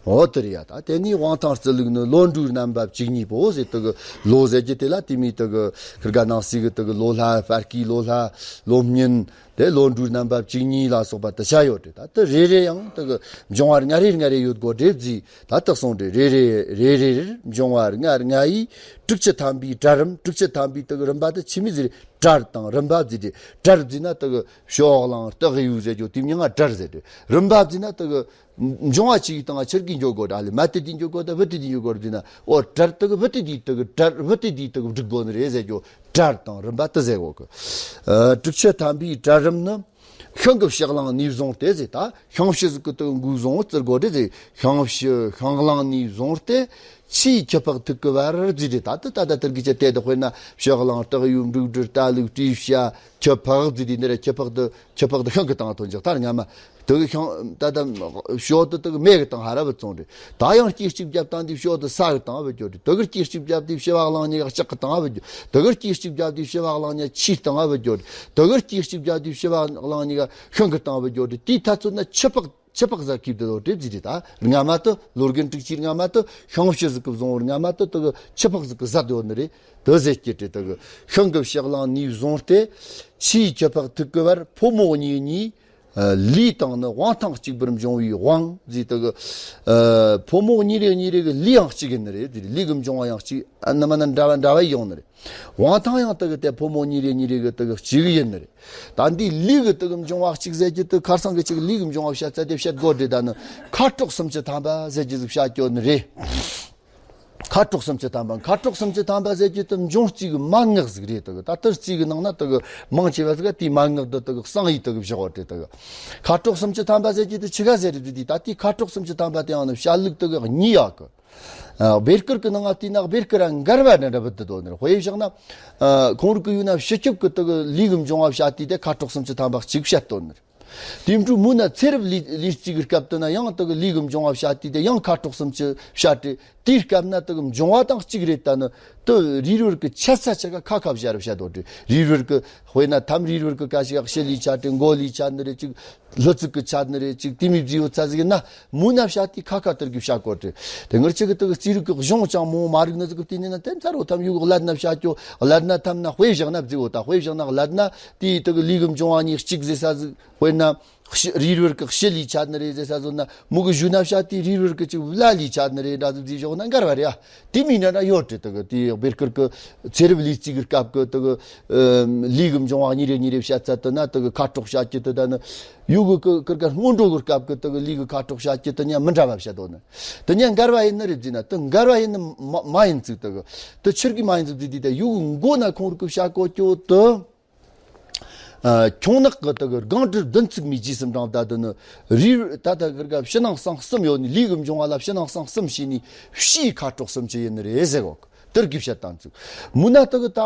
འོ་དེ་རེད་ཡ། ད་དེ་ནས་དབང་ཐང་རྩི་ལུགས་ནི་ལོ་འབྲུག་རྣམ་པ་བཅུ་གཉིས་པོ་ཟེར། དེ་གི་ལོ་ཟེར་རྒྱུ་དེ་ལ་དེ་མོ་དེ་གི་ཁིར་ག་ནང་སྲིད་གི་དེ་གི་ལོ་ལྷ། བར་གི་ལོ་ལྷ། ལོ་མྱི། དེ་ལོ་འབྲུག་རྣམ་པ་བཅུ་གཉིས་ལ་སོགས་པ་དེ་ཆ་ཡོད་རེད། ད་དེ་རེ་རེ་ཡང་དེ་གི་འབྱུང་བ་ལྔ་རེ་ལྔ་རེ་ཡོད་དགོས་རེད་བརྩིས། ད་དེ་གསུངས་རེད། རེ་རེ་རེ་རེར་འབྱུང་བ་ལྔ་ལྔ་ཡིས་དྲུག་ཅུ་ཐམ་པའི་གྲལ་རིམ། དྲུག་ཅུ་ཐམ་པའི་དེ་གི་རིམ་པ་དེ་ཆི་མོ་ཟིག་རེད། གྲལ་དང་རིམ་པ་བརྩིས་ཏེ། གྲལ་བརྩིས་ན་དེ་གི་ཕྱོགས་གླང་སྟག་ཡོས་ཟེར་རྒྱུ་དེ་མྱིང་ང་གྲལ་ཟེར་ཏེ། རིམ་པ་བརྩིས་ན་དེ་གི་འབྱུང་བ་ཆི་ཡི་སྟེང་ང་ཆི་གི་འགྱོ་དགོས་རེད། ཨ་ལེ་མ་དེ་དེ་འགྱོ་དགོས་ད་བུ་དེ་དེ་འགྱོ་དགོས་བརྩིས་ན། འོ་གྲལ་དེ་གི་བུ་དེ་དེ་དེ་གི་གྲལ་བུ་དེ་དེ་དེ་གི་སྒྲིག་དགོས་ནི་རེད་ཟེར་རྒྱུ་གྲལ་དང་རིམ་པ་དེ་ཟེར་གོ་གི། ཨ་དྲུག་ཅུ་ཐམ་པའི་གྲལ་རིམ་ནི། ཤིང་གི་ཕྱི་གླང་ནས་བཟུང་སྟེ་ཟེར། ད་ཤིང་ཕྱི་ཟིག་གི་དུ་མགོ་བཟུང་བར་བརྩི་དགོས་རེད་ཟེར། ཤིང་ཕྱི་ཤིང་གླང་ནས་བཟུང་སྟེ་ཆུའི་ཁྱི་ཕག་ཐིག་གི་བར་ཟེར་རེད། ད་དུ་ད་ད་དེར་གི་ཆ་དེ་དུ་དཔེར་ན་ཕྱི་གླང་སྟག་ཡོས་འབྲུག་སྦྲུལ་རྟ་ལུག་སྤྲེའུ་བྱ་ཁྱི་ཕག་ཟེར་རེད། འདི་ར་ཁྱི་ཕག་དུ་ཁྱི་ཕག་དུ་ཤིང་གི་སྟེང་ཐོན་ཅིག་ད་སྔ་མ་དུ་གི་ཤིང་ད་ད་ཞོ་དུ་དུ་གི་མེ་གི་སྟེང་ཧ་ར་བུད་སོང་རེད། ད་ཡང་སྐྱིད་གཅིག་རྒྱབ་སྟངས་འདི་ཞོ་དུ་ས་གི་སྟེང་བུད་འགྱོ་རེད། དུ་གི་སྐྱིད་གཅིག་རྒྱབ་དུས་ཕྱི་བ་གླང་གཉིས་ཀ་ལྕགས་གི་སྟེང་བུད་འགྱོ། དུ་གི་སྐྱིད་གཅིག་རྒྱབ་དུས་ཕྱི་བ་གླང་གཉིས་ཆུའི་སྟེང་བུད་འགྱོ་རེད། དུ་གི་སྐྱིད་གཅིག་རྒྱབ་དུས་ཕྱི་བ་གླང་གཉིས་ཀ་ཤིང་གི་སྟེང་བུད་འགྱོ་རེད། དེའི་ཐ་ཚོད་ན་ཁྱི་ཕག་ཁྱི་ཕག་ཟ་གི་དེ་ལོ་དེ་ཟིག་རེད། ད་སྔ་མ་དུ་ལོ་རྒན་དྲུག་ཅུའི་སྔ་མ་དུ་ཤིང་ཕྱི་ཟིག་གི་བཟུང་བར་སྔ་མ་དུ་དུ་གི་ཁྱི་ཕག་ཟིག་གི་ཟ་དེ་ཡོད་ནི་རེད། དུ་ཟེར་གྱི་རེད། དུ་གི་ཤིང་གི་ཕྱི་གླང་ནས་བཟུང་སྟེ་ཆུའི་ཁྱི་ཕག་ཐིག་གི་བར་ཕོ་མོ་གཉིས་གཉིས། ཨ། ལུས་དང་ནི་དབང་ཐང་གཅིག་པར་འབྱུང་བའི་དབང་ཟེར། དུ་གི་ཨ། ཕོ་མོ་གཉིས་རེ་གཉིས་རེ་གི་ལུས་ཡང་གཅིག་ཡིན་ནི་རེད། ལུས་གི་འབྱུང་བ་ཡང་གཅིག་ཨ། ནི་མ་ན་འདྲ་བ་འདྲ་བ་ཡོང་ནི་རེད། དབང་ཐང་ཡང་དུ་གི་དེ་ཕོ་མོ་གཉིས་རེ་གཉིས་རེ་གི་དུ་གི་གཅིག་ཡིན་ནི་རེད། ད་འདི་ལུས་གི་དུ་གི་འབྱུང་བ་གཅིག་ཟེར་གྱི་དུ་ཁར་སང་གི་ཅིག་ལུས་གི་འབྱུང་བ་བཤད་ཚད་དེ་བཤད་དགོས་རེད། ད་ནི་ཁ་དྲོག་སུམ་ཅུ་ཐམ་པ་ཟེར་གྱི་ཟིག་བཤད་སྐྱོ་ནི་རེད། ཁ་དྲོག་སུམ་ཅུ་ཐམ་པ། ཁ་དྲོག་སུམ་ཅུ་ཐམ་པ་ཟེར་གྱི་དུ་འབྱུང་རྩིས་གི་མན་ངག་ཟིག་རེད། དུ་གི་ད་དུ་རྩིས་གི་ནང་ན་དུ་གི་མང་ཆེ་བ་ཟིག་ག་དེའི་མན་ངག་དུ་དུ་གི་གསང་ཡིག་དུ་གི་བཞག་བ་རེད། དུ་གི་ཁ་དྲོག་སུམ་ཅུ་ཐམ་པ་ཟེར་གྱི་དུ་ཆི་ག་ཟེར་རེད། དུ་དེ་ད་དེའི་ཁ་དྲོག་སུམ་ཅུ་ཐམ་པ་དེ་ཡང་ནི་བཤད་ལུགས་དུ་གི་གཉིས་ཡོད་གི། ཨ། བེར་སྐུར་གི་ནང་ང་བལྟས་ན་བེར་སྐུར་ར་འགལ་བ་འདྲ་འདྲ་བུད་དུ་དོ་ནི་རེད། དཔེ་བཞག་ན། ཨ། ཁོང་རིགས་གི་ཡུལ་ན་ཕྱི་ཁྱབ་གི་དུ་གི་ལུས་གི་འབྱུང་བ་བཤད་དུས་དེ་ཁ་དྲོག་སུམ་ཅུ་ཐམ་པ་གཅིག་བཤད་དོ་ནི་རེད། དེ་འཕྲོ་མུ་ན་ཚེ་རབས་ལུས་ལུས་རྩིས་གི་སྐབས་དུ་ན་ཡང་དུ་གི་ལུས་གི་འབྱུང་བ་བཤད་དུས་དེ་ཡང་ཁ་དྲོག་སུམ་ཅུ་བཤད་དེ། དེའི་སྐབས་ན་དུ་གི་འབྱུང་བ་དང་གཅིག་རེད། ད་ནི་དུ་རིགས་རུས་གི་ཆད་ས་ཆ་ག་ཁ་ཁ་བཞག་ར་བཤད་དོ་དེ། རིགས་རུས་གི་དཔེར་ན་ཐམ་རིགས་རུས་གི་ཀ་ཞིག་ཡག་ཕྱི་ལུས་ཆད་དེ་མགོ་ལུས་ཆད་ནི་རེད། ཅིག་ལྷུ་ཚིགས་གི་ཆད་ནི་རེད། ཅིག་དེ་མི་བརྫིས་ཡོད་ཚ་ཟིག་ན་མུ་ན་བཤད་དེ་ཁ་ཁ་དུ་གི་བཤད་གོ་དེ། དེ་ངར་ཆེ་གི་དུ་གི་རྩིས་རིག་གི་གཞུང་ཅང་མོ་མ་རིག་ན་ཟིག་གི་དེ་ནི་ན་དེ་མཚར་བོ་ཐམ་ཡུག་གི་ཀླད་ན་བཤད་ཀྱོ། ཀླད་ན་ཐམ་ན་དཔེ་བཞག་ན་བརྫིས་ཡོད། ད་དཔེ་བཞག་ན་ཀླད་ན་དེའི་དུ་གི་ལུས་གི་འབྱུང་བ་གཉིས་གཅིག་ཟེར་ས་ཟིག་དཔེར་ན། ཕྱི་རིགས་རུས་གི་ཕྱི་ལུས་ཆད་ནི་རེད་ཟེར་ས་ཟིག་ན་མུ་གི་གཞུག་ན་བཤད་དེ་རིགས་རུས་གི་ཅིག་བླ་ལུས་ཆད་ནི་རེད་འདྲ་ཟིག་བརྫིས་བཞག་ན་འགལ་བ་རེད་ཨ། དེ་མིན་འདྲ་འདྲ་ཡོད་རེད། དུ་གི་དེ་བེར་སྐུར་གི་ཚེ་རབས་ལུས་རྩིས་གི་སྐབས་གི་དུ་གི་ཨ་ལུས་གི་འབྱུང་བ་གཉིས་རེ་གཉིས་རེ་བཤད་ཚད་དུ་ན་དུ་གི་ཁ་དྲོག་བཤད་ཀྱི་དུ་ད་ནི་ཡུག་གི་ཀི་ཀིར་ཀ་སྔོན་འགྲོ་གི་སྐབས་གི་དུ་གི་ལུས་གི་ཁ་དྲོག་བཤད་ཀྱི་དུ་ནི་མི་འདྲ་བ་བཤད་དོ་ནི། དུ་ནི་འགལ་བ་ཡིན་ནི་རེད་བརྫིས་ན་དུ་འགལ་བ་ཡིན་ནི་མ་མ་ཡིན་ཚིག་དུ་གི་དུ་ཆིར་གི་མ་ཡིན་ཚིག་བརྫིས་དུས་དུ་ཡུག་གི་མགོ་ན་ཁོང་རིགས་གི་བཤད་གོ་ཀྱོ་དུ། ཨ། ཁྱུང་ནག་གི་དུ་གི་སྒང་དྲུག་བདུན་ཚིགས་མའི་རྗེས་སུ་འབྲངས་ད་དུ་ནི་རིགས་ད་ད་གི་ག་ཕྱི་ནང་གསང་གསུམ་ཡོད་ནི་ལུས་གི་འབྱུང་བ་ལ་ཕྱི་ནང་གསང་གསུམ་བྱས་ནི་ཕྱིའི་ཁ་དྲོག་སུམ་ཅུ་ཡིན་ནི་རེད་ཟེར་གོ། དེར་གི་བཤད་དང་ཚིག་མུ་ན་དུ་གི་ད་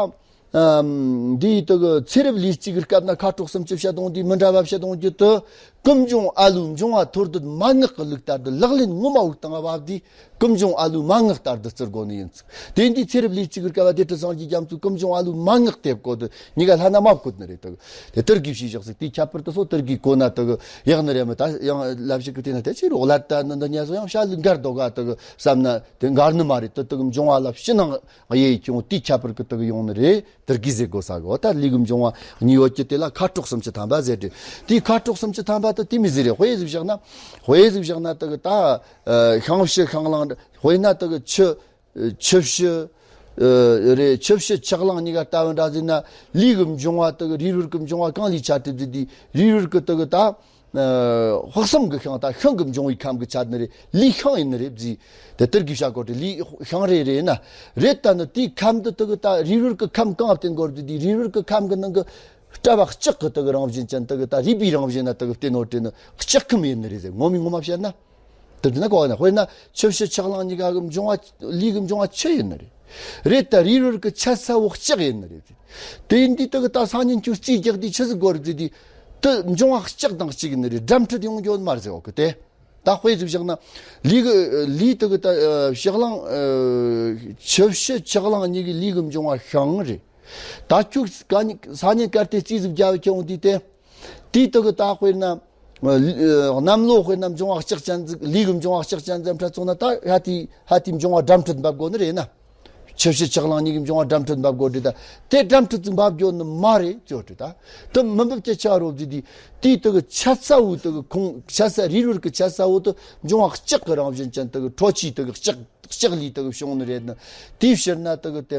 ཨམ་འདིའི་དུ་གི་ཚེ་རབས་ལུས་རྩིས་གི་སྐབས་ན་ཁ་དྲོག་སུམ་ཅུ་བཤད་དོང་དེ་མི་འདྲ་བ་བཤད་དོང་གི་དུ་ཀུན་འབྱུང་ཨ་ལུའི་འབྱུང་བ་ཐོར་འདོད་མན་ངག་གི་ལུགས་ལྟར་དུ་ལག་ལེན་ངོ་མ་བུ་བཏང་བ་བབ་དུས། ཀུན་འབྱུང་ཨ་ལུའི་མན་ངག་ལྟར་དུ་བརྩི་དགོས་ནི་ཡིན་ཚུལ། དེ་འདི་ཚེ་རབས་ལུས་རྩིས་ཀྱི་སྐབས་སྡེ་སྲིད་སངས་རྒྱས་རྒྱ་མཚོས་ཀུན་འབྱུང་ཨ་ལུའི་མན་ངག་དེ་བཀོད་དུ་གཉིས་ཀ་ལྷ་ན་མ་བཀོད་ནི་རེད་དོ། དེ་ལྟར་གྱིས་ཤིག་བཞག་ཟིག་དེའི་ཁྱད་པར་དུ་སོ་ལྟར་གྱིས་གོ་ན་དུ་གི་ཡག་ནི་རེད་མི་ད་ཡང་ལབ་ཞིག་གི་དེ་ན་དེ་ཕྱིར་རོགས་ལ་ད་ནི་འདི་ཉལ་སོ་ཡང་བྱ་ལུགས་འགལ་དོ་ག་དུ་གི་བསམ་ན་དེ་འགལ་ནི་མ་རེད། དུ་དུ་གི་འབྱུང་བ་ལ་ཕྱི་ནང་གཡས་ཁྱུང་དེའི་ཁྱད་པར་གི་དུ་གི་ཡོང་ནི་རེད། དུ་གི་ཟེར་དགོས་ས་གི་འོ་ད་ལུས་གི་འབྱུང་བ་གཉིས་ཡོད་ཀྱི་དེ་ལ་ཁ་དྲོག་སུམ་ཅུ་ཐམ་པ་ཟེར་དུས་དེའི་ཁ་དྲོག་སུམ་ཅུ་ཐམ་པ་དུ་དེ་མི་ཟེར་རེད། དཔེ་ཟིག་བཞག་ན་དཔེ་ཟིག་བཞག་ན་དུ་གི་ད་ཤིང་ཕྱི་ཤིང་གླང་དཔེར་ན་དུ་གི་ཆུ། ཆུ་ཕྱི། ཨ། རེད། ཆུ་ཕྱི་ཆུ་གླང་གཉིས་ཀ་ལྟ་བུ་འདྲ་ཟིན་ན་ལུས་ཀྱི་འབྱུང་བ་དག་རིགས་རུས་ཀྱི་འབྱུང་བ་གང་ལས་ཆ་ཐུབ་ཟིན་དུས་རིགས་རུས་ཀྱི་དག་ད། ཨ། དཔག་བསམ་གྱི་ཤིང་ད་ཤིང་གི་འབྱུང་བའི་ཁམས་ཀྱི་ཆ་ནི་རེད། ལུས་ཤིང་ཡིན་ནི་རེད་ཟིན། དེ་ལྟར་གྱི་བྱ་དགོས་ཏེ་ལུས་ཤིང་རེ་རེ་ཡིན་ན་རེད། ད་ནི་དེའི་ཁམས་འདི་དག་ད་རིགས་རུས་ཀྱི་ཁམས་གང་བ་བསྟན་དགོས་ཟིན་དུས་རིགས་རུས་ཀྱི་ཁམས་ཀྱི་ནང་གི་ལྟ་བ་ལྕགས་ཀྱི་དག་རང་བཞིན་ཅན་དག་ད་རིགས་པའི་རང་བཞིན་ན་དག་བསྟན་ནོ་དེ་ནི་ལྕགས་ཁམས་ཡིན་ནི་རེད་ཟེར། ངོ་མའི་ངོ་མ་བཤད་ན། དེ་དུས་ན་གོ་བ་ན་དཔེར་ན་ཆུ་ཕྱི་ཆུ་གླང་གཉིས་ཀ་གི་འབྱུང་བ་ལུས་ཀྱི་འབྱུང་བ་ཆུ་ཡིན་ནི་རེད། རེད་ད་རིགས་རུས་ཀྱི་ཆད་ས་བོ་ལྕགས་ཡིན་ནི་རེད། དེ་ཡིན་དུས་དེ་གི་ད་སང་ཉིན་ཁྱོད་རྩིས་རྒྱག་དུས་ཆི་ཟིག་དགོས་རེད་ཟེར་དུས་དེ་འབྱུང་བ་ལྕགས་དང་གཅིག་ཡིན་ནི་རེད། འགྲན་འཁྲི་ཡོང་རྒྱུ་མ་རེད་ཟེར་བ་གི་དེ། ད་དཔེ་ཟིག་བཞག་ན་ལུས་ཀྱི་ལུས་དེ་གི་ད་ཕྱི་གླང་ཆུ་ཕྱི་ཆུ་གླང་གཉིས་ཀྱི་ལུས་ཀྱི་འབྱུང་བ་ཤིང་རེད། ད་ཁྱོད་སང་ཉིན་སང་ཉིན་གལ་ཏེ་རྩིས་ཟིག་རྒྱག་གི་འོང་དུས་དེ། དེའི་དག་གི་ད་དཔེར་ན། ཨ། གནམ་ལོ་དཔེར་ན་འབྱུང་བ་ལྕགས་ཅན་ཟིག་ལུས་ཀྱི་འབྱུང་བ་ལྕགས་ཅན་ཟིག་འཕྲད་སོང་ན་ད་ཧ་དེ་ཧ་དེའི་འབྱུང་བ་འགྲན་འཁྲི་འབབ་དགོས་ནི་རེད་ན། ཆུ་ཕྱི་ཆུ་གླང་གཉིས་ཀྱི་འབྱུང་བ་འགྲན་འཁྲི་འབབ་དགོས་རེད་ད། དེ་འགྲན་འཁྲི་ཟིག་འབབ་དགོས་ནི་མ་རེད་ཅོ་རེད་ད། དེ་མི་འབབ་ཀྱི་ཆ་རོ་ཟིག་དེ་དེའི་དག་གི་ཆད་ས་བོ་དག་གི་ཁོང་ཆད་ས་རིགས་རུས་ཀྱི་ཆད་ས་བོ་དེ་འབྱུང་བ་ལྕགས་ཀྱི་རང་བཞིན་ཅན་དག་གི་ཁྲོ་ཆུའི་དག་གི་ལྕགས། ལྕགས་ལུས་དག་བྱུང་ནི་རེད་ན། དེའི་ཕྱིར་ན་དག་དེ་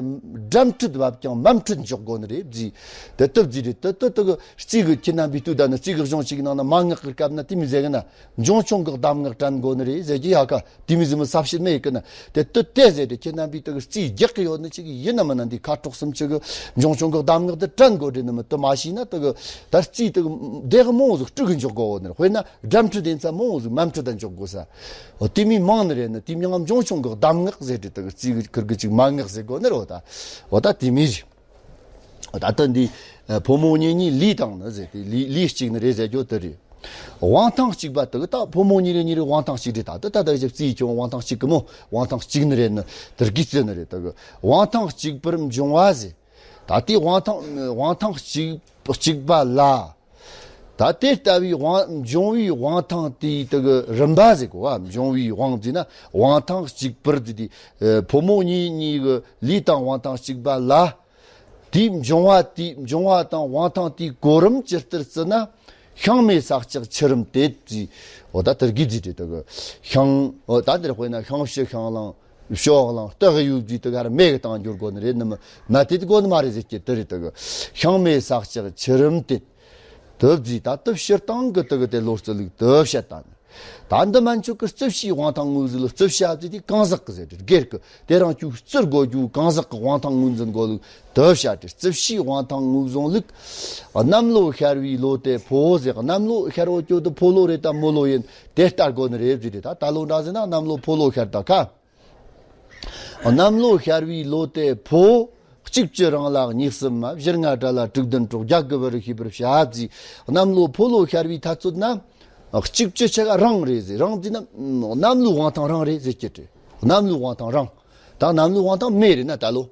འགྲན་འཁྲི་བབ་ཀྱང་མ་འཁྲི་འཇོག་དགོས་ནི་རེད་ཟེར། དེ་ལྟར་ཟེར་རེད། དེ་ལྟར་དག་རྩིས་ཀྱི་ཁྱེད་རྣམ་པའི་དུས་ད་ནི་རྩིས་ཀྱི་གཞུང་ཞིག་ནང་ན་མན་ངག་གི་སྐབས་ན་དེ་མི་ཟེར་གི་ན། འབྱུང་ཆུང་གི་གདམས་ངག་དྲན་དགོས་ནི་རེད་ཟེར་གྱི་ཡ་ཀ་དེ་མི་ཟེར་མི་ས་བཤད་མེད་གི་ན། དེ་ལྟར་དེ་ཟེར་རེད། ཁྱེད་རྣམ་པའི་དག་རྩིས་རྒྱག་གི་ཡོད་ནི་ཅིག་ཡིན་ན་མིན་ན། འདི་ཁ་དྲོག་གསུམ་ཅིག་གི་འབྱུང་བྱུང་གི་གདམས་ངག་དེ་དྲན་དགོས་རེད་ནི་མི་དེ་མ་ཤེས་ན། དེ་གི་ད་རྩིས་དེ་གི་དེ་གི་མང་བོ་ཟིག་དཀྲུག་གི་འཇོག་དགོས་བོ་ནི། དཔེར་ན་སྒྲ་འཕྲུལ་སྡེ་ཚན་མང་བོ་ཟིག་མ་འཕྲུལ་ད་འཇོག་དགོས་ས། འོ་དེ་མི་མང་ནི་རེད་ནི། དེ་མྱང་འབྱུང་བྱུང་གི་གདམས་ངག་ཟེར་དེ་དེ་གི་རྩིས་གི་ཁུར་གི་ཅིག་མན་ངག་ཟེར་དགོས་ནི་རེད། འོ་ད་འོ་ད་དེ་མི་རེད། ད་ལྟ་འདི་ཕོ་མོ་གཉིས་གཉིས་ལུས་དང་ནི་ཟེར་དེ་ལུས་ལུས་གཅིག་ནི་རེད་ཟེར་རྒྱུ་དེ་རེད། དབང་ཐང་གཅིག་པ་དེ་གི་ད་ཕོ་མོ་གཉིས་རེ་གཉིས་རེ་དབང་ཐང་གཅིག་རེད། ད་དེ་ད་ད་ཞིབ་རྩིས་ཀྱང་དབང་ཐང་གཅིག་གི་མོ་དབང་ཐང་གཅིག་ནི་རེད་ནི། དེ་གི་རྩི་ནི་རེད། དེ་གི་དབང་ཐང་གཅིག་པར་འབྱུང་བ་ཟེར། ད་དེ་དབང་ཐང་དབང་ཐང་གཅིག་གཅིག་པ་ལ། ད་དེ་ལྟ་བུའི་དབང་འབྱུང་བའི་དབང་ཐང་དེའི་དེ་གི་རིམ་པ་ཟེར་གོ་བ། འབྱུང་བའི་དབང་དེ་ན་དབང་ཐང་གཅིག་པར་དེ་དེ་ཕོ་མོ་གཉིས་གཉིས་གི་ལུས་དང་དབང་ཐང་གཅིག་པ་ལ། དེའི་འབྱུང་བ་དེའི་འབྱུང་བ་དང་དབང་ཐང་དེའི་གོ་རིམ་ཇི་ལྟར་བརྩི་ན། ཤིང་མེ་ས་ལྕགས་ཆུ་རམ་དེ་བརྩི། འོ་ད་དེར་གི་བརྩི་དེ་དེ་གི་ཤིང་། འོ་ད་འདིར་དཔེར་ན་ཤིང་བྱི་ཤིང་གླང་། ཞོ་གླང་སྟག་ཡོས་བརྩི་དེ་ག་ར་མེ་གི་སྟེང་འགྱུར་དགོས་ནི་རེད་ནི་མི་མ་དེ་དེ་དགོས་ནི་མ་རེད་ཟེར་གྱི་དེ་རེད། དེ་གི་ཤིང་མེ་ས་ལྕགས་ཆུ་རམ་དེ། དེ་བརྩིས་ད་དེ་སྤྱིར་བཏང་གི་དེ་གི་དེ་ལོ་རྩིས་ལུགས་དེ་བཤད་ད་ནི། ད་འདི་མན་ཆོད་ཀྱི་རྩིབས་བྱིའི་དབང་ཐང་ངོས་ཟིན་ལུགས། རྩིབས་བྱ་བརྩིས་དེ་གང་ཟག་གི་ཟེར་དེ་སྒེར་གི་དེ་རང་ཆུ་རྩིར་དགོས་རྒྱུ་གང་ཟག་གི་དབང་ཐང་ངོས་འཛིན་དགོས་ལུགས་དེ་བཤད་དེ། རྩིབས་བྱིའི་དབང་ཐང་ངོས་བཟུང་ལུགས། གནམ་ལོ་ཤར་བའི་ལོ་དེ་ཕོ་ཟེར། གནམ་ལོ་ཤར་བོ་ཁྱོད་དེ་ཕོ་ལོ་རེད་དམ་མོ་ལོ་ཡིན་དེ་ལྟ་དགོས་ནི་རེད་བརྩིས་དེ། ད་ད་ལོ་འདྲ་ཟེར་ན་གནམ་ལོ་ཕོ་ལོ་ཤར་ད་ཁ། གནམ་ལོ་ཤར་བའི་ལོ་དེ་ཕོ། གཅིག་བཅུ་རང་ལ་གཉིས་གསུམ་མ། བཞི་ལྔ་དགྲ་ལ་དྲུག་བདུན་དྲུག་བརྒྱད་དགུ་བུ་རུ་ཤེས་པར་བྱ་བརྩིས། གནམ་ལོ་ཕོ་ལོ་ཤར་བའི་ཐ་ཚོད་ན། གཅིག་བཅུ་ཆ་ག་རང་རེད་ཟེར། རང་བརྩིས་ན་གནམ་ལོའི་དབང་ཐང་རང་རེད་ཟེར་གྱི་རེད། གནམ་ལོའི་དབང་ཐང་རང་། ད་གནམ་ལོའི་དབང་ཐང་མེ་རེད་ན་ད་ལོ།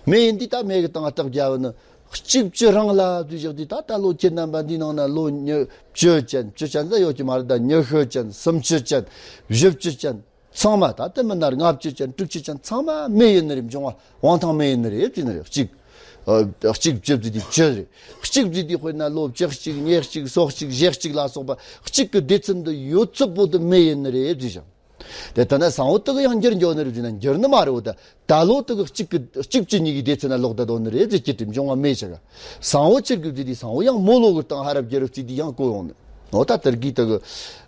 མེ་ཡིན་དུས་ད་མེ་གི་སྟེང་རྟགས་བརྒྱབ་ནི། གཅིག་བཅུ་རང་ལ་བརྩིས་བཞག་དུས་ད་ད་ལོ་ཁྱེད་རྣམ་པ་འདིའི་ནང་ན་ལོ་ཉི་བཅུ་ཅན། བཅུ་ཅན་ཟེར་ཡོད་ཀྱི་མ་རེད། ད་ཉི་ཤུ་ཅན། སུམ་ཅུ་ཅན། བཞི་བཅུ་ཅན། ཚང་མ་ད་དེ་མིན་ན་ལྔ་བཅུ་ཅན། དྲུག་ཅུ་ཅན། ཚང་མ་མེ་ཡིན་ནི་རེད། འབྱུང་བ་དབང་ཐང་མེ་ཡིན་ནི་རེད་བརྩིས་ནི་རེད། གཅིག་ཨ། གཅིག་བཅུ་བརྩིས་དུས་བཅུ་རེད། གཅིག་བརྩིས་དུས་དཔེར་ན་ལོ་བཅུ་གཅིག་ཉེར་གཅིག་སོ་གཅིག་བཞི་གཅིག་ལ་སོགས་པ་གཅིག་གི་སྡེ་ཚན་དུ་ཡོད་ཚད་པོ་དེ་མེ་ཡིན་ནི་རེད་བརྩིས་ཤིང་། དེ་ལྟ་ན་སང་བོ་དེ་གི་ཡང་འགྱུར་འགྱོ་ནི་རེད་བརྩིས་ན་འགྱུར་ནི་མ་རེད། འོ་ད་ད་ལོ་དེ་གི་གཅིག་གི་གཅིག་བཅུ་གཉིས་ཀྱི་སྡེ་ཚན་ན་ལོག་ད་དོ་ནི་རེད་བརྩིས་ཀྱི་དྲིམ་འབྱུང་བ་མེ་ཆ་ག་སང་བོ་ཆེར་གི་བརྩིས་དུས་སང་བོ་ཡང་མོ་ལོ་གི་སྟེང་ཧ་རབ་རྒྱལ་རབས་བརྩིས་དུས་ཡང་གོ་ཡོང་ནི། འོ་ད་དེར་གི་དེ་གི་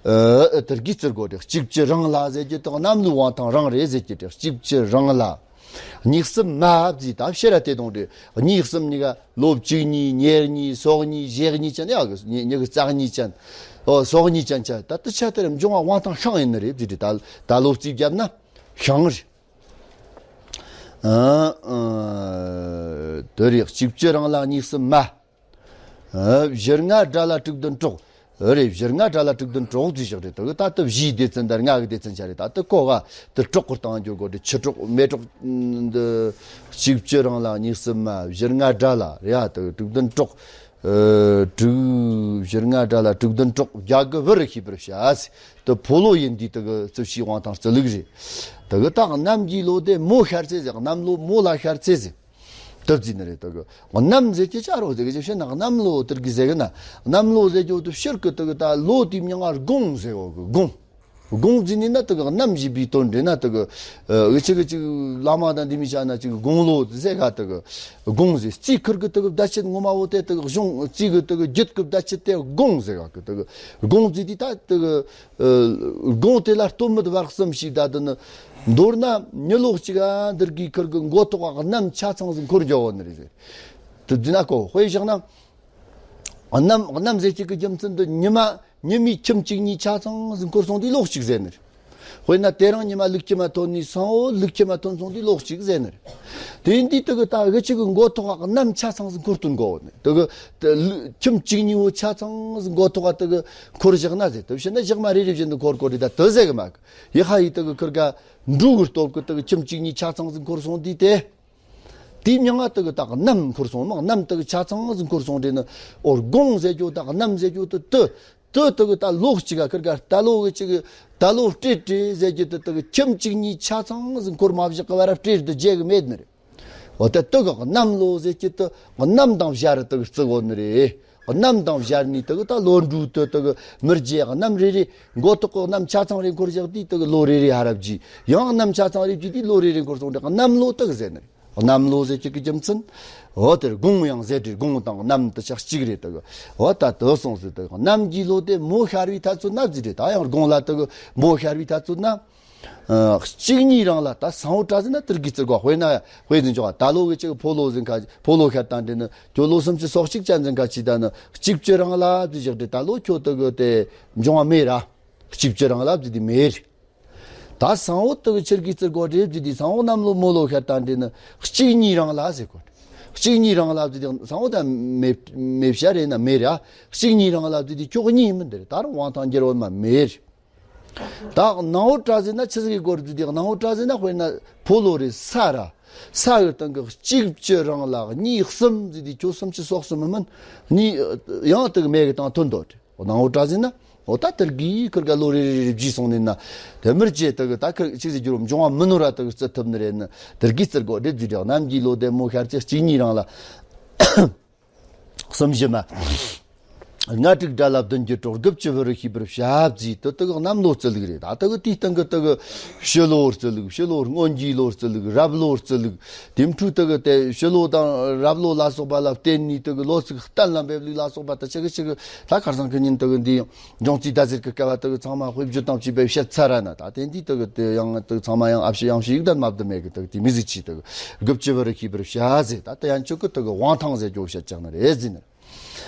ཨ། དེར་གི་བརྩི་དགོས་ཏེ། གཅིག་བཅུ་རང་ལ་ཟེར་གྱི་དེ་གནམ་ལོའི་དབང་ཐང་རང་རེད་ཟེར་གྱི་དེ། གཅིག་བཅུ་རང་ལ། གཉིས་གསུམ་མ་བརྩིས་ད་ཕྱིར་ར་དེ་དང་དེ་གཉིས་གསུམ་གཉིས་ཀ་ལོ་བཅུ་གཉིས་ཉེར་གཉིས་སོ་གཉིས་བཞི་གཉིས་ཅན། ཡ་གི་ཉི་གི་རྩ་གཉིས་ཅན། ཨོ་སོ་གཉིས་ཅན་ཆ་ད་དེ་ཆ་དེར་འབྱུང་བ་དབང་ཐང་ཤིང་ཡིན་ནི་རེད་བརྩིས་དེ། ད་ད་ལོ་རྩིས་བརྒྱབ་ན་ཤིང་རེད། ཨ། ཨ། དེ་རེད། གཅིག་བཅུ་རང་ལ་གཉིས་གསུམ་མ། ཨ། བཞི་ལྔ་དགྲ་ལ་དྲུག་བདུན་དྲུག་ཨ་རེད། བཞི་ལྔ་དགྲ་ལ་དྲུག་བདུན་དྲུག་བརྩིས་བཞག་རེད། དེ་གི་ད་ལྟ་བཞིའི་སྡེ་ཚན་དང་ལྔ་གི་སྡེ་ཚན་ཆ་རེད། ད་ལྟ་གོ་ག་དེ་དྲུག་གི་སྟེང་འགྱུར་དགོས་རེད། ཆུ་དྲུག་མེ་དྲུག་འདི་གཅིག་བཅུ་རང་ལ་གཉིས་གསུམ་མ། བཞི་ལྔ་དགྲ་ལ་རེད། ཨ། དེ་གི་དྲུག་བདུན་དྲུག་ཨ། དྲུག་བཞི་ལྔ་དགྲ་ལ་དྲུག་བདུན་དྲུག་བརྒྱད་དགུ་བུ་རུ་ཤེས་པར་བྱ་ཟེར། དེ་ཕོ་ལོ་ཡིན་དུས་དེ་གི་རྩིབས་བྱིའི་དབང་ཐང་རྩིས་ལུགས་རེད། དེ་གི་ད་གནམ་གྱི་ལོ་དེ་མོ་ཤར་ཚེས་ཟེར། གནམ་ལོ་མོ་ལ་ཤར་ཚེས་ཟེར། དེ་བརྩིས་ནི་རེད། དེ་གི་གནམ་ཟེར་གྱི་ཆ་རོགས་ཟེར་གྱི་བཤད་ན་གནམ་ལོ་དེར་གི་ཟེར་གི་ན། གནམ་ལོ་ཟེར་གྱི་འོ་དེ་ཕྱིར་གི་དེ་གི་ད་ལོ་དེའི་མྱིང་ང་དགུང་ཟེར་འོ་གི་དགུང་། དགུང་བརྩིས་ནི་ན་དེ་གི་གནམ་བཞིན་པའི་དོན་འདྲེ་ན་དེ་གི་ཨ། འུ་ཆི་གི་ཅིག་བླ་མ་དང་འདི་མི་ཆ་ན་ཅིག་དགུང་ལོ་ཟེར་ག་དེ་གི་དགུང་ཟེར། རྩིས་ཁུར་གི་དེ་གི་བརྡ་ཆད་ངོ་མ་བོ་དེ་དེ་གི་གཞུང་རྩིས་གི་དེ་གི་རྒྱུད་གི་བརྡ་ཆད་དེ་དགུང་ཟེར་ག་གི་དེ་གི་དགུང་བརྩིས་དེ་ད་དེ་གི་ཨ། དགུང་དེ་ལ་སྟོད་སྨད་བར་གསུམ་ཞིག་ད་དེ་ནི། མདོར་ན་མྱི་ལོ་གཅིག་ག་འདིར་གི་ཁུར་གི་མགོ་ཐོག་ག་གནམ་ཆ་ཚང་ཟིག་འཁོར་རྒྱུ་བོ་ནི་རེད་ཟེར། དེ་བརྩིས་ན་གོ་དཔེ་བཞག་ན། གནམ་གནམ་ཟེར་གྱི་གི་རྒྱུ་མཚན་དེ་ཉི་མ་ཉི་མའི་ཁྱིམ་གཅིག་གཉིས་ཆ་ཚང་ཟིག་འཁོར་སོང་དུས་ལོ་གཅིག་ཟེར་ནི་རེད། དཔེར་ན་དེ་རིང་ཉི་མ་ལུག་ཁྱི་མ་ཐོན་ནས་སང་བོ་ལུག་ཁྱི་མ་ཐོན་སོང་དུས་ལོ་གཅིག་ཟེར་ནི་རེད། དེ་ཡིན་དུས་དེ་གི་ད་འུ་ཆི་གི་མགོ་ཐོག་ག་གནམ་ཆ་ཚང་ཟིག་འཁོར་སྟོན་དགོས་བོ་ནི། དེ་གི་དེ་ལུག་ཁྱིམ་གཅིག་གཉིས་བོ་ཆ་ཚང་ཟིག་མགོ་ཐོག་ག་དེ་གི་འཁོར་བཞག་ན་ཟེར། དེ་བྱས་ན་ཞག་མ་རེ་རེ་བཞིན་དུ་འཁོར་དགོས་རེད། ད་དེ་ཟེར་གི་མ་གི་ཡི་ཧ་ཡི་དེ་གི་ཁུར་ག་འབྲུག་གི་སྟོབས་གི་དེ་གི་ཁྱིམ་གཅིག་གཉིས་ཆ་ཚང་ཟིག་འཁོར་སོང་དུས་དེ། དེའི་མྱིང་ང་དེ་གི་ད་གནམ་འཁོར་སོང་མ། གནམ་དེ་གི་ཆ་ཚང་ཟིག་འཁོར་སོང་དྲན་ནི། འོ་དགུང་ཟེར་རྒྱུ་ད་གནམ་ཟེར་རྒྱུ་དེ་དེ་དེ་དེ་གི་ད་ལོ་གཅིག་ག་ཁུར་ག་ད་ལོ་གི་ཅིག་གི་ད་ལོ་སྤྲེལ་སྤྲེལ་ཟེར་རྒྱུ་དེ་དེ་གི་ཁྱིམ་གཅིག་གཉིས་ཆ་ཚང་ཟིག་འཁོར་མ་བཞག་གི་བར་སྤྲེལ་དེ་རྒྱས་གི་མེད་ནི་རེད། འོ་ད་དེ་གི་གནམ་ལོ་ཟེར་རྒྱུ་དེ་གནམ་དང་བྱ་རུ་དེ་གི་བརྩི་གོ་ནི་རེད། གནམ་དང་བྱ་རུ་ནི་དེ་གི་ད་ལོ་འབྲུག་དེ་དེ་གི་མི་རྒྱས། གནམ་རེ་རེ་མགོ་ཐོག་གི་གནམ་ཆ་ཚང་རེ་འཁོར་བཞག་དུས་དེ་གི་ལོ་རེ་རེ་ཧ་ར་བརྗེ། ཡང་གནམ་ཆ་ཚང་རེ་བརྗེ་དུས་ལོ་རེ་རེ་འཁོར་སོང་དྲན་གནམ་ལོ་དེ་གི་ཟེར་ནི་རེད། གནམ་ལོ་ཟེར་རྒྱུ་གི་རྒྱུ་མཚན། འོ་དེར་དགུང་ཡང་ཟེར་དུས་དགུང་དང་གནམ་དེ་ཆ་གཅིག་རེད། དེ་གི་འོ་ད་དེ་སོང་ཟེར། དེ་གི་གནམ་གྱི་ལོ་དེ་མོ་ཤར་བའི་ཐ་ཚོད་ན་བརྩིས་རེད། ད་ཡང་དགུང་ལ་དེ་གི་མོ་ཤར་བའི་ཐ་ཚོད་ན། ཨ། གཅིག་གཉིས་རང་ལ་ད་གསང་བོ་བཀྲ་ཟེར་ན་དེར་གི་བརྩི་དགོས། དཔེར་ན་དཔེ་ཟིན་ཆོག་ད་ལོ་གི་ཅིག་ཕོ་ལོ་ཟིན་ཁ་ཕོ་ལོ་ཁ་བཏང་དེ་ནི་ཁྱོད་ལོ་སུམ་ཅུ་སོ་གཅིག་ཅན་ཟིན་ཁ་ཅིག་ད་ནི་གཅིག་བཅུ་རང་ལ་བརྩི་བཞག་དེ་ད་ལོ་ཁྱོད་དེ་གི་དེ་འབྱུང་བ་མེད་ར། གཅིག་བཅུ་རང་ལ་བརྩི་དེ་མེད། ད་གསང་བོ་དེ་གི་ཆེར་གི་བརྩི་དགོས་རེད་བརྩི་དེ་གསང་བོ་གནམ་ལོ་མོ་ལོ་ཁ་བཏང་དེ་ནི་གཅིག་གཉིས་རང་ལ་ཟེར་དགོས་རེད། གཅིག་གཉིས་རང་ལ་བརྩི་དེ་གསང་བོ་ད་མེད་མེད་བྱ་རེད་ན་མེད་ར། གཅིག་གཉིས་རང་ལ་བརྩི་དེ་ཁྱོད་གཉིས་མི་འདིར་ད་རུང་དབང་ཐང་འགྱུར་བ་མ་མེད། ད་གནང་བོ་བཀྲ་ཟེར་ན་ཆི་ཟིག་གི་སྐོར་བརྫུས་ཏེ། གནང་བོ་བཀྲ་ཟེར་ན་དཔེར་ན་ཕོ་ལོ་རེད་ས་ར། ས་གི་སྟེང་གི་གཅིག་བཅུ་རང་ལ་གཉིས་གསུམ་བརྫུས་ཏེ་ཁྱོད་སུམ་ཅུ་སོ་གསུམ་མི་མིན། གཉིས་ཡང་དེ་གི་མེ་གི་སྟེང་ཐོན་འདུག་རེད། གནང་བོ་བཀྲ་ཟེར་ན་འོ་ད་དེར་གི་ཁིར་ག་ལོ་རེ་རེ་རེ་བརྗེས་སོང་ནས་ན། དེ་མིར་བཅས་དེ་གི་ད་ཁིར་ཆི་ཟིག་གི་འབྱུང་བ་མི་ནོར་ར་དེ་གི་བརྩི་ཐུབ་ནི་རེད་ན། དེར་གི་བརྩི་དགོས་རེད་བརྫུས་ཏེ། གནམ་གྱི་ལོ་དེ་མོ་ཤར་ཚེ་གཅིག་གཉིས་རང་ལ། གསུམ་བཞི་མ། ལྔ་དྲུག་དགྲ་ལ་བདུན་འགྱུར་གྲོགས། དགུ་བཅུ་བུ་རུ་ཤེས་པར་བྱ་བརྫིས། དེ་དག་གནམ་ལོ་རྩི་ལུགས་རེད། ད་དེ་གི་དེའི་སྟེང་གི་དེ་གི་ཕྱི་ལོ་རྩི་ལུགས། ཕྱི་ལོ་སྔོན་གྱི་ལོ་རྩི་ལུགས། རབ་ལོ་རྩི་ལུགས། དེ་འཕྲོས་དེ་གི་དེ་ཕྱི་ལོ་དང་རབ་ལོ་ལ་སོགས་པ་ལ་བརྟེན་ནས་དེ་གི་ལོ་ཚིགས་གཏན་ལ་འབེབས་ལུགས་ལ་སོགས་པ་དེ་ཆི་གི་ཆི་གི་ད་ཁར་སང་གི་ཉིན་དེ་གི་འདི་ཡང་། འབྱུང་རྩིས་ཟླ་ཟེར་གི་སྐབས་དག་ཚང་མ་དཔེ་བརྗོད་དང་བཅས་པའི་བཤད་ཚར་ར་ན། ད་དེ་འདི་དག་དེ་ཡང་དག་ཚང་མ་ཡང་ཨ་ཕྱི་ཡང་ཕྱི་ཡིག་དང་མ་བསྡུ་མེད་གི་དག་དེ་མི་ཟིག་ཆི་དག་དགུ་བཅུ་བུ་རུ་ཤེས་པར་བྱ་ཟེར། ད་དེ་ཡང་ཆོག་གི་དག་དབང་ཐང་ཟེར་རྒྱུ་བཤད་ཀྱང་ནི་རེད་ཟིན་ནི།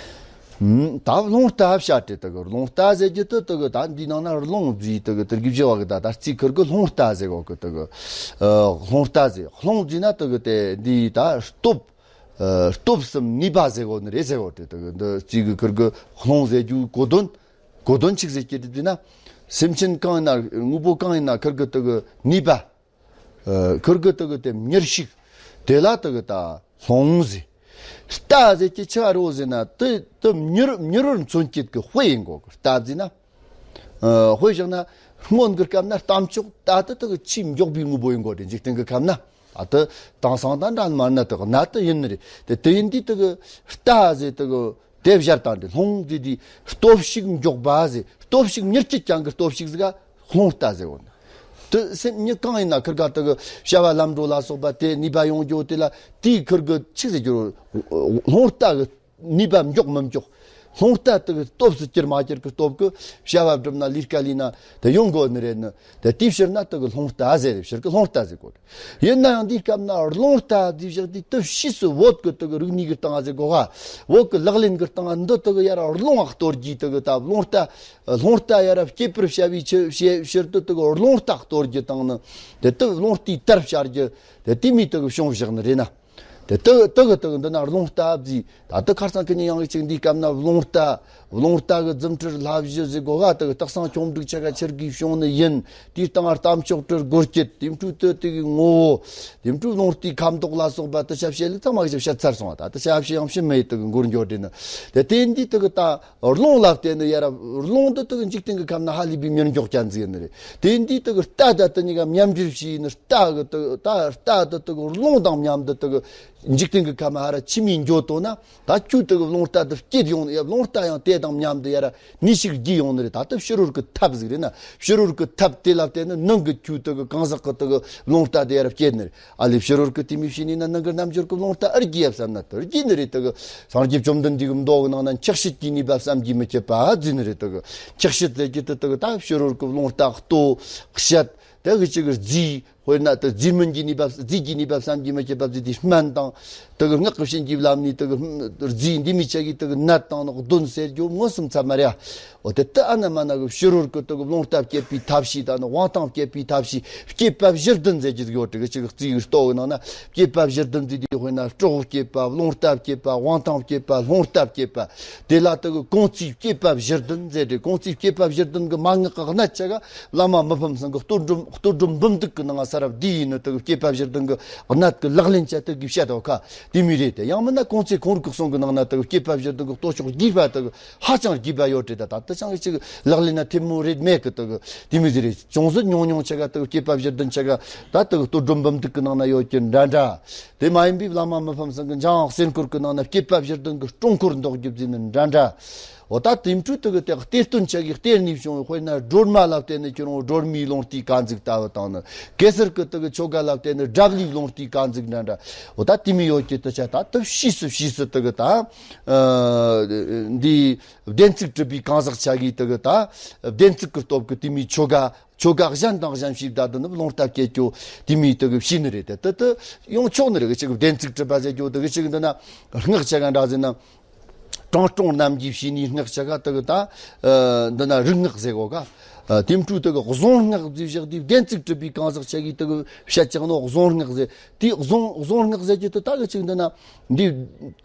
ད་རླུང་རྟ་བྱ་སྤྲེལ་དག་རླུང་རྟ་ཟེར་རྒྱུ་དུ་དག་ད་འདི་ནང་ན་རླུང་བརྫིས་དག་དེར་གི་བྱ་བ་གི་ད་ད་རྩིས་ཁུར་གི་རླུང་རྟ་ཟེར་གོ་གི་དག་རླུང་རྟ་ཟེར། རླུང་བརྫིས་ན་དག་དེ་འདི་ད་སྟོབས། ཨ། སྟོབས་སམ་ནུས་པ་ཟེར་གོ་ནི་རེད་ཟེར་གོ་དེ་དག་འདི་རྩིས་གི་ཁུར་གི་རླུང་ཟེར་རྒྱུ་གོ་དོན། གོ་དོན་ཆི་ཟིག་གི་དེ་དུས་ན། སེམས་ཅན་གང་ཡིན་ན་དངོས་པོ་གང་ཡིན་ན་ཁུར་གི་དེ་གི་ནུས་པ། ཨ། ཁུར་གི་དེ་གི་དེ་མྱུར་ཞིག་དེ་ལ་དེ་གི་ད་རླུང་ཟེར། རྟ་ཟེར་གི་ཆི་རོ་ཟེར་ན་དེ་དེ་མྱུར་མྱུར་བར་མཚོན་བྱེད་གི་དཔེ་ཡིན་གོ་གི། རྟ་བརྫིས་ན། ཨ། དཔེ་བཞག་ན་སྔོན་གི་སྐབས་ན་རྟ་མཆོག་ད་དེ་དེ་གི་ཆེས་མགྱོགས་པའི་དངོས་པོ་ཡིན་གོ་དེ་འཇིག་རྟེན་གི་ཁམས་ན། ཨ། དེ་དེང་སང་ད་འདྲ་མ་ན་དེ་གི་ན་དེ་ཡིན་ནི་རེད། དེ་དེ་ཡིན་དུས་དེ་གི་རྟ་ཟེར་དེ་གི་དེ་བཞག་དང་དེ་རླུང་ཟེར་དེ་སྟོབས་ཤུགས་མགྱོགས་པ་ཟེར། སྟོབས་ཤུགས་མྱུར་སྐྱེད་ཀྱང་གི་སྟོབས་ཤུགས་ཟིག་ག་རླུང་རྟ་ཟེར་བོ་ནི། དེ་སེམས་མྱི་གང་ཡིན་ན་ཁུར་ག་དེ་གི་བྱ་བ་ལམ་འགྲོ་ལ་སོགས་པ་དེ་ནུས་པ་ཡོང་རྒྱུ་དེ་ལ་དེའི་ཁུར་གི་ཆི་ཟེར་རྒྱུ་རོ། རླུང་རྟ་གི་ནུས་པ་མགྱོགས་མི་མགྱོགས། རླུང་རྟ་དེ་གི་སྟོབས་སུ་གྱུར་མ་གྱུར་གི་སྟོབས་གི་བྱ་བ་བསྒྲུབ་ན་ལས་ཀ་ལས་ན་དེ་ཡོང་དགོས་ནི་རེད་ནི། དེ་དེའི་ཕྱིར་ན་དེ་གི་རླུང་རྟ་ཟེར། ཕྱིར་གི་རླུང་རྟ་ཟེར་གོ། ཡིན་ན་ཡང་འདིའི་སྐབས་ན་རླུང་རྟ་ཟེར་བཞག་དེ་དེ་ཕྱིས་སུ་བོད་གི་དེ་གི་རིག་གནས་གི་སྟེང་ཟེར་གོ་ག། བོད་གི་ལག་ལེན་གི་སྟེང་འདི་དེ་གི་ཡར་རླུང་ང་གཏོར་རྒྱུའི་དེ་གི་ད་རླུང་རྟ། རླུང་རྟ་ཡར་སྐྱེད་པར་བྱ་བའི་ཕྱི་ཕྱི་ཕྱིར་དུ་དེ་གི་རླུང་རྟ་གཏོར་རྒྱུ་དང་ནི། དེ་དེ་རླུང་རྟའི་དར་བྱ་རྒྱུ་དེ་དེ་མོ་དེ་གི་བྱུང་བཞག་ནི་རེད་ན། དེ་དེ་དེ་གི་དེ་གི་འདི་ན་རླུང་རྟ་བརྫིས། ད་དེ་ཁར་སང་ཁི་ཉིན་ཡང་གཅིག་འདིའི་སྐབས་ན་རླུང་རྟ། རླུང་རྟ་གི་རྫུ་འཕྲུལ་བསླབ་གཞི་ཟེར་གོ་ག། དེ་གི་སྟག་ཚང་ཁྱུང་འབྲུག་ཆ་ག་ཆེར་གི་བྱུང་ནི་ཡིན། དེའི་སྟེང་རྟ་མཆོག་སྤྲུལ་སྒོ་སྐྱེད། དེ་འཕྲོས་དེ་དེ་གི་ངོ་བོ། དེ་འཕྲོས་རླུང་རྟའི་ཁ་མདོག་ལ་སོགས་པ་དེ་ཆ་བཤད་ལུགས་ཚང་མ་གི་བཤད་ཚར་སོང་བ། ད་དེ་ཆ་བཤད་ཡང་བཤད་མེད་དེ་གི་འགོར་འགྱོ་དེ་ནི། དེ་དེ་འདི་དེ་གི་ད། རླུང་ལ་བརྟེན་ནས་ཡར་རླུང་འདི་དག་འཇིག་རྟེན་གྱི་ཁམས་ན་ཧ་ལས་པའི་མྱུར་མགྱོགས་ཅན་ཟིག་ཡིན་ནི་རེད། དེ་འདིའི་དག་རྟ་དང་དེ་གཉིས་ཀ་མཉམ་འབྲེལ་བྱས་ནས་རྟ་གི་དག་ད་རྟ་དང་དག་རླུང་དང་མཉམ་དུ་དག་འཇིག་རྟེན་གྱི་ཁམས་ཧ་ར་ཆི་མོ་འགྱོ་དོ་ན། ད་ཁྱོད་དག་རླུང་རྟ་དེ་སྐྱེད་ཡོང་ནས། ཡ་རླུང་རྟ་ཡང་དེ་དང་མཉམ་དུ་ཡར་ནུས་ཤུགས་རྒྱས་ཡོང་ནི་རེད། ད་ལྟ་ཕྱི་རོལ་གྱི་ཐབས་ཟིག་རེད་ན། ཕྱི་རོལ་གྱི་ཐབས་དེ་ལ་བརྟེན་ནས་ནང་གི་ཁྱོད་དག་གང་ཟག་གི་དག་རླུང་རྟ་དེ་ཡར་སྐྱེད་ནི་རེད། ཨ་ལས་ཕྱི་རོལ་གྱི་དེ་མོ་བྱས་ནས་ན་ནང་གི་རྣལ་འབྱོར་གྱི་རླུང་རྟ་ཨེ་རྒྱས་ཡ་བསམ་ན་དེ་རྒྱས་ནི་རེད། དེ་གི་སངས་རྒྱས་བཅོམ་ལྡན་འདས་ཀྱི་མདོ་གི་ནང་ན་འཁྱགས་ཤིང་གི་ནུས་པ་བསམ་གྱིས་མི་ཁྱབ་པ་བརྫིས་ནི་རེད། དེ་གི་འཁྱགས་ཤིང་ཟེར་རྒྱུ་དེ་དེ་གི་ད་ཕྱི་རོལ་གྱི་རླུང་རྟ་ལྟོ་བཤད། དེ་གི་ཅིག་གི་རྫས། དཔེར་ན་དེ་རྫས་སྨན་གྱི་ནུས་པ། རྫས་ཀྱི་ནུས་པ་བསམ་གྱིས་མི་ཁྱབ་པ་བརྫིས་ཏེ། སྨན་དང་དེ་གི་སྔགས་ཀྱི་བྱིན་གྱིས་བརླབས་ནས་དེ་གི་རྫས་འདི་མི་ཆ་གི་དེ་གི་ནད་དང་ནི་གདོན་ཟེར་རྒྱུ་མངོན་སུམ་ཚད་མ་རེད། འོ་དེ་ལྟ་ཨ་ན་མ་ན་གི་ཕྱི་རོལ་གྱི་དེ་གི་རླུང་རྟ་བསྐྱེད་པའི་ཐབས་ཤེས་དང་ནི་དབང་ཐང་བསྐྱེད་པའི་ཐབས་ཤེས་བསྐྱེད་པ་བཞི་བདུན་ཟེར་གྱི་ཡོད། དེ་གི་ཅིག་རྩིས་གི་ལྟོ་གི་ནང་ན་བསྐྱེད་པ་བཞི་བདུན་ཟེར་དུས་དཔེར་ན་སྲོག་བསྐྱེད་པ། རླུང་རྟ་བསྐྱེད་པ། དབང་ཐང་བསྐྱེད་པ། རླུང་རྟ་བསྐྱེད་པ། དེ་ལ་དེ་གི་གོང་ཚིགས་བསྐྱེད་པ་བཞི་བདུན་ཟེར་ཏེ། གོང་ཚིགས་བསྐྱེད་པ་བཞི་བདུན་གི་མན་ངག་གི་གནད་ཆ་ག་བླ་མ་མི་ཕམ་ཚང་གི་རྟོགས་སྒྲུབ་རྟོགས་སྒྲུབ་འབུམ་སྡེ་གི་ནང་ས་རབ་འདི་ཡིན་ནི། དེ་གི་བསྐྱེད་པ་བཞི་བདུན་གི་གནད་གི་ལག་ལེན་བྱ་དེ་གི་བཤད་དོ་ཁ་དེ་མོ་རེད་དེ། ཡང་མིན་ན་གོང་ཚེ་ཁོང་རུ་གི་གསུང་གི་ནང་ན་དེ་གི་བསྐྱེད་པ་བཞི་བདུན་གི་སྟོབས་ཤུགས་རྒྱས་པ་དེ་གི་ཧ་ཅང་རྒྱས་པ་ཡོད་དེ། ད་ད་དེ་ཅང་གི་ཅིག་ལག་ལེན་ན་ཐེབས་མོ་རེད་མེད་གི། དེ་གི་དེ་མོ་ཟིག་རེད། ཅུང་ཟད་ཉུང་ཉུང་ཆ་ག་དེ་གི་བསྐྱེད་པ་བཞི་བདུན་ཆ་ག་ད་དེ་གི་རྟོགས་སྒྲུབ་འབུམ་སྡེ་གི་ནང་ན་ཡོད་ཀྱི་འདྲ་འདྲ། དེ་མ་ཡིན་པའི་བླ་མ་མི་ཕམ་ཚང་གི་འཇམ་དབྱངས་གསེར་འཁོར་གི་ནང་ན་བསྐྱེད་པ་བཞི་བདུན་གི་སྲུང་འཁོར་འདོགས་རྒྱུ་ཟེར་ནི་འདྲ་འདྲ། འོ་ད་དེ་འཕྲོས་དེ་གི་དེ་གཏེར་སྟོན་ཆ་གི་གཏེར་ནས་བྱུང་བའི། དཔེར་ན་སྒྲོལ་མ་ལ་བརྟེན་ནས་ཁྱོད་རང་སྒྲོལ་མའི་ལུང་བསྟན་དཀའ་མཛུག་ལྟ་བུ་དང་ནི། གེ་སར་གི་དེ་གི་ཆོ་ག་ལ་བརྟེན་ནས་སྒྲ་བླིའི་ལུང་བསྟན་དཀའ་མཛུག་འདྲ་འདྲ། འོ་ད་དེ་མོ་ཡོད་ཀྱི། དེ་ཆ་ད་དེ་ཕྱིས་སུ་ཕྱིས་སུ་དེ་གི་ད་ཨ་འདི་བདེན་ཚིག་གྲུབ་པའི་གང་ཟག་ཆ་གིས་དེ་གི་ད་བདེན་ཚིག་གི་སྟོབས་ཀྱིས་དེ་མོའི་ཆོ་ག་ཆོ་ག་གཞན་དང་གཞན་ཞིག་ད་དུ་ནི་ལུང་བསྟན་སྐྱེད་རྒྱུ་དེ་མོའི་དེ་གི་བྱས་ནི་རེད། དེ་དེ་དེ་ཡང་ཆོག་ནི་རེད། གཅིག་བདེན་ཚིག་གྲུབ་པ་ཟེར་རྒྱུ་དེ་གི་གཅིག་འདི་ན་སྔགས་ཆ་ག་འདྲ་ཟེར་ན། དྲང་སྲོང་རྣམས་ཀྱིས་བྱས་ནས་སྔགས་ཆ་ག་དེ་གི་ད་ཨ་འདི་ན་རིག་སྔགས་ཟེར་གོ་ག་ཨ་དེ་འཕྲོས་དེ་གི་གཟུངས་སྔགས་ཟེར་བཞག་དེ། བདེན་ཚིག་གྲུབ་པའི་གང་ཟག་ཆ་གིས་དེ་གི་བཤད་ཀྱང་ནོ་གཟུངས་སྔགས་ཟེར། དེ་གཟུངས་གཟུངས་སྔགས་ཟེར་རྒྱུ་དེ་ད་གི་གཅིག་འདི་ན་འདི།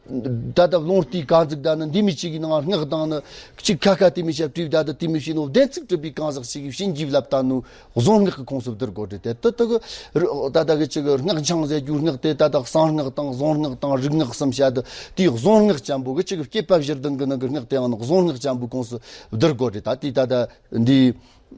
ད་ལྟ་ལུང་བསྟན་དཀའ་མཛུག་ད་ནི་འདི་མོ་གཅིག་གི་ནང་སྔགས་དང་ནི་གཅིག་ཁ་ཁ་དེ་མོ་བྱས་བྲིས། ད་ལྟ་དེ་མོ་བྱས་ནོ་བདེན་ཚིག་གྲུབ་པའི་གང་ཟག་ཞིག་གིས་བྱིན་གྱིས་བརླབས་ད་ནོ་གཟུངས་སྔགས་ཀྱི་ཁོངས་སུ་བསྡུར་དགོས་རེད། དེ་དེ་དེ་གི་རི་ད་ལྟ་གི་གཅིག་གི་སྔགས་འཆང་ཟེར་རྒྱུ་སྔགས་དེ་ད་ལྟ་གསང་སྔགས་དང་གཟུངས་སྔགས་དང་རིག་སྔགས་གསུམ་བཤད་དེ། དེའི་གཟུངས་སྔགས་ཅན་པོ་གི་གཅིག་གི་བསྐྱེད་པ་བཞི་ལྡན་གི་ནང་གི་སྔགས་དེའང་ནི་གཟུངས་སྔགས་ཅན་པོའི་ཁོངས་སུ་བསྡུར་དགོས་རེད། ད་དེ་ད་ལྟ་འདི།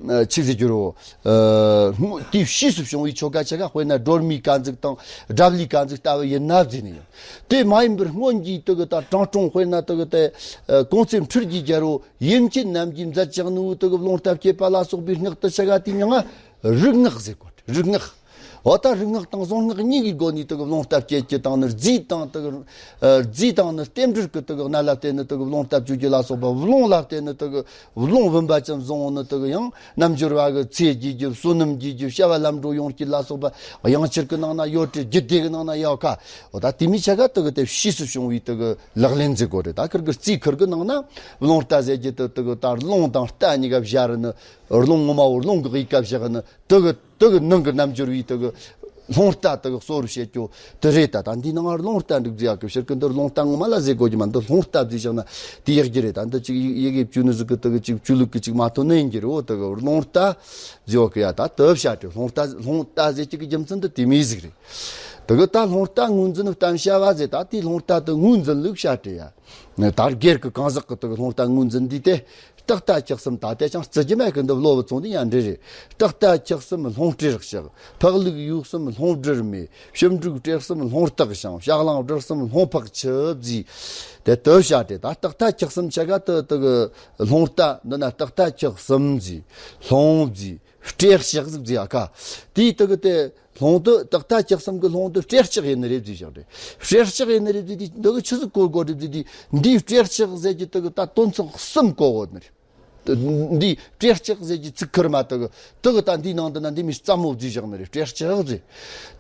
ཨ་ཆི་ཟེར་རྒྱུ་རོ། ཨ་སྔོ་དེའི་ཕྱིས་སུ་བྱུང་བའི་ཆོ་ག་ཆ་ག་དཔེར་ན་སྒྲོལ་མའི་དཀའ་མཛུག་དང་སྒྲ་བླིའི་དཀའ་མཛུག་ལྟ་བུ་ཡིན་ན་བཟླས་ནས་ཡང་། དེ་མ་ཡིན་པར་སྔོན་གྱི་དེ་གི་ད་དྲང་སྲོང་དཔེར་ན་དེ་གི་དེ་ཨ་གོང་ཚེ་འཕྲུལ་གྱི་རྒྱལ་པོ་ཡེ་མཁྱེན་རྣམས་ཀྱིས་མཛད་ཀྱང་ནུ་དེ་གི་ལུང་བསྟན་སྐྱེད་པ་ལ་སོགས་པའི་སྔགས་དེ་ཆ་ག་དེ་མྱིང་ང་རིག་སྔགས་ཟེར་གོ། རིག་སྔགས། འོ་ད་རིག་སྔགས་དང་གཟུངས་སྔགས་གཉིས་ཀྱི་སྒོ་ནས་དེ་གི་ལུང་བསྟན་སྐྱེད་ཀྱི་དང་ནི། རྫས་དང་དེ་གི་ཨ་རྫས་དང་ནི་རྟེན་འབྲེལ་གྱི་དེ་གི་གནད་ལ་བརྟེན་ནས་དེ་གི་ལུང་བསྟན་བཅོས་རྒྱུ་ལ་སོགས་པ། བློང་ལ་བརྟེན་ནས་དེ་གི་བློང་བུམ་པ་ཅན་བཟང་བོ་ནི་དེ་གི་ཡང་རྣལ་འབྱོར་བ་གི་ཚེ་རྒྱས་རྒྱུ། བསོད་ནམས་རྒྱས་རྒྱུ། བྱ་བ་ལམ་འགྲོ་ཡོང་རྒྱུ་ལ་སོགས་པ། དབྱངས་འཆར་གྱི་ནང་ན་ཡོད་དེ། རྒྱུད་སྡེ་གི་ནང་ན་ཡོད་ཀ། འོ་ད་དེ་མོ་ཆ་ག་དེ་གི་དེ་ཕྱིས་སུ་བྱུང་བའི་དེ་གི་ལག་ལེན་ཟེར་དགོས་རེད། ད་ཁིར་གི་རྩིས་ཁིར་གི་ནང་ན་རླུང་རྟ་ཟེར་རྒྱུ་དེ་དེ་གི་ད་རླུང་དང་རྟ་གཉིས་ཀ་སྦྱར་ནི། རླུང་ངོ་མ་བོ་རླུང་གི་དབྱིག་ག་བཞག་ནི། དེ་གི་དེ་གི་ནང་གི་རྣལ་འབྱོར་བའི་དེ་གི་རླུང་རྟ་དེ་གི་གཙོ་བོར་བྱེད་རྒྱུ་དེ་རེད། ད་ད་འདིའི་ནང་རླུང་རྟ་འདུག་ཟེར་ཡག་གི་ཕྱིར་གི་འདི་རླུང་རྟ་ངོ་མ་ལ་ཟེར་དགོས་ཀྱི་མ། འདི་རླུང་རྟ་ཟེར་བཞག་ན་དེ་ཡག་གི་རེད། ད་འདི་ཅིག་ཡི་གེ་བཅུ་ནི་ཟིག་གི་དེ་གི་ཅིག་བཅུ་ལུགས་གི་ཅིག་མ་ཐོན་ནི་ཡིན་གྱི་རེད། འོ་དེ་གི་རླུང་རྟ་ཟེར་བ་གི་ཡ། ད་དེ་བྱ་དེ་རླུང་རྟ་རླུང་རྟ་ཟེར་གྱི་གི་རྒྱུ་མཚན་འདི་དེ་མོ་ཟིག་རེད། དེ་གི་ད་རླུང་རྟ་ངོས་འཛིན་གཏམ་བྱ་བ་ཟེར། ད་དེ་རླུང་རྟ་དེ་ངོས་འཛིན་ལུགས་བྱ་དེ་ཡ། ད་སྒེར་གྱི་གང་ཟག་གི་དེ་གི་རླུང་རྟ་ངོས་འཛིན་འདི་དེ། རྟག་ལྟ་ཁྱག་གསུམ། ད་ལྟ་ཅང་བརྩི་རྒྱུ་མེད་གི། འདི་བློ་བུ་ཚོང་འདི་ཡང་འདྲི་རེད། རྟག་ལྟ་ཁྱག་གསུམ་རླུང་སྤྲེར་གཤགས། འཕགས་ལུག་ཡུག་གསུམ་རླུང་སྦྲུལ་མེ། ཞིབ་འབྲུག་སྤྲེལ་གསུམ་རླུང་སྟག་ཞང་། བྱ་གླང་སྦྲུལ་གསུམ་རླུང་ཕག་ཆུ་བརྫིས། དེ་དེ་བྱ་དེ། ད་རྟག་ལྟ་ཁྱག་གསུམ་ཆ་ག་དེ་དེ་གི་རླུང་རྟ་འདི་ན་རྟག་ལྟ་ཁྱག་གསུམ་བརྫིས། རླུང་བརྫིས། སྤྲེར་གཤགས་ཟིག་བརྫིས་ཨ་ཁ། དེའི་དེ་གི་དེ། རླུང་དེ་རྟག་ལྟ་ཁྱག་གསུམ་གི་རླུང་དེ་སྤྲེར་གཤགས་ཡིན་ནི་རེད་བཟླས་བཞག་རེད། སྤྲེར་གཤགས་ཡིན་ནི་རེད་བཟླས་དུས་འདི་གི་ཆི་ཟིག་གོ་དགོས་རེད་བཟླས་དུས། འདིའི་སྤྲེར་གཤགས་ཟེར་གྱི་དེ་གི་ད་དོན་ཚན་གསུམ་གོ་དགོས་ནི་རེད། འདིའི་སྤྲེར་གཤགས་ཟེར་གྱི་ཚིག་ཁུར་མ་དེ་གི་དེ་གི་ད་འདིའི་ནང་དུ་ན་འདི་མི་ཙམ་མོ་བཟླས་བཞག་ནི་རེད། སྤྲེར་གཤགས་ཟེར།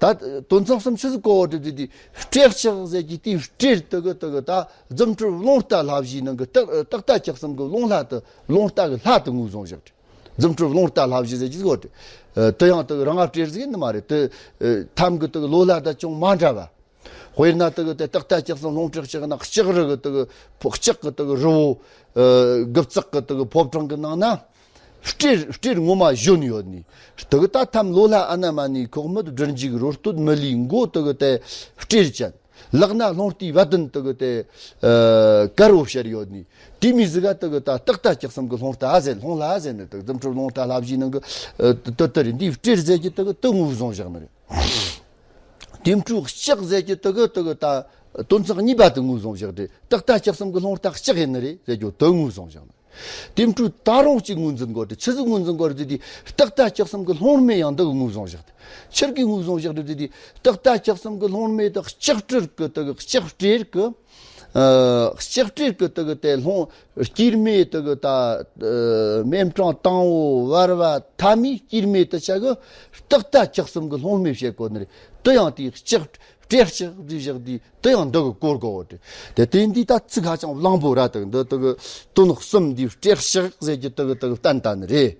ད་དོན་ཚན་གསུམ་ཆི་ཟིག་གོ་དགོས་རེད་བཟླས་དུས། སྤྲེར་གཤགས་ཟེར་གྱི་དེའི་སྤྲེར་དེ་གི་དེ་གི་ད་རྫུ་འཕྲུལ་རླུང་རྟ་ལྷ་བཞིའི་ནང་གི་རྟག་རྟག་ལྟ་ཁྱག་གསུམ་གི་རླུང་ལྷ་དེ། རླུང་རྟ་གི་ལྷ་དེ་ངོས་བཟུང་བཞག་རེད། རྫུ་འཕྲུལ་རླུང་རྟ་ལྷ་བཞི་ཟེར་གྱི་ཟིག་ཡོད་དེ། ཨ་དེ་ཡང་དེ་རང་ང་སྤྲེལ་ཟིག་ཡིན་ནི་མ་རེད། དེ་ཨ་ཐམ་གི་དེ་ལོ་ལྷ་དང་ཅུང་མ་འདྲ་བ། དཔེར་ན་དེ་གི་དེ་རྟག་ལྟ་ཁྱག་གསུམ་རླུང་སྤྲེར་གཤགས་ན། ལྕགས་རི་གི་དེ་གི་ཕོ་ལྕགས་གི་དེ་གི་རི་བོ། ཨ་གི་བརྩེགས་གི་དེ་གི་ཕོ་བྲང་གི་ནང་ན་སྤྲེལ་སྤྲེལ་ངོ་མ་བཞོན་ཡོད་ནི། དེ་གི་ད་ཐམ་ལོ་ལྷ་ཨ་ན་མ་ནི་ཁོག་སྨད་སྦྲུལ་འཇིགས་རོ་སྟོད་མི་ལུས། མགོ་དེ་གི་དེ་སྤྲེལ་ཅན། ལག་ན་རླུང་རྟའི་བ་དན་དེ་གི་དེ་ཨ་དཀར་བོ་ཕྱར་ཡོད་ནི། དེ་མོ་ཟིག་ག་དེ་གི་ད་རྟག་ལྟ་ཁྱག་གསུམ་གི་རླུང་རྟ་ཟེར། རླུང་ལྷ་ཟེར་ནི་དེ་གི་རྫུ་འཕྲུལ་རླུང་རྟ་ལྷ་བཞིའི་ནང་གི་ཨ་དེ་དེ་རེད། འདིའི་སྤྲེལ་ཟེར་གྱི་དེ་གི་དེ་ངོས་བཟུང་བཞག་ནི་རེད། དེ་འཕྲོས་ལྕགས་ཟེར་གྱི་དེ་གི་དེ་གི་ད་དོན་ཚན་གཉིས་པ་དེ་ངོས་བཟུང་བཞག་རེད། རྟག་ལྟ་ཁྱག་གསུམ་གི་རླུང་རྟ་ལྕགས་ཡིན་ནི་རེད་ཟེར་རྒྱུ་དེ་ངོས་བཟུང་བཞག་ནི། དེ་འཕྲོས་ད་རུང་གཅིག་ངོས་འཛིན་དགོས་རེད། ཆི་ཟིག་ངོས་འཛིན་དགོས་རེད་ཟེར་དུས། རྟག་ལྟ་ཁྱག་གསུམ་གི་རླུང་མེ་ཡང་འདི་གི་ངོས་བཟུང་བཞག་སྟེ། ཆི་གི་ངོས་བཟུང་བཞག་རེད་ཟེར་དུས། རྟག་ལྟ་ཁྱག་གསུམ་གི་རླུང་མེ་དེ་ལྕགས་སྤྲེལ་གི་དེ་གི་ལྕགས་སྤྲེལ་གི་ཨ་ལྕགས་སྤྲེལ་གི་དེ་གི་དེ་རླུང་དཀྱུས་མེ་དེ་གི་ད་ཨ་སྨན་ཕྲེང་དང་པོ་བར་བ་ཐ་མའི་དཀྱུས་མེ་དེ་ཆ་གི་རྟག་ལྟ་ཁྱག་གསུམ་གི་རླུང་མེ་བྱེད་དགོས་ནི་རེད། དེ་ཡང་དེའི་ལྕགས་སྤྲེལ་གཤགས་ཟེར་བཞག་དུས། དེ་ཡང་འདི་གི་སྐོར་གོ་བོ་དེ། དེ་དེ་འདི་ད་ཚིག་ཧ་ཅང་བླང་པོ་ར། དེ་འདི་དེ་གི་དོན་གསུམ་འདི་སྤྲེལ་གཤགས་ཟེར་གྱི་དེ་གི་དེ་གི་བསྟན་བཏང་ནི་རེད།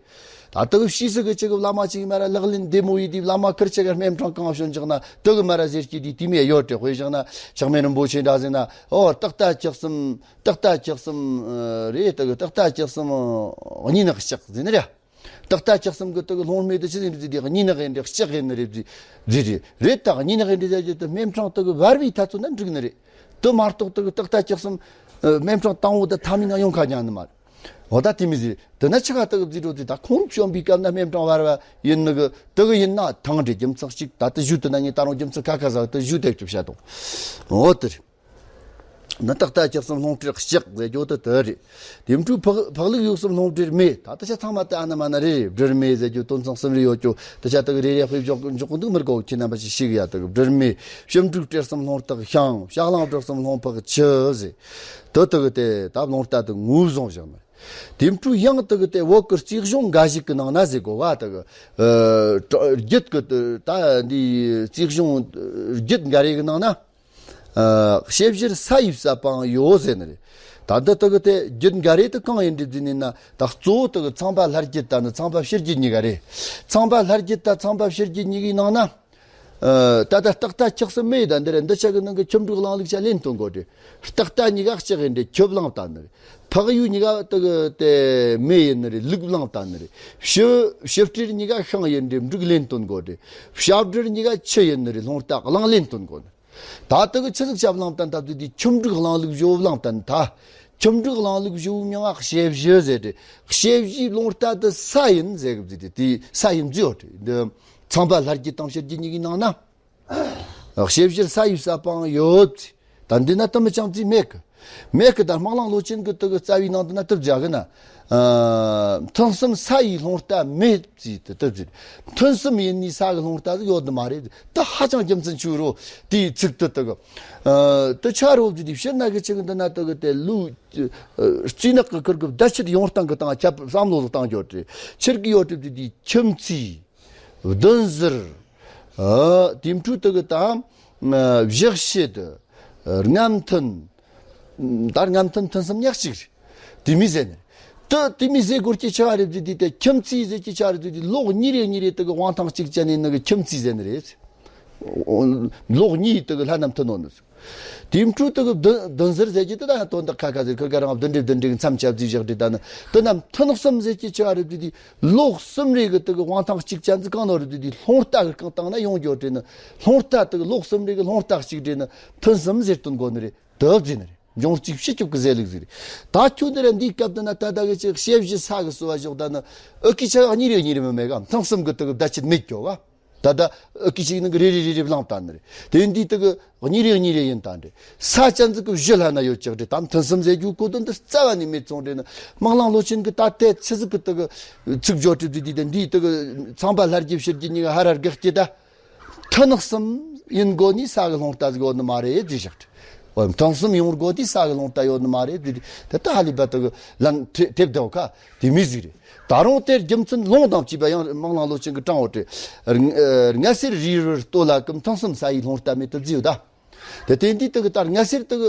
ད་དེ་གི་ཕྱིས་སུ་གི་ཅིག་གི་བླ་མ་ཅིག་མ་ར་ལག་ལེན་བདེ་མོ་ཡིན་དུས། བླ་མ་ཁིར་ཆ་ག་སྨན་ཕྲེང་གང་བྱོན་བཞག་ན་དེ་གི་མ་ར་ཟེར་གྱི་དེ་དེ་མོ་ཡོད་དེ། དཔེ་བཞག་ན་ཕྱག་སྨན་རིན་པོ་ཆེ་འདྲ་ཟེར་ན། ཨོ་རྟག་ལྟ་ཁྱག་གསུམ་རྟག་ལྟ་ཁྱག་གསུམ་ཨ་རེད། དེ་གི་རྟག་ལྟ་ཁྱག་གསུམ་གཉིས་ནག་ལྕགས་ཟེར་ནི་རེད། རྟག་ལྟ་ཁྱག་གསུམ་གི་དེ་གི་རླུང་མེ་དེ་ཆི་ཟིག་རེད་ཟེར་དུས། གཉིས་ནག་ཡིན་རེད། ལྕགས་ཡིན་ནི་རེད་ཟེར་རེད། རེད་ད་གཉིས་ནག་ཡིན་རེད་ཟེར་གྱི་དེ་སྨན་ཕྲེང་དེ་གི་བར་བའི་ཐ་ཚོད་ན་འགྲིག་ནི་རེད། དེ་མ་གཏོགས་དེ་གི་རྟག་ལྟ་ཁྱག་གསུམ་ཨ་སྨན་ཕྲེང་དང་པོ་དེ་ཐ་མའི་ནང་ཡོང་ཁ་ཉན་ནི་མ་རེད། འོ་ད་དེ་མོ་ཟིག་དེ་ན་ཆི་ག་དེ་གི་བཟླས་འགྲོ་དུས། ད་ཁོང་རང་བྱོན་པའི་སྐབས་ན་སྨན་ཕྲེང་བར་བ་ཡིན་ནི་གི་དེ་གི་ཡིན་ན་ཐང་འདྲེ་རྒྱུ་མཚན་གཅིག་ད་དེ་ཞུ་དེ་ན་ངས་ད་རུང་རྒྱུ་མཚན་ཁ་ཁ་ཟ་དེ་ཞུ་དེ་ཅིག་བཤད་དང་། འོ་དེ་རེད། ནི་རྟག་ལྟ་ཁྱི་གསུམ་རླུང་བྲེར་ལྕག་ཟེར་རྒྱུ་དེ་དེ་རེད། དེ་འཕྲོས་ཕག་ཕག་ལུག་ཡུག་གསུམ་རླུང་བྲེར་མེ། ད་ལྟ་ཆ་ཚང་མ་ད་ཨ་ན་མ་ན་རེད། བྲེར་མེ་ཟེར་རྒྱུ་དོན་ཚན་གསུམ་རེ་ཡོད་རྒྱུ། ད་ཆ་དག་རེ་རེ་དཔེ་འཇོག་འཇོག་གི་འདུག་མི་དགོས། ཁྱེད་རྣམ་པ་ཞིག་ཤེས་གི་ཡ། དག་བྲེར་མེ། ཞིབ་འབྲུག་བྲེར་གསུམ་རླུང་རྟགས་ཤིང་། བྱ་གླང་བྲེར་གསུམ་རླུང་ཕག་ཆུ་ཟེར། དེ་དག་དེ་ད་རླུང་རྟ་དེ་ངོས་བཟུང་བཞག་ནི། དེ་འཕྲོས་ཡང་དག་དེ་བོད་ཀྱི་རྩིས་གཞུང་འགའ་ཞིག་གི་ནང་ན་ཟེར་གོ་བ། དག་ཨ་རྒྱུད་ཀྱི་ད་འདི་རྩིས་གཞུང་རྒྱུད་འགའ་རེ་གི་ནང་ན། ཨ་དཔྱད་གཞིར་ས་ཡི་ས་པའང་ཡོད་ཟེར་ནི་རེད། ད་འདི་དག་གི་དེ་རྒྱུད་འགའ་རེ་དེ་གང་ཡིན་འདྲི་ཟེར་ནི་ན། ད་གཙོ་བོ་དག་གི་ཚངས་པ་ལྷ་རྒྱུད་དང་ནི་ཚངས་པ་ཕྱི་རྒྱུད་གཉིས་ཀ་རེད། ཚངས་པ་ལྷ་རྒྱུད་དང་ཚངས་པ་ཕྱི་རྒྱུད་གཉིས་ཀའི་ནང་ན། ཨ་ད་ལྟ་རྟག་ལྟ་ཁྱི་གསུམ་མེ་ཡི་ད་འདི་རེད། འདི་ཆ་གི་ནང་གི་ཁྱི་འབྲུག་གླང་ལུག་ཆ་ལེན་དོན་གོ་རེད། རྟག་ལྟ་གཉིས་ཀ་ལྕགས་ཡིན་རེད། ཁྱི་གླང་ད་ནི་རེད། ཕག་ཡུག་གཉིས་ཀ་དག་གི་དེ་མེ་ཡིན་ནི་རེད། ལུག་གླང་ད་ནི་རེད། ཞི་ཞི་བྲེར་གཉིས་ཀ་ཤིང་ཡིན་རེད། འབྲུག་ལེན་དོན་གོ་རེད། བྱ་བྲེར་གཉིས་ཀ་ཆུ་ཡིན་ནི་རེད། རླུང་རྟ་གླང་ལེན་དོན་གོ་ནི། ད་དག་གི་ཆི་ཟིག་ཞབས་ལངས་དང་སྟབས་བདེ་དེ་ཁྱི་འབྲུག་གླང་ལུག་བཞི་བོ་ལངས་དང་ད། ཁྱི་འབྲུག་གླང་ལུག་བཞི་བོའི་མིང་ང་དཔྱད་གཞི་ཟེར་ཏེ། དཔྱད་གཞིའི་རླུང་རྟ་དེ་ས་ཡིན་ཟེར་གི་དེ་དེ་ས་ཡིན་རྫི་ཡོད་དེ། འདི་ཚངས་པ་ལྷ་རྒྱུད་དང་ཕྱི་རྒྱུད་གཉིས་ཀའི་ནང་ན། དཔྱད་གཞིར་ས་ཡི་ས་པའང་ཡོད། ད་འདི་ན་དུ་མི་ཅང་ཙི་མེད་གི། མེད་གི། ད་སྨག་གླང་ལོ་ཆེན་གི་དུ་གི་རྩ་བའི་ནང་དུ་ན་དུ་བྱ་གི་ན། ཨ་མཐུན་གསུམ་ས་ཡི་རླུང་རྟ་མེད་ཅེས་དུ་དུ་བྱེད། མཐུན་གསུམ་ཡིན་ནི་ས་གི་རླུང་རྟ་ཟིག་ཡོད་ནི་མ་རེད། དུ་ཧ་ཅང་རྒྱུ་མཚན་ཆུ་རོ་དེའི་ཚིག་དུ་དུ་གི། ཨ་དུ་ཆ་རོ་བྱེད་དེ་ཕྱིར་ན་གི་ཆི་གི་འདི་ན་དུ་གི་དེ་ལུ། ཨ་རྩིས་ནག་གི་ཁུར་གི་བརྡ་ཆད་ཡོང་སྟངས་གི་སྟངས་ཁྱབ་བསམ་བློ་བཏང་རྒྱུ་དེ་ཕྱིར་གི་ཡོད་དུ་དེ་དེ་ཁྱིམ་མཚེས། བདུན་ཟུར། ཨ་དེ་འཕྲོས་དུ་གི་དང་། ཨ་བཞག་བྱེད། ཨ་རྔ་མཐུན། ད་རྔ་མཐུན་མཐུན་གསུམ་ཉག་གཅིག་རེད། དེ་མི་ཟེར་ནི་རེད། དུ་དེ་མི་ཟེར་དགོས་ཀྱི་ཆ་རེད་དུ་དེ་དེ་ཁྱིམ་མཚེས་ཟེར་གྱི་ཆ་རེད་དུ་དེ་ལོག་གཉིས་རེ་གཉིས་རེ་དུ་གི་དབང་ཐང་གཅིག་ཅན་ནི་ནི་གི་ཁྱིམ་མཚེས་ཟེར་ནི་རེད། ལོག་གཉིས་དུ་གི་ལྷ་རྣམས་མཐུན་ནོ་ནི། དེའི་འཕྲོས་དུ་གི་བདུན་བདུན་ཟུར་ཟེར་གྱི་དེ་ད་ཡང་དོན་དག་ཁ་ཁ་ཟེར། ཁུ་ཁ་རང་བདུན་འདྲེ་བདུན་འདྲེ་གི་མཚམས་ཆ་བརྩིས་བཞག་དེ་ད་ནི་དེ་རྣམས་མཐུན་གསུམ་ཟེར་གྱི་ཆ་རེད་དེ་དེ་ལོག་གསུམ་རེ་གི་དུ་གི་དབང་ཐང་གཅིག་ཅན་ཟིག་གང་ནོ་རེད་དེ་དེ་རླུང་རྟ་གི་རྐང་སྟེང་ན་ཡོང་རྒྱུ་དེ་ནི། རླུང་རྟ་དུ་གི་ལོག་གསུམ་རེ་གི་རླུང་རྟ་གཅིག་དེ་ནི་མཐུན་གསུམ་ཟེར་དོན་གོ་ནི་རེད། དུ་བརྩིས་ནི་རེད། འབྱུང་གཅིག་ཕྱི་སྐྱོབ་ཀྱི་ཟེར་ལུགས་ཟིག་རེད། ད་ཁྱོད་འདི་ར་འདིའི་སྐབས་དུ་ན་ད་ད་གི་ཅིག་དཔྱད་གཞི་ས་གི་སུ་བ་ཞོག་ད་ནི་ཨུ་ཀི་ཆ་གཉིས་རེ་གཉིས་རེ་མི་མེད་ག། མཐུན་གསུམ་གི་དུ་གི་བརྡ་ཆད་མེད་གྱོ་བ། ད་ལྟ་ཨུ་ཀི་ཞིག་ནང་གི་རེ་རེ་རེ་རེ་བླངས་བཏང་ནི་རེད། དེ་འདི་དུ་གི་གཉིས་རེ་གཉིས་རེ་ཡིན་བཏང་རེད། ས་ཅན་ཟིག་གི་བཞི་ལྷ་ན་ཡོད་ཅག་རེད། དམ་མཐུན་གསུམ་ཟེར་རྒྱུ་གོ་དོན་འདི་རྩ་བ་ནས་མེད་སོང་རེད་ནི། སྨག་གླང་ལོ་ཆེན་གི་ད་ལྟའི་ཚེ་ཟིག་གི་དུ་གི་ཚིག་སྦྱོར་གྲུབ་དུས་དེ་འདི་དུ་གི་ཚངས་པ་ལྷ་རྒྱུད་ཕྱི་རྒྱུད་གཉིས་ཀ་ཧ་ར་དགག་སྐྱེ་ད། མཐུན་གསུམ་ཡིན་དགོས་ནི་ས་གི་རླུང་རྟ་ཟིག་ཡོད་ནི་མ་རེད་ཟེར་བཞག་རེད། འོ་མཐུན་གསུམ་ཡོང་དགོས་དུས་ས་གི་རླུང་རྟ་ཡོད་ནི་མ་རེད་དེ། དེ་ད་ཧ་ལི་བ་དུ་གི་ལན་ཐེབས་ཐེབས་དོ་ཁ་དེ་མི་ཟིག་རེད། ད་རུང་དེར་རྒྱུ་མཚན་ལུང་དང་བཅས་པ་ཡང་སྨག་གླང་ལོ་ཆེན་གྱི་དྲང་བོ་དེ། ཨ་རྔ་སེར་རིའི་རུར་ལྟོ་ལ་ཀུམ་མཐུན་གསུམ་ས་ཡི་རླུང་རྟ་མེད་དུ་བརྫིས་ཡོད་ད། དེ་དེ་འདི་དུ་གི་ད་རྔ་སེར་དུ་གི་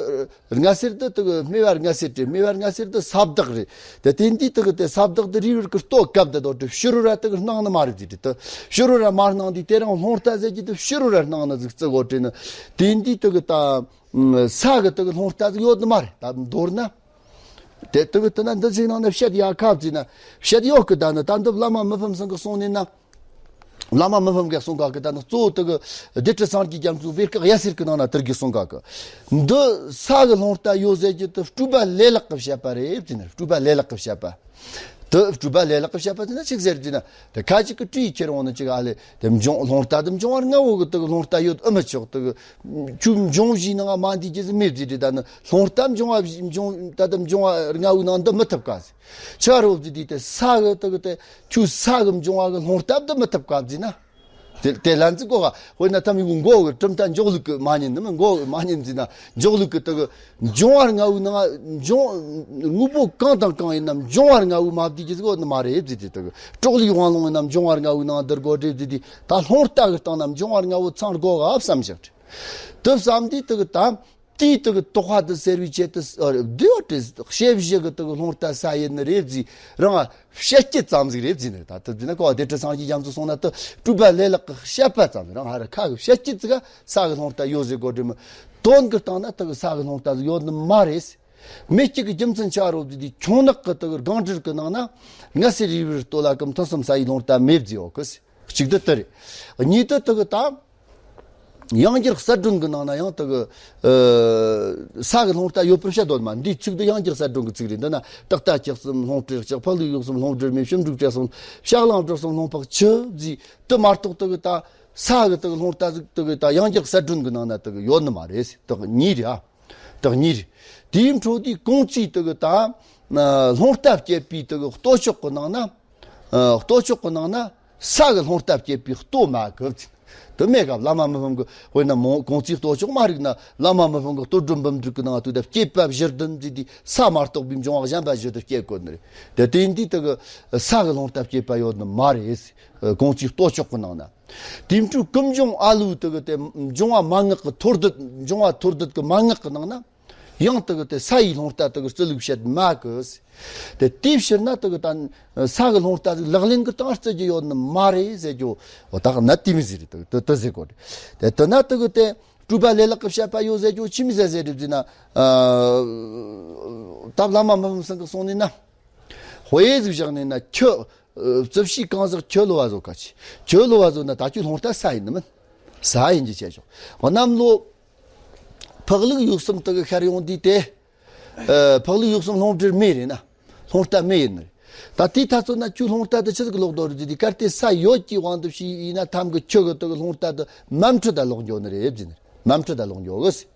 རྔ་སེར་དུ་དུ་གི་སྨེ་བ་རྔ་སེར་དེ་སྨེ་བ་རྔ་སེར་དུ་ས་བདག་རེད། དེ་དེ་འདི་དུ་གི་དེ་ས་བདག་དུ་རིའི་རུར་གི་ལྟོ་སྐབས་དུ་དོ་དུ་ཕྱི་རུ་ར་དུ་གི་སྣང་ནི་མ་རེད་དེ་དུ་ཕྱི་རུ་ར་མ་སྣང་དུས་དེ་རང་རླུང་རྟ་ཟེར་གྱི་དུ་ཕྱི་རུ་ར་སྣང་ནི་ཟིག་བརྩི་གོ་དྲན་ནི། དེ་འདི་དུ་གི་ད་ས་གི་དུ་གི་རླུང་རྟ་ཟིག་ཡོད་ནི་མ་རེད། ད་མདོར་ན། དེ་དུ་གི་དུ་ན་འདི་ཅིག་ནང་ན་བཤད་ཡ་ཁ་བརྩིས་ན་བཤད་ཡོད་གི། ད་ནི་ད་འདི་བླ་མ་མི་ཕམ་ཚང་གི་གསུང་ནི་ན། བླ་མ་མི་ཕམ་གི་གསུང་ག་གི་ད་ནི་གཙོ་བོ་དུ་གི་སྡེ་ཁྲི་སངས་རྒྱས་རྒྱ་མཚོའི་བེར་ཀ་གཡའ་སེར་གི་ནང་ན་དུར་གི་གསུང་ག་གི། འདི་ས་གི་རླུང་རྟ་ཡོད་ཟེར་གྱི་དུ་སྤྲུལ་པ་ལེ་ལག་གི་བཤད་པ་རེད་བརྩིས་ན། སྤྲུལ་པ་ལེ་ལག་གི་བཤད་པ། དུ་སྤྲུལ་པ་ལེ་ལག་གི་བཤད་པ་དེ་ན་ཅིག་ཟེར་བརྩིས་ན། དེ་ཁ་ཅིག་གི་བྲིས་ཁྱེར་འོང་ནི་ཅིག་ཨ་ལེ། དེ་འབྱུང་རླུང་རྟ་དེ་འབྱུང་བ་ལྔ་བོ་གི་དུ་གི་རླུང་རྟ་ཡོད་ཨེ་མི་ཆོག་དུ་གི། ཁྱོད་འབྱུང་བཞིའི་ནང་མ་འདི་རྒྱུ་མེད་བརྩིས་དེ་ད་ནི་རླུང་རྟ་འབྱུང་བ་འབྱུང་ད་དུ་འབྱུང་བ་ལྔ་བོའི་ནང་འདི་མི་ཐུབ་ག་ཟེར། ཆ་རོ་བརྩིས་དེ་དེ་ས་གི་དུ་གི་དེ་ཁྱོད་ས་གི་འབྱུང་བ་གི་རླུང་རྟ་འདི་མི་ཐུབ་ག་བརྩིས་ན། དེ་དེ་ལན་ཙི་གོ་ག་དཔེར་ན་ཐམ་ཡུ་གི་མགོ་གི་གྲུབ་མཐའ་འཇོག་ལུགས་གི་མ་ཉན་ནི་མི་མགོ་གི་མ་ཉན་བརྩིས་ན་འཇོག་ལུགས་གི་དུ་གི་འབྱུང་བ་ལྔ་བོའི་ནང་འབྱུང་དངོས་པོ་གང་དང་གང་ཡིན་ནམ་འབྱུང་བ་ལྔ་བོའི་མ་བརྩིས་ཀྱི་ཟིག་ཡོད་ནི་མ་རེད་བརྩིས་དེ་དུ་གི་གྲོགས་ལུས་དབང་ལུང་ཡིན་ནམ་འབྱུང་བ་ལྔ་བོའི་ནང་འདིར་གོ་སྒྲེ་བརྩིས་དེ་ད་རླུང་རྟ་གི་སྟེང་ན་འབྱུང་བ་ལྔ་བོ་ཚང་དགོ་ག་བསམ་བཞག་དུ་བསམ་དུས་དུ་གི་ད། དེའི་དུ་གི་དོགས་པ་དུ་སེལ་བའི་ཆེད་དུ་ཨ་རེ་བདེ་བ་དྲི་དཔྱད་གཞི་གི་དུ་གི་རླུང་རྟ་ས་ཡིན་ནི་རེད་བརྩིས་རང་བཤད་སྤྱད་ཙམ་ཟིག་རེད་བརྩིས་ནི་རེད། ད་དུ་བརྩིས་ན་ཀོ་བ་སྡེ་ཁྲི་སངས་རྒྱས་རྒྱ་མཚོ་གསུང་ན་དུ་སྤྲུལ་པ་ལེ་ལག་གི་བཤད་པ་ཙམ་རང་ཧ་ར་ཁ་གི་བཤད་སྤྱད་ཙི་ག་ས་གི་རླུང་རྟ་ཡོད་ཟེར་གོ་དྲི་མི་དོན་གི་སྟེང་ན་དུ་གི་ས་གི་རླུང་རྟ་ཟིག་ཡོད་ནི་མ་རེད། མེད་སྤྱད་གི་རྒྱུ་མཚན་ཆ་རོ་བརྩིས་དེ་ཁྱུང་ནག་གི་དུ་གི་སྒང་དྲུག་གི་ནང་ན་རྔ་སེར་རིའི་རུར་ལྟོ་ལ་ཀུམ་མཐུན་གསུམ་ས་ཡི་རླུང་རྟ་མེད་བརྩིས་ཡོད་གི། གཅིག་དེ་དེ་རེད། གཉིས་དེ་དེ་གི་ད། ཡང་རྒྱུར་གསལ་སྒྲོན་གི་ནང་ན་ཡང་དེ་གི། ཨ་ས་གི་རླུང་རྟ་ཡོད་པར་བཤད་དོན་མ་འདིའི་ཚིག་དེ་ཡང་རྒྱུར་གསལ་སྒྲོན་གི་ཚིག་རེད། འདི་ན་རྟག་ལྟ་ཁྱི་གསུམ་རླུང་བྲེར་ལྕགས། ཕག་ལུག་ཡུག་གསུམ་རླུང་བྲེར་མེ། ཞིབ་འབྲུག་བྲེར་གསུམ་བྱ་གླང་བྲེར་གསུམ་རླུང་ཕག་ཆུ་བརྩིས་དེ་མ་གཏོགས་དེ་གི་ད་ས་གི་དེ་གི་རླུང་རྟ་ཟིག་དེ་གི་ད་ཡང་རྒྱུར་གསལ་སྒྲོན་གི་ནང་ན་དེ་གི་ཡོད་ནི་མ་རེད། དེ་གི་གཉིས་རེད་ཨ། དག་གཉིས་རེད། དེའི་འཕྲོ་དེའི་གོང་ཚིག་དེ་གི་ད་ཨ་རླུང་རྟ་བསྐྱེད་པའི་དེ་གི་ལྟོ་ཕྱོགས་གི་ནང་ན། ཨ་ལྟོ་ཕྱོགས་གི་ནང་ན་ས་གི་རླུང་རྟ་བསྐྱེད་པའི་ལྟོ་མ་གི་ཟེར། དེ་མེད་ག་བླ་མ་མི་ཕམ་གི་དཔེར་ན་མོ་གོང་ཚིག་ལྟོ་ཕྱོགས་མ་རིག་ན། བླ་མ་མི་ཕམ་གི་ལྟོ་སྒྲུབ་འབུམ་དྲུག་གི་ནང་དུ་ད་བསྐྱེད་པ་བཞི་ལྡན་ཟེར་དེ་ས་མ་གཏོགས་པའི་འབྱུང་བ་གཞན་པ་བཞི་དེ་བསྐྱེད་དགོས་ནི་རེད། དེ་དེ་འདི་དེ་གི་ས་གི་རླུང་རྟ་བསྐྱེད་པ་ཡོད་ནི་མ་རེད། གོང་ཚིག་ལྟོ་ཕྱོགས་གི་ནང་ན། དེའི་འཕྲོ་ཀུན་འབྱུང་ཨ་ལུ་དེ་གི་དེ་འབྱུང་བ་མན་ངག་གི་ཐོར་འདུད། འབྱུང་བ་ཐོར་འདུད་གི་མན་ངག་གི་ནང་ན། ཡང་དེ་གི་དེ་ས་ཡི་རླུང་རྟ་དེ་གི་རྩི་ལུགས་བཤད་མ་གི། དེ་དེའི་ཕྱིར་ན་དེ་གི་ད་ས་གི་རླུང་རྟ་ཟིག་ལག་ལེན་གི་སྟེང་རྩི་རྒྱུ་ཡོད་ནི་མ་རེད་ཟེར་རྒྱུ། འོ་ད་གནད་དེ་མོ་ཟིག་རེད། དེ་དེ་དེ་ཟེར་གོ་རེད། དེ་དེ་ན་དེ་གི་དེ་སྤྲོས་པ་ལས་ལྷག་གི་བཤད་པ་ཡོད་ཟེར་རྒྱུ་ཆི་མོ་ཟིག་ཟེར་རེད་ཟེར་ན། ཨ་ད་བླ་མ་མི་ཕམ་ཚང་གི་གསུང་ནི་ན། དཔེ་ཟིག་བཞག་ནས་ན་ཁྱོད། ཨ་རྩིབས་བྱའི་གང་ཟག་ཁྱོད་ལོ་བ་བཟོ་ག་ཆི། ཁྱོད་ལོ་བ་བཟོ་ན་ད་ཁྱོད་རླུང་རྟ་ས་ཡིན་ནི་མིན། ས་ཡིན་གྱི་ཆེ་ཆོག་གནམ་ལོ་ཕག་ལུག་ཡོས་གསུམ་དེ་གི་ཤར་ཡོང་དུས་དེ། ཨ་ཕག་ལུག་ཡོས་གསུམ་རླུང་སྦྲུལ་མེ་རེད་ན། རླུང་རྟ་མེ་ཡིན་ནི་རེད། ད་དེའི་ཐ་ཚོད་ན་ཁྱོད་རླུང་རྟ་དེ་ཆི་ཟིག་གི་ལོག་རྡོ་རུ་དུས་དེ་གལ་ཏེ་ས་ཡོད་ཀྱི་དབང་དུ་བྱས་ཡིན་ན། ཐམ་གི་ཁྱོད་གི་དེ་གི་རླུང་རྟ་དེ་མ་འཕྲུལ་ད་ལོག་འགྱོ་ནི་རེད་ཟེར་ནི་རེད། མ་འཕྲུལ་ད་ལོག་འགྱོ་གི་ཟེར།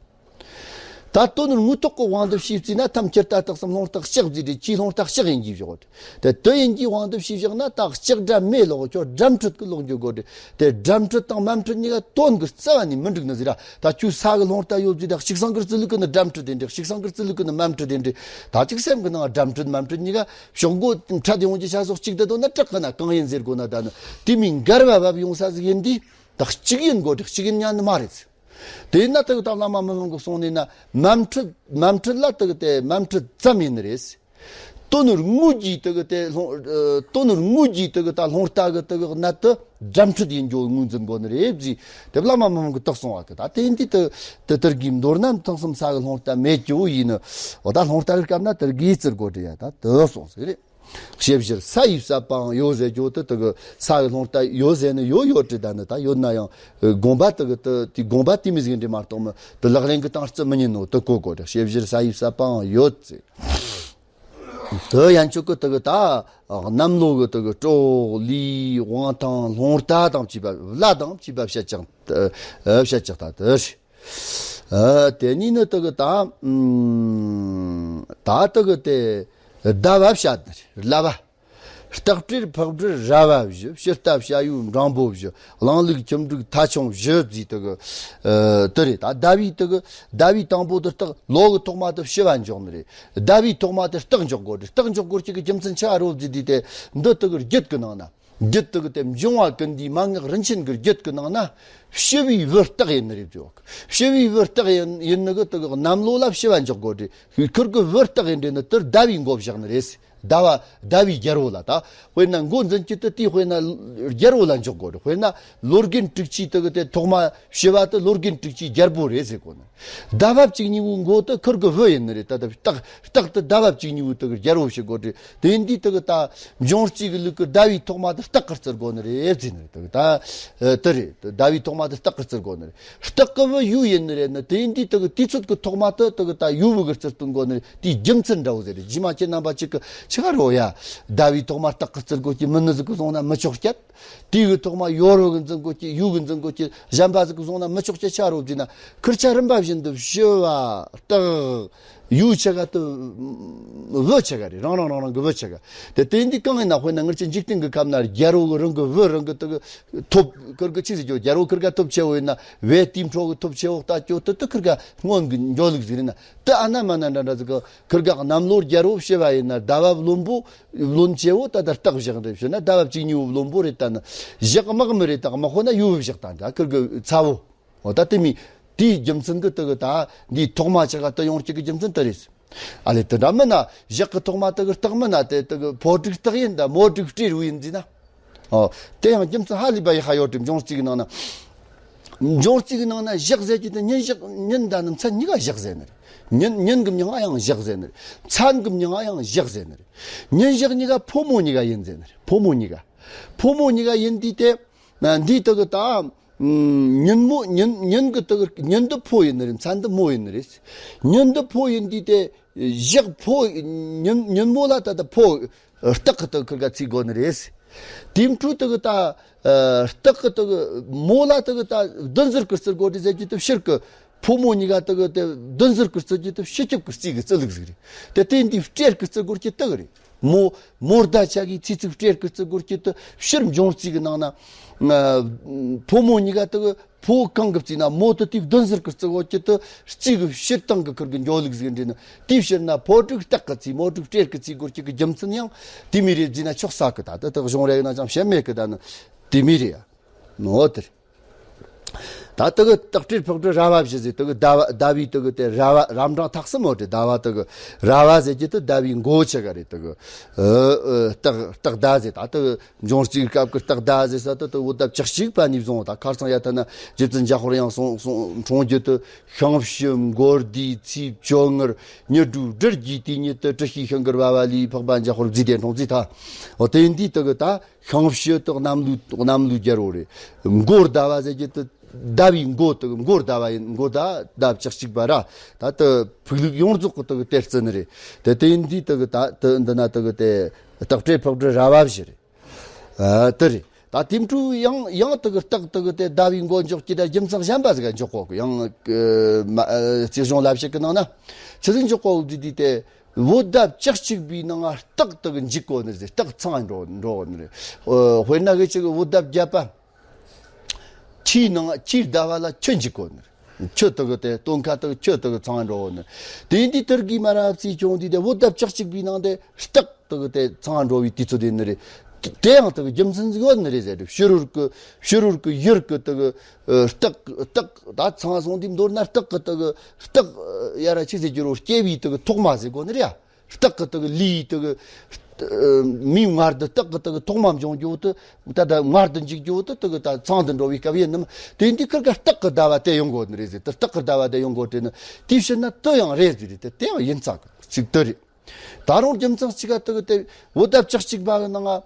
ད་དོན་དངོས་ཐོག་གི་དབང་དུ་བྱས་བརྩིས་ན་ཐམ་ཁྱེར་ལྟ་སྟག་གསུམ་རླུང་རྟ་ལྕགས་ཟེར་དེ་ཁྱི་རླུང་རྟ་ལྕགས་ཡིན་གྱི་བཞག་དེ་དེ་ཡིན་གྱི་དབང་དུ་བྱས་བཞག་ན་ད་ལྕགས་སྒྲ་མེ་ལོག་ཁྱོད་སྒྲ་འཕྲུལ་གི་ལོག་འགྱོ་དགོས་དེ། དེ་སྒྲ་འཕྲུལ་དང་མ་འཕྲུལ་གཉིས་ཀ་དོན་གི་རྩ་བ་ནས་མི་འགྲིག་ནི་ཟེར་ར། ད་ཁྱོད་ས་གི་རླུང་རྟ་ཡོད་ཟེར་ད་ཤིག་སང་གི་རྩི་ལུགས་གི་ནི་སྒྲ་འཕྲུལ་དེ་འདྲ། ཤིག་སང་གི་རྩི་ལུགས་གི་ནི་མ་འཕྲུལ་དེ་འདྲ། ད་ཅིག་སེམས་གི་ནང་སྒྲ་འཕྲུལ་མ་འཕྲུལ་གཉིས་ཀ་ཕྱོགས་མགོ་འཕྲད་ཡོང་གི་ཆ་སོགས་གཅིག་ཏུ་དོན་ན་སྐྲག་གི་ན་གང་ཡིན་ཟེར་དགོས་ན། ད་ནི་དེ་མིན་འགལ་བ་བབ་ཡོང་ས་ཟིག་ཡིན་དུས་ད་གཅིག་ཡིན་དགོས་དེ་གཅིག་ཡིན་ཉན་ནི་མ་རེད། དེས་ན་དེ་གི་ད་བླ་མ་མི་ཕམ་གི་གསུང་ནས་ན་མ་འཕྲུལ། མ་འཕྲུལ་ལ་དེ་གི་དེ་མ་འཕྲུལ་ཙམ་ཡིན་ནི་རེད། དོན་དངོས་ཀྱི་དེ་གི་དེ་རླུང་། ཨ་དོན་དངོས་ཀྱི་དེ་གི་ད་རླུང་རྟ་གི་དེ་གི་གནད་དེ་སྒྲ་འཕྲུལ་ཡིན་རྒྱུ་ངོས་འཛིན་དགོས་ནི་རེད་ཟེར། དེ་བླ་མ་མི་ཕམ་གི་དེ་གསུང་བ་གི། ད་དེ་འདི་དེ་དེ་དེར་གི་མདོར་ན་ཐང་གསུམ་ས་གི་རླུང་རྟ་མེད་རྒྱུ་ཡིན་ནི། འོ་ད་རླུང་རྟ་གི་སྐབས་ན་དེར་གི་རྩི་དགོས་དེ་ཡ་ད་དེ་གསུང་ཟིག་རེད། དཔྱད་བཞིར་ས་ཡི་ཟབ་པའང་ཡོད་ཟེར་རྒྱུ་དེ་དེ་གི་ས་གི་རླུང་རྟ་ཡོད་ཟེར་ནི་ཡོད་ཡོད་དྲི་ད་ནི། ད་ཡོད་ན་ཡང་དགོངས་པ་དེ་གི་དེ་དེ་དགོངས་པ་དེ་མི་ཟིག་འདྲ་མ་གཏོགས་མི་དེ་ལག་ལེན་གི་སྟེང་རྩི་མི་ཉན་ནོ་དེ་གོ་དགོས་རེད། དཔྱད་བཞིར་ས་ཡི་ཟབ་པའང་ཡོད་ཟེར། དེ་ཡན་ཆོད་གི་དེ་གི་ད་གནམ་ལོ་གི་དེ་གི་གྲོགས་ལུས་དབང་ཐང་རླུང་རྟ་དང་བཅས་པ་བླ་དང་བཅས་པ་བཤད་ཀྱང་བཤད་ཀྱང་ད་དེ་རེད། ཨ་དེ་ནས་ནི་དེ་གི་ད་ཨུམ་ད་དེ་གི་དེ་ཟླ་བ་བཤད་ནི་རེད། ཟླ་བ། སྟག་སྤྲེལ་ཕག་སྦྲུལ་ར་བ་བཞི། ཕྱི་ཟླ་བྱ་ཡུལ་འབྲིང་པོ་བཞི། གླང་ལུག་ཁྱི་འབྲུག་ཐ་ཆུང་བཞི་ཟེར་དེ་གི་ཨ་དེ་རེད། ད་ཟླ་བའི་དེ་གི་ཟླ་བའི་དང་པོ་དེ་སྟག་ལོ་གི་ཐོག་མ་དེ་བྱི་བ་འཇོག་ནི་རེད། ཟླ་བའི་ཐོག་མ་དེ་སྟག་འཇོག་དགོས་རེད། སྟག་འཇོག་དགོས་ཀྱི་རྒྱུ་མཚན་ཆི་བ་རེད་ཟེར་དུས་དེ་འདི་དེ་གི་རྒྱུད་ཀྱི་ནང་ན། རྒྱུད་དེ་གི་དེ་འབྱུང་བ་ཀུན་འདུས་མན་ངག་རིན་ཆེན་གྱི་རྒྱུད་ཀྱི་ནང་ན་བྱི་བའི་བུ་སྟག་ཡིན་ནི་རེད་ཟེར་བ། བྱི་བའི་བུ་སྟག་ཡིན་ཡིན་ནི་གི་དེ་གི་གནམ་ལོ་ལ་བྱི་བ་འཇོག་དགོས་རེད། ཁུར་གི་བུ་སྟག་ཡིན་འདྲེ་ནི་དེར་ཟླ་བའི་མགོ་བཞག་ནི་རེད། ཟླ་བ་ཟླ་བའི་རྒྱལ་པོ་ལ་ད། དཔེར་ན་མགོ་འཛིན་གྱི་དེ་དེའི་དཔེར་ན་རྒྱལ་པོ་ལ་འཇོག་དགོས་རེད། དཔེར་ན་ལོ་རྒན་དྲུག་ཅུའི་དེ་གི་དེ་ཐོག་མ་བྱི་བ་དེ་ལོ་རྒན་དྲུག་ཅུའི་རྒྱལ་པོ་རེད་ཟེར་གོ་ནི། ཟླ་བ་བཅུ་གཉིས་པོའི་མགོ་དེ་ཁུར་གི་བུ་ཡིན་ནི་རེད། ད་ལྟ་སྟག་སྟག་དེ་ཟླ་བ་བཅུ་གཉིས་པོའི་དེ་གི་རྒྱལ་པོ་བྱེད་དགོས་རེད། དེ་འདི་དེ་གི་ད་འབྱུང་རྩིས་གི་ལུགས་གི་ཟླ་བའི་ཐོག་མ་དེ་སྟག་གི་རྩི་དགོས་ནི་རེད་ཟེར་ནི་རེད། དེ་གི་ད་དེ་རེད། ཟླ་བའི་ཐོག་མ་དེ་སྟག་གི་རྩི་དགོས་ནི་རེད། སྟག་གི་བུ་ཡུལ་ཡིན་ནི་རེད་ནི། དེ་འདི་དེ་གི་དུས་ཚོད་གི་ཐོག་མ་དེ་དེ་གི་ད་ཡུལ་བུ་གི་རྩི་སྟོན་དགོས་ནི་རེད། དེའི་རྒྱུ་མཚན་འདྲ་བོ་ཟེར་རེད། རྗེས་མ་ཁྱེད་རྣམ་པ་གཅིག་གི་ཆི་ག་རོ་ཡ། ཟླ་བའི་ཐོག་མ་སྟག་གི་རྩི་དགོས་ཀྱི་མི་ནི་ཟིག་གི་སོང་ན་མི་ཆོག་སྐྱེད། དེའི་གི་ཐོག་མ་ཡོར་བུ་གི་འཛིན་དགོས་ཀྱི་ཡུལ་གི་འཛིན་དགོས་ཀྱི་གཞན་པ་ཟིག་གི་སོང་ན་མི་ཆོག་སྐྱེད་ཆ་རོ་བརྗེས་ན། ཁུར་ཆ་རིམ་པ་བཞིན་དུ་བྱི་བ་སྟག་ཡུལ་ཆ་ག་དུ་བུ་ཆ་ག་རེད། རང་རང་རང་རང་གི་བུ་ཆ་ག་དེ། དེ་འདི་གང་ཡིན་ན་དཔེར་ན་ང་ཚོ་འཇིག་རྟེན་གི་ཁམས་ན་རྒྱལ་པོ་གི་རང་གི་བུ་རང་གི་དུ་ཐོབ་ཁུར་གི་ཆི་ཟིག་ཀྱོ་རྒྱལ་པོ་ཁུར་ག་ཐོབ་ཆེ་བོ་ཡིན་ན་བའི་དེའི་འཕྲོ་གི་ཐོབ་ཆེ་བོ་ལྟ་ཀྱོ་དུ་དུ་ཁུར་ག་སྔོན་གི་འགྱོ་ལུགས་ཟིག་རེད་ན། དུ་ཨ་ན་མ་ན་འདྲ་འདྲ་ཟིག་གི་ཁུར་ག་གནམ་ལོ་རྒྱལ་པོ་བྱི་བ་ཡིན་ན་ཟླ་བ་བློན་པོ། བློན་ཆེ་བོ་ད་ལྟ་སྟག་བཞག་རེད་ཞུ་ན་ཟླ་བ་བཅུ་གཉིས་པོ་བློན་པོ་རེད། ད་ནི་བཞག་དམག་མི་རེད། ད་དམག་ཁོ་ན་ཡུལ་བུ་བཞག་ད་འདྲ་ཁུར་གི་ཚ་བོ། འོ་ད་དེ་མི་དེའི་རྒྱུ་མཚན་གི་དེ་གི་ད་འདིའི་ཐོག་མ་ཆ་ག་དུ་ཡོང་གཅིག་གི་རྒྱུ་མཚན་དེ་རེད། ཨ་ལེ་དེ་འདྲ་མིན་ན་བཞག་གི་ཐོག་མ་དེ་གི་སྟག་མིན་ན་དེ་དེ་གི་ཕོ་དྲུག་སྟག་ཡིན་ད་མོ་དྲུག་སྤྲེལ་བུ་ཡིན་ཟེར་ན། ཨོ། དེ་ཡང་རྒྱུ་མཚན་ཧ་ལས་པ་ཡག་ཡོད་དེ། འབྱུང་རྩིས་ཀྱི་ནང་ན། འབྱུང་རྩིས་ཀྱི་ནང་ན་བཞག་ཟེར་གྱི་དེ་ཉིན་བཞག་ཉིན་ད་ནི་མཚན་གཉིས་ཀ་བཞག་ཟེར་ནི་རེད། ཉིན་ཉིན་གི་མྱིང་ང་ཡང་བཞག་ཟེར་ནི་རེད། མཚན་གི་མྱིང་ང་ཡང་བཞག་ཟེར་ནི་རེད། ཉིན་བཞག་གཉིས་ཀ་ཕོ་མོ་གཉིས་ཀ་ཡིན་ཟེར་ནི་རེད། ཕོ་མོ་གཉིས་ཀ་ཕོ་མོ་གཉིས་ཀ་ཡིན་དུས་དེ། ན་འདི་དེ་གི་ད། ཉིན་མོ་ཉིན་ཉིན་གི་དེ་གི་ཉིན་འདི་ཕོ་ཡིན་ནི་རེད། མཚན་འདི་མོ་ཡིན་ནི་རེད། ཉིན་འདི་ཕོ་ཡིན་དུས་དེ། བཞག་ཕོ་ཉིན་ཉིན་མོ་ལ་ད་ལྟ་ཕོ། སྟག་གི་དེ་ཁུར་ག་ཚིག་དགོས་ནི་རེད། དེའི་འཕྲོ་དེ་གི་ད། སྟག་གི་དེ་གི་མོ་ལ་དེ་གི་ད་བདུན་ཟུར་གི་རྩི་དགོས་དེ་ཟེར་གྱི་དེ་ཕྱིར་གི་ ཕོ་མོ་གཉིས་ཀ་དེ་གི་དེ་བདུད་ཟུར་གི་རྩི་རྒྱུ་དེ་ཕྱི་སྐྱོབ་གི་རྩིས་གི་རྩི་ལུགས་ཟིག་རེད། དེ་དེ་འདི་སྤྲེལ་གི་རྩི་དགོས་རྒྱུ་དེ་གི་རེད། མོ་མོ་ཟླ་ཆ་གི་ཚེས་གཅིག་སྤྲེལ་གི་རྩི་དགོས་རྒྱུ་དེ་ཕྱིར་འབྱུང་རྩིས་གི་ནང་ན། ཕོ་མོ་གཉིས་ཀ་དེ་གི་ཕོ་གང་གི་རྩིས་ན་མོ་དེ་དེ་བདུད་ཟུར་གི་རྩི་དགོས་རྒྱུ་དེ་རྩིས་གི་ཕྱིར་བཏང་གི་ཁུར་གི་འགྱོ་ལུགས་ཟིག་འདྲེ་ན། དེའི་ཕྱིར་ན་ཕོ་དྲུག་སྟག་གི་རྩིས་མོ་དྲུག་སྤྲེལ་གི་རྩིས་དགོས་རྒྱུ་གི་རྒྱུ་མཚན་ཡང་དེ་མོ་རེད་བཟླས་ན་ཆོག་ས་གི། ད་དེ་དེ་གཞུང་རེ་ན་ཅང་བཤད་མེད་གི། ད་ནི་དེ་མོ་རེད་ཡ། ནོ་དེ་རེད། ད་དེ་གི་སྟག་སྤྲེལ་ཕག་གྲུ་ར་བ་བཞི་ཟེར། དེ་གི་ཟླ་བ་ཟླ་བའི་དེ་གི་དེ་ར་བ་རབ་འབྲིང་ཐ་གསུམ་ཡོད་དེ། ཟླ་བ་དེ་གི་ར་བ་ཟེར་རྒྱུ་དེ་ཟླ་བའི་མགོ་ཆེ་ག་རེད། དེ་གི་ཨ་ཨ་སྟག་སྟག་ཟླ་ཟེར། ད་དེ་གི་འབྱུང་རྩིས་སྐབས་ཀྱི་སྟག་ཟླ་ཟེར་ས་དེ་དེ་བོད་ཟླ་བཅུ་གཅིག་པ་ནས་བཟུང་། ད་ཁར་སང་ཡ་ཐ་ན་རྗེ་བཙུན་འཇམ་དཔལ་དབྱངས་གསུང་གསུང་འཁྲུངས་རྒྱུ་དེ་ཤིང་བྱི་མགོ་ཟླའི་ཚེས་བཅོ་ལྔར་ཉི་དྲོའི་སྦྲུལ་གྱི་དུས་ཉིད་དུ་གྲུ་ཤིས་ཤིང་གི་རྦ་བ་ལས་འཕགས་པ་འཇམ་དཔལ་རྫས་ལྡན་འཁྲུངས་རྩིས་ཐ། འོ་དེ་འདི་དེ་གི་ད་ཤིང་བྱི་དེ་གནམ་ལོའི་གནམ་ལོའི་རྒྱལ་པོ་རེད། མགོ་ཟླ་བ་ཟེར་རྒྱུ་དེ་ཟླ་བའི་མགོ་དེ་གི་མགོ་ཟླ་བ་ཡིན། མགོ་ཟླ་ཟླ་བཅུ་གཅིག་པ་ར། ད་དེ་ཕུག་ལུགས་ཡོངས་རྫོགས་ཀྱི་དེ་གི་དེར་བརྩི་ནི་རེད། དེ་དེ་འདི་དེ་གི་ད་དེ་འདི་ན་དེ་གི་དེ་སྟག་སྤྲེལ་ཕག་གྲུ་ར་བ་བཞི་རེད། ཨ་དེ་རེད། ད་དེ་འཕྲོ་ཡང་ཡང་དེ་གི་སྟག་དེ་གི་དེ་ཟླ་བའི་མགོ་འཇོག་གི་ད་རྒྱུ་མཚན་གཞན་པ་ཟིག་འཇོག་གོ་གི། ཡང་ཨ་མ་ཨ་རྩིས་གཞུང་ལ་བཤད་གི་ནང་ན་ཆི་ཟིག་འཇོག་གོ་གི་དེ་དེ་བོད་ཟླ་བཅུ་གཅིག་པའི་ནང་ང་སྟག་དེ་གི་འཇིག་གོ་ནི་རེད། སྟག་ཚང་འགྲོ་འགྲོ་གོ་ནི་རེད། ཨོ་དཔེར་ན་གི་ཅིག་བོད་ཟླ་བརྒྱད་པ། ཁྱིའི་ནང་ཁྱིའི་ཟླ་བ་ལ་ཁྱི་འཇིག་གོ་ནི་རེད། ཁྱི་དེ་གི་དེ་སྟོན་ཁ་དེ་གི་ཁྱི་དེ་གི་ཚང་འགྲོ་གོ་ནི་རེད། དེ་འདི་དེར་གི་མ་ར་རྩིས་སྐྱོང་དུས་དེ་བོད་ཟླ་བཅུ་གཅིག་པའི་ནང་དེ་སྟག་དེ་གི་དེ་ཚང་འགྲོ་བའི་དུས་ཚོད་དེ་ནི་རེད། དེ་ཡང་དེ་གི་རྒྱུ་མཚན་ཟིག་ཡོད་ནི་རེད་ཟེར་དུས། ཕྱི་རོལ་གི་ཕྱི་རོལ་གི་ཡུལ་གི་དེ་གི་ཨ་སྟག་སྟག་ད་ཚང་སོང་དུས་མདོར་ན་སྟག་གི་དེ་གི་སྟག་ཡ་ར་ཆི་ཟེར་རྒྱུ་རོ། སྐྱེ་བའི་དེ་གི་ཐོག་མ་ཟེར་གོ་ནི་རེད་ཡ། སྟག་གི་དེ་གི་ལུས་དེ་གི་ཨ་མིའི་མངལ་དུ་སྟག་གི་དེ་གི་ཐོག་མ་འབྱུང་རྒྱུ་དེ། ད་ད་མངལ་དུ་འཇུག་རྒྱུ་དེ་དེ་གི་ད་ཚང་དུ་འགྲོ་བའི་སྐབས་ཡིན་ནམ། དེ་འདི་ཁིར་ཀ་སྟག་གི་ཟླ་བ་དེ་ཡོང་གོ་ནི་རེད་ཟེར། དེ་སྟག་གི་ཟླ་བ་དེ་ཡོང་གོ་དྲན་ནི། དེའི་ཕྱིར་ན་དེ་ཡང་རེད་ཟེར་རེད། དེ་དེ་ཡང་ཡིན་ས་གི་ཅིག་དེ་རེད། ད་རུང་རྒྱུ་མཚན་གཅིག་ག་དེ་གི་དེ་བོད་ཟླ་བཅུ་གཅིག་པ་གི་ནང་ང་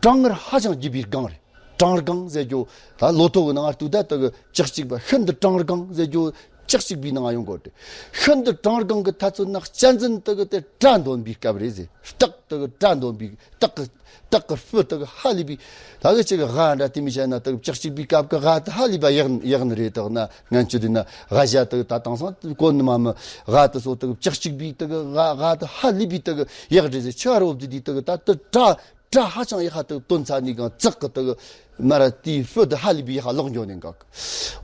གྲང་ངར་ཧ་ཅང་རྒྱས་པའི་སྒང་རེད། གྲང་སྒང་ཟེར་རྒྱུ། ད་ལོ་ཐོ་གི་ནང་ང་ལྟོས་ད་དེ་གི་བཅུ་གཅིག་པ་ཤིན་ཏུ་གྲང་སྒང་ཟེར་རྒྱུ་བཅུ་གཅིག་པའི་ནང་ང་ཡོང་གོ་དེ། ཤིན་ཏུ་གྲང་སྒང་གི་ཐ་ཚོད་ན་གཅན་གཟན་དེ་གི་དེ་སྐྲ་འདོན་པའི་སྐབས་རེད་ཟེར། སྟག་དེ་གི་སྐྲ་འདོན་པའི་སྟག་གི་སྟག་གི་སྤུ་དེ་གི་ཧ་ལས་པའི། ད་གི་ཅིག་གི་ཝ་འདྲ་དེ་མི་བྱས་ན་དེ་གི་བཅུ་གཅིག་པའི་སྐབས་གི་ཝ་དེ་ཧ་ལས་པ་ཡག་ཡག་ནི་རེད། དག་ན་ངན་ཆུ་དེ་ན་ཝ་ཞྭ་དེ་གི་ད་དེང་སང་གོན་ནི་མ་མི་ཝ་དེ་སོ་དེ་གི་བཅུ་གཅིག་པའི་དེ་གི་ཝ་ཝ་དེ་ཧ་ལས་པའི་དེ་གི་ཡག་རེད་ཟེར། ཆི་རོབ་དེ་དེ་དེ་གི་ད་དེ་སྐྲ་སྐྲ་ཧ་ཅང་ཡག་ཧ་དེ་གི་དོན་ཚ་ནི་གང་ཙག་གི་དེ་གི་མ་ར་དེའི་སྤུ་དེ་ཧ་ལས་པའི་ཡག་ཧ་ལོག་འགྱོ་ནི་གང་།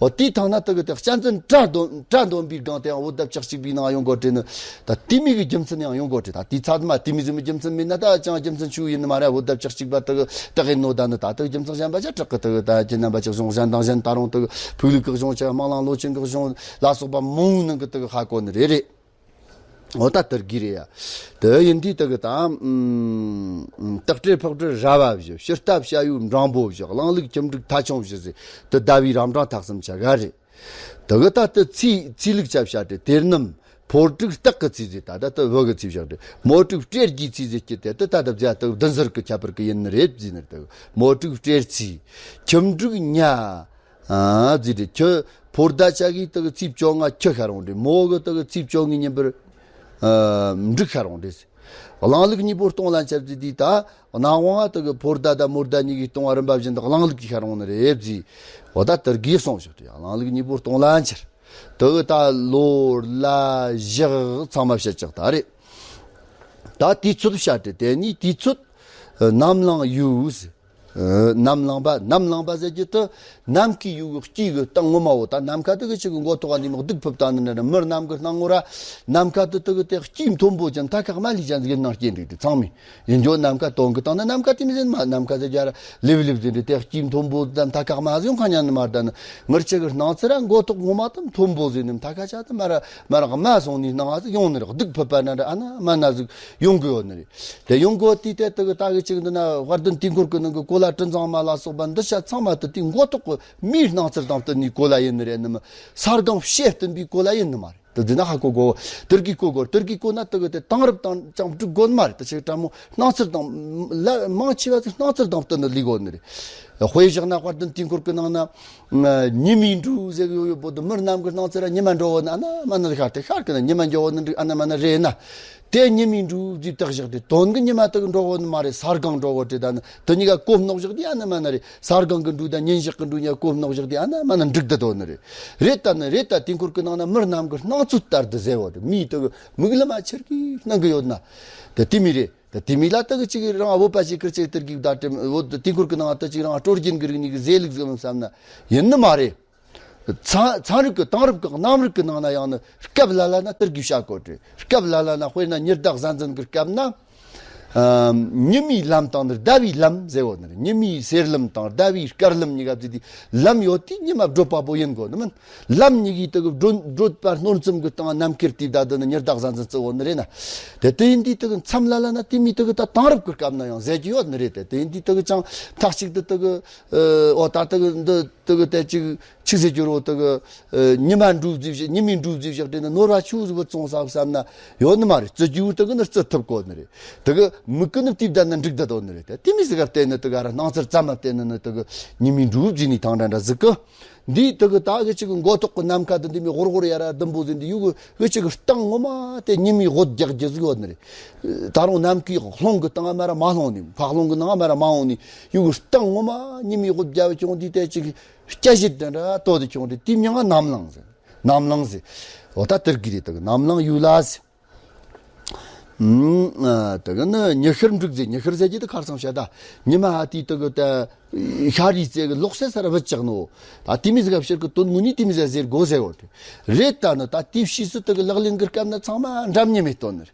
འོ་དེའི་ཐང་ན་དེ་གི་དེ་གཅན་གཟན་སྐྲ་འདོན་སྐྲ་འདོན་པའི་སྒང་དེ་ཡང་བོད་ཟླ་བཅུ་གཅིག་པའི་ནང་ཡོང་གོ་དྲན་ནི། ད་དེ་མིག་གི་རྒྱུ་མཚན་ཡང་ཡོང་གོ་དྲན། ད་དེའི་ཚ་མ་དེ་མི་ཟིན་མི་རྒྱུ་མཚན་མེད་ན་ད་ཅང་རྒྱུ་མཚན་ཆུ་ཡིན་ནི་མ་ར། བོད་ཟླ་བཅུ་གཅིག་པ་དེ་གི་དེ་གི་ནོ་ད་ནི་ད་དེ་གི་རྒྱུ་མཚན་གཞན་པ་ཅི་དྲག་གི་དེ་གི་ད་ཁྱེད་རྣམ་པ་ཅིག་གཞུང་གཞན་དང་གཞན་ད་རུང་དེ་གི་ཕུག་ལུགས་གི་གཞུང་ཅིག་སྨོན་ལམ་ལོ་ཆེན་གི་གཞུང་ལ་སོགས་པ་མང་ནང་གི་དེ་གི་ཧ་གོ་ནི་རེད་རེད། འོ་ད་དེར་གི་རེད་ཡ། དེ་ཡིན་དུས་དེ་གི་ད་ཨམ་སྟག་སྤྲེལ་ཕག་གྲུ་ར་བ་བཞི། ཕྱི་རྟ་བྱ་ཡུལ་འབྲང་པོ་བཞི། གླང་ལུག་ཁྱི་འབྲུག་ཐ་ཆུང་བཞི་ཟེར། དེ་ཟླ་བའི་རབ་འབྲིང་ཐ་གསུམ་ཆ་ག་རེད། དེ་གི་ད་དེ་ཚེས་ཚེས་ལུགས་ཆ་བྱ་སྟེ་དེར་ནམ་ཕོ་དྲུག་སྟག་གི་ཚེས་ཟེར། ད་ད་དེ་བུ་གི་ཚེས་བཞག་སྟེ་མོ་དྲུག་སྤྲེལ་གྱི་ཚེས་ཟེར་གྱི་དེ་དེ་ད་ད་བྱ་དེ་བདུན་ཟུར་གི་ཁྱད་པར་གི་ཡིན་ནི་རེད་ཟེར་ནི་རེད། དེ་མོ་དྲུག་སྤྲེལ་ཚེས། ཁྱི་འབྲུག་ཉ། ཨ་ཟེར་རེད། ཁྱི་ཕོ་ཟླ་ཆ་གི་དེ་གི་ཚེས་བཅོ་ལྔ་ཁྱི་ཤར་འོང་རེད། མོ་གི་དེ་གི་ཚེས་བཅོ་ལྔའི་ཉིན་པར་ཨ་འབྲུག་ཤར་འོང་རེད། གླང་ལུག་གཉིས་པོ་སྟོང་ལ་འཆར་ཚེ་དེ་ད་གནམ་དབང་དེ་གི་ཕོ་ཟླ་དང་མོ་ཟླ་གཉིས་ཀྱི་སྟོང་བ་རིམ་པ་བཞིན་དུ་གླང་ལུག་གིས་ཤར་འོང་ནི་རེད་ཟེར། འོ་ད་དེར་གི་གསུངས་བཞག་རེད། གླང་ལུག་གཉིས་པོ་སྟོང་ལ་འཆར། དེ་གི་ད་ལོ་ལ་ཞག་ཚང་མ་བཤད་ཅག་ད་རེད། ད་དུས་ཚོད་བཤད་དེ་དེ་ནི་དུས་ཚོད་ནམ་ལངས་ཡོད་ཟེར། ཨ་ནམ་ལངས་པ་ནམ་ལངས་པ་ཟེར་རྒྱུ་དེ་ནམ་མཁའི་ཡུལ་གི་དཀྱིལ་གི་སྟེང་ངོ་མ་བོ། ད་ནམ་མཁའ་དེ་གི་ཅིག་གི་མགོ་ཐོག་ག་ནས་མི་སྡུག་ཕུབ་བཏང་ནི་ན་ར། མི་རྣམས་གི་སྣང་ངོ་ར་ནམ་མཁའ་དེ་དེ་གི་དེ་དཀྱིལ་མཐོན་པོ་ཅན་མཐའ་ཁག་མ་ལུས་ཅན་ཟིག་གི་ནང་སྐྱེས་འདུག་དེ་ཚང་མས་ཡིན་རྒྱུ། ནམ་མཁའ་དོན་གི་སྟེང་ན་ནམ་མཁའ་དེ་མི་ཟིན་མ། ནམ་མཁའ་ཟེར་རྒྱུ་ར་ལེབ་ལེབ་ཟེར་འདི་དེ་དཀྱིལ་མཐོན་པོ་དང་མཐའ་ཁག་མ་ཟིག་ཡོང་ཁ་ཉན་ནི་མ་རེད། ད་ནི་ངར་ཆེ་གི་སྣང་ཚུལ་ར་མགོ་ཐོག་ངོ་མ་དེ་མཐོན་པོ་ཟིག་ནི་མཐའ་ཁག་ཆ་དེ་མ་ར་མ་ར་མ་སོང་ནི་སྣང་བ་ཟིག་ཡོང་ནི་རེད། སྡུག་ཕུབ་པ་ན་ར་ཨ་ན་མ་ན་ཟིག་ཡོང་གི་ཡོད་ནི་རེད། དེ་ཡོང་གོ་དུས་དེ་དེ་གི་ད་གི་ཅིག་འདི་ན་དཔལ་ལྡན་དུས་འཁོར་གི་ནང་གི་གོ་ལ་གྲུ་གཙང་མ་ལ་སོགས་པ་འདི་ཆ་ཚང་མ་དེ་དེ་མགོ་ཐོག་གི་མིའི་སྣང་ཚུལ་དང་བསྟུན་ནས་གོ་ལ་ཡིན་ནི་རེད། ནི་མི་ས་སྒང་ཕྱེད་བསྟུན་པའི་གོ་ལ་ཡིན་ནི་མ་རེད། དེ་འདི་ན་ཧ་གོ་གོ་དེར་གི་གོ་གོ་དེར་གི་གོ་ན་དེ་གི་དེ་དེང་རབས་དང་ཅང་འགྲིག་གོ་ནི་མ་རེད། དེ་ཆེ་གྲ་མོ་སྣང་ཚུལ་དང་ལ་མང་ཆེ་བ་ཚོ་སྣང་ཚུལ་དང་བསྟུན་ནི་ལི་གོ་ནི་རེད། དཔེ་བཞག་ན་དཔལ་ལྡན་དུས་འཁོར་གི་ནང་ན་ཉི་མའི་འགྲོས་ཟེར་གི་ཡོད་ཡོད་པོ་དེ་མི་རྣམས་གི་སྣང་ཚུལ་ར་ཉི་མ་འགྲོ་བ་ནི་ཨ་ན་མ་ན་ཤར་དེ་ཤར་གི་ན་ཉི་མ་འགྱོ་བ་ནི་འགྲིག་ཨ་ན་མ་ན་རེད་ན། དེ་ཉི་མའི་འབྲུ་བཟོས་བཏགས་བཞག་དེ་དོན་གི་ཉི་མ་དག་འགྲོ་གོ་ནི་མ་རེད། ས་སྒང་འགྲོ་གོ་དེ་ད་ནི་དེ་གཉིས་ཀ་གོ་སྣོག་བཞག་དེ་ཨ་ནི་མ་ན་རེད། ས་སྒང་གི་འབྲུ་དང་ཉིན་ཞག་གི་འབྲུ་གཉིས་ཀ་གོ་སྣོག་བཞག་དེ་ཨ་ནི་མ་ན་འགྲིག་ད་དོ་ནི་རེད། རེད་ད་ནི་རེད་ད། དུས་འཁོར་གི་ནང་ན་མི་རྣམས་གི་སྣང་ཚུལ་ལྟར་དུ་ཟེར་བ་དེ་མིའི་དག་མིག་ལ་མ་ཆེར་གི་སྣང་གི་ཡོད་ན། དེ་དེ་མི་རེད། དེ་དེ་མི་ལ་དག་ཅིག་རང་བོད་པ་ཞིག་ཁིར་ཅིག་དེར་གི་ད་དྲི་བོ་དུས་འཁོར་གི་ནང་དུ་ཅིག་རང་སྲོལ་རྒྱུན་གི་རིག་གནས་གི་ཟས་ལུགས་ཟེར་བསམ་ན་ཡིན་ནི་མ་རེད། ཚན་ཚན་རིག་གི་དེང་རབས་ཀྱི་གནམ་རིག་གི་ནང་ན་ཡང་ནི་སྐབས་ལ་ལ་ན་དེར་གི་བྱ་དགོས་རེད། སྐབས་ལ་ལ་ན་དཔེར་ན་ཉི་ཟླ་གཟའ་འཛིན་གི་སྐབས་ན། ཨམ། ཉི་མའི་ལམ་དང་ནི་ཟླ་བའི་ལམ་ཟེར་བོ་ནི་རེད། ཉི་མའི་སེར་ལམ་དང་ཟླ་བའི་དཀར་ལམ་གཉིས་ཀ་བརྩིས་ཏེ་ལམ་ཡོད་དུས་ཉི་མ་བགྲོད་པ་པོ་ཡིན་དགོས་ནི་མིན། ལམ་གཉིས་ཀྱི་དག་བགྲོད་བགྲོད་པ་སྣོར་འཚུབ་ཀྱི་སྟེང་ནམ་མཁའི་དུས་ད་དུ་ནི་ཉི་ཟླ་གཟའ་འཛིན་བརྩི་བོ་ནི་རེད་ན། དེ་དེ་ཡིན་དུས་དག་མཚམས་ལ་ལ་ན་དེ་མི་དག་ད་དེང་རབས་ཀྱི་སྐབས་ན་ཡང་ཟེར་གྱི་ཡོད་ནི་རེད། དེ་དེ་ཡིན་དུས་དག་ཅང་མཐའ་གཅིག་ཏུ་དག་ཨོ་ད་དག་འདི་དག་དེ་ཅིག་ཆི་ཟེར་རྒྱུ་རོ་དག་ཨ། ཉི་མ་འབྲུ་བཟོས་བཞག་ཉི་མའི་འབྲུ་བཟོས་བཞག་དེ་ནི་ནོར་བ་ཆུ་བཟོ་བུ་བཙོང་ས་བསམ་ན་ཡོད་ནི་མ་རེད། བརྩི་རྒྱུ་དག་ནི་བརྩི་ཐུབ་གོ་ནི་རེད། དག་མིག་གི་ནི་དུས་ད་ནི་འགྲིག་ད་དོ་ནི་རེད། དེ་དེ་མི་ཟིག་ག་བལྟས་ནི་དག་ཨ་ར་སྣང་ཚུལ་ཙམ་མ་བལྟས་ནི་ནི་དག་ཉི་མའི་འབྲུ་བཟོས་ནི་ཐང་འདྲ་འདྲ་ཟིག་གི་འདིའི་དག་ད་གི་ཅིག་མགོ་ཐོག་གི་ནམ་མཁའ་དུ་འདི་མི་ཧོར་ཧོར་ཡ་ར་ཟླུམ་པོ་ཟིན་འདི་ཡུ་གི་གི་ཅིག་སྟེང་ངོ་མ་དེ་ཉི་མའི་འོད་རྒྱག་རྒྱུ་ཟིག་ཡོད་ནི་རེད། ད་རུང་ནམ་མཁའི་རླུང་གི་སྟེང་མ་ར་མ་ལྷུང་ནི། ཕག་རླུང་གི་ནང་མ་ར་མ་འོང་ནི། ཡུ་གི་སྟེང་ངོ་མ་ཉི་མའི་འོད་རྒྱབ་བྱུང་འདི་དེ་ཅིག་སྐྱ་ཞིག་འདྲ་འདྲ་ཏོ་དེ་བྱུང་འདི་དེ་མྱིང་ང་ནམ་ལངས་ཟེར། ནམ་ལངས་ཟེར། འོ་ད་དེར་གི་རེད། དག་ནམ་ལངས་ཡུལ་ལ་ཟེར། ཨུམ། ཨ། དེ་ག་ནི་ཉི་ཤར་འབྲུག་ཟེར། ཉི་ཤར་ཟེར་གྱི་དེ་ཁར་སང་བཤད་ད། ཉི་མ་ཧ་དི་དེ་གི་ད་ཤར་རི་ཟེར་གི་ལོག་སེ་ས་ར་བུད་ཅག་ནོ། ད་དེ་མི་ཟིག་ག་ཕྱིར་གི་དོན་དངོས་ནི་དེ་མི་ཟིག་ཟེར་དགོ་ཟེར་བོ་དེ་རེད། ད་ནི་ད་དེ་ཕྱིས་སུ་དེ་གི་ལག་ལེན་གི་སྐབས་ན་ཚང་མ་འདྲ་མཉམ་མེད་དོན་ནི་རེད།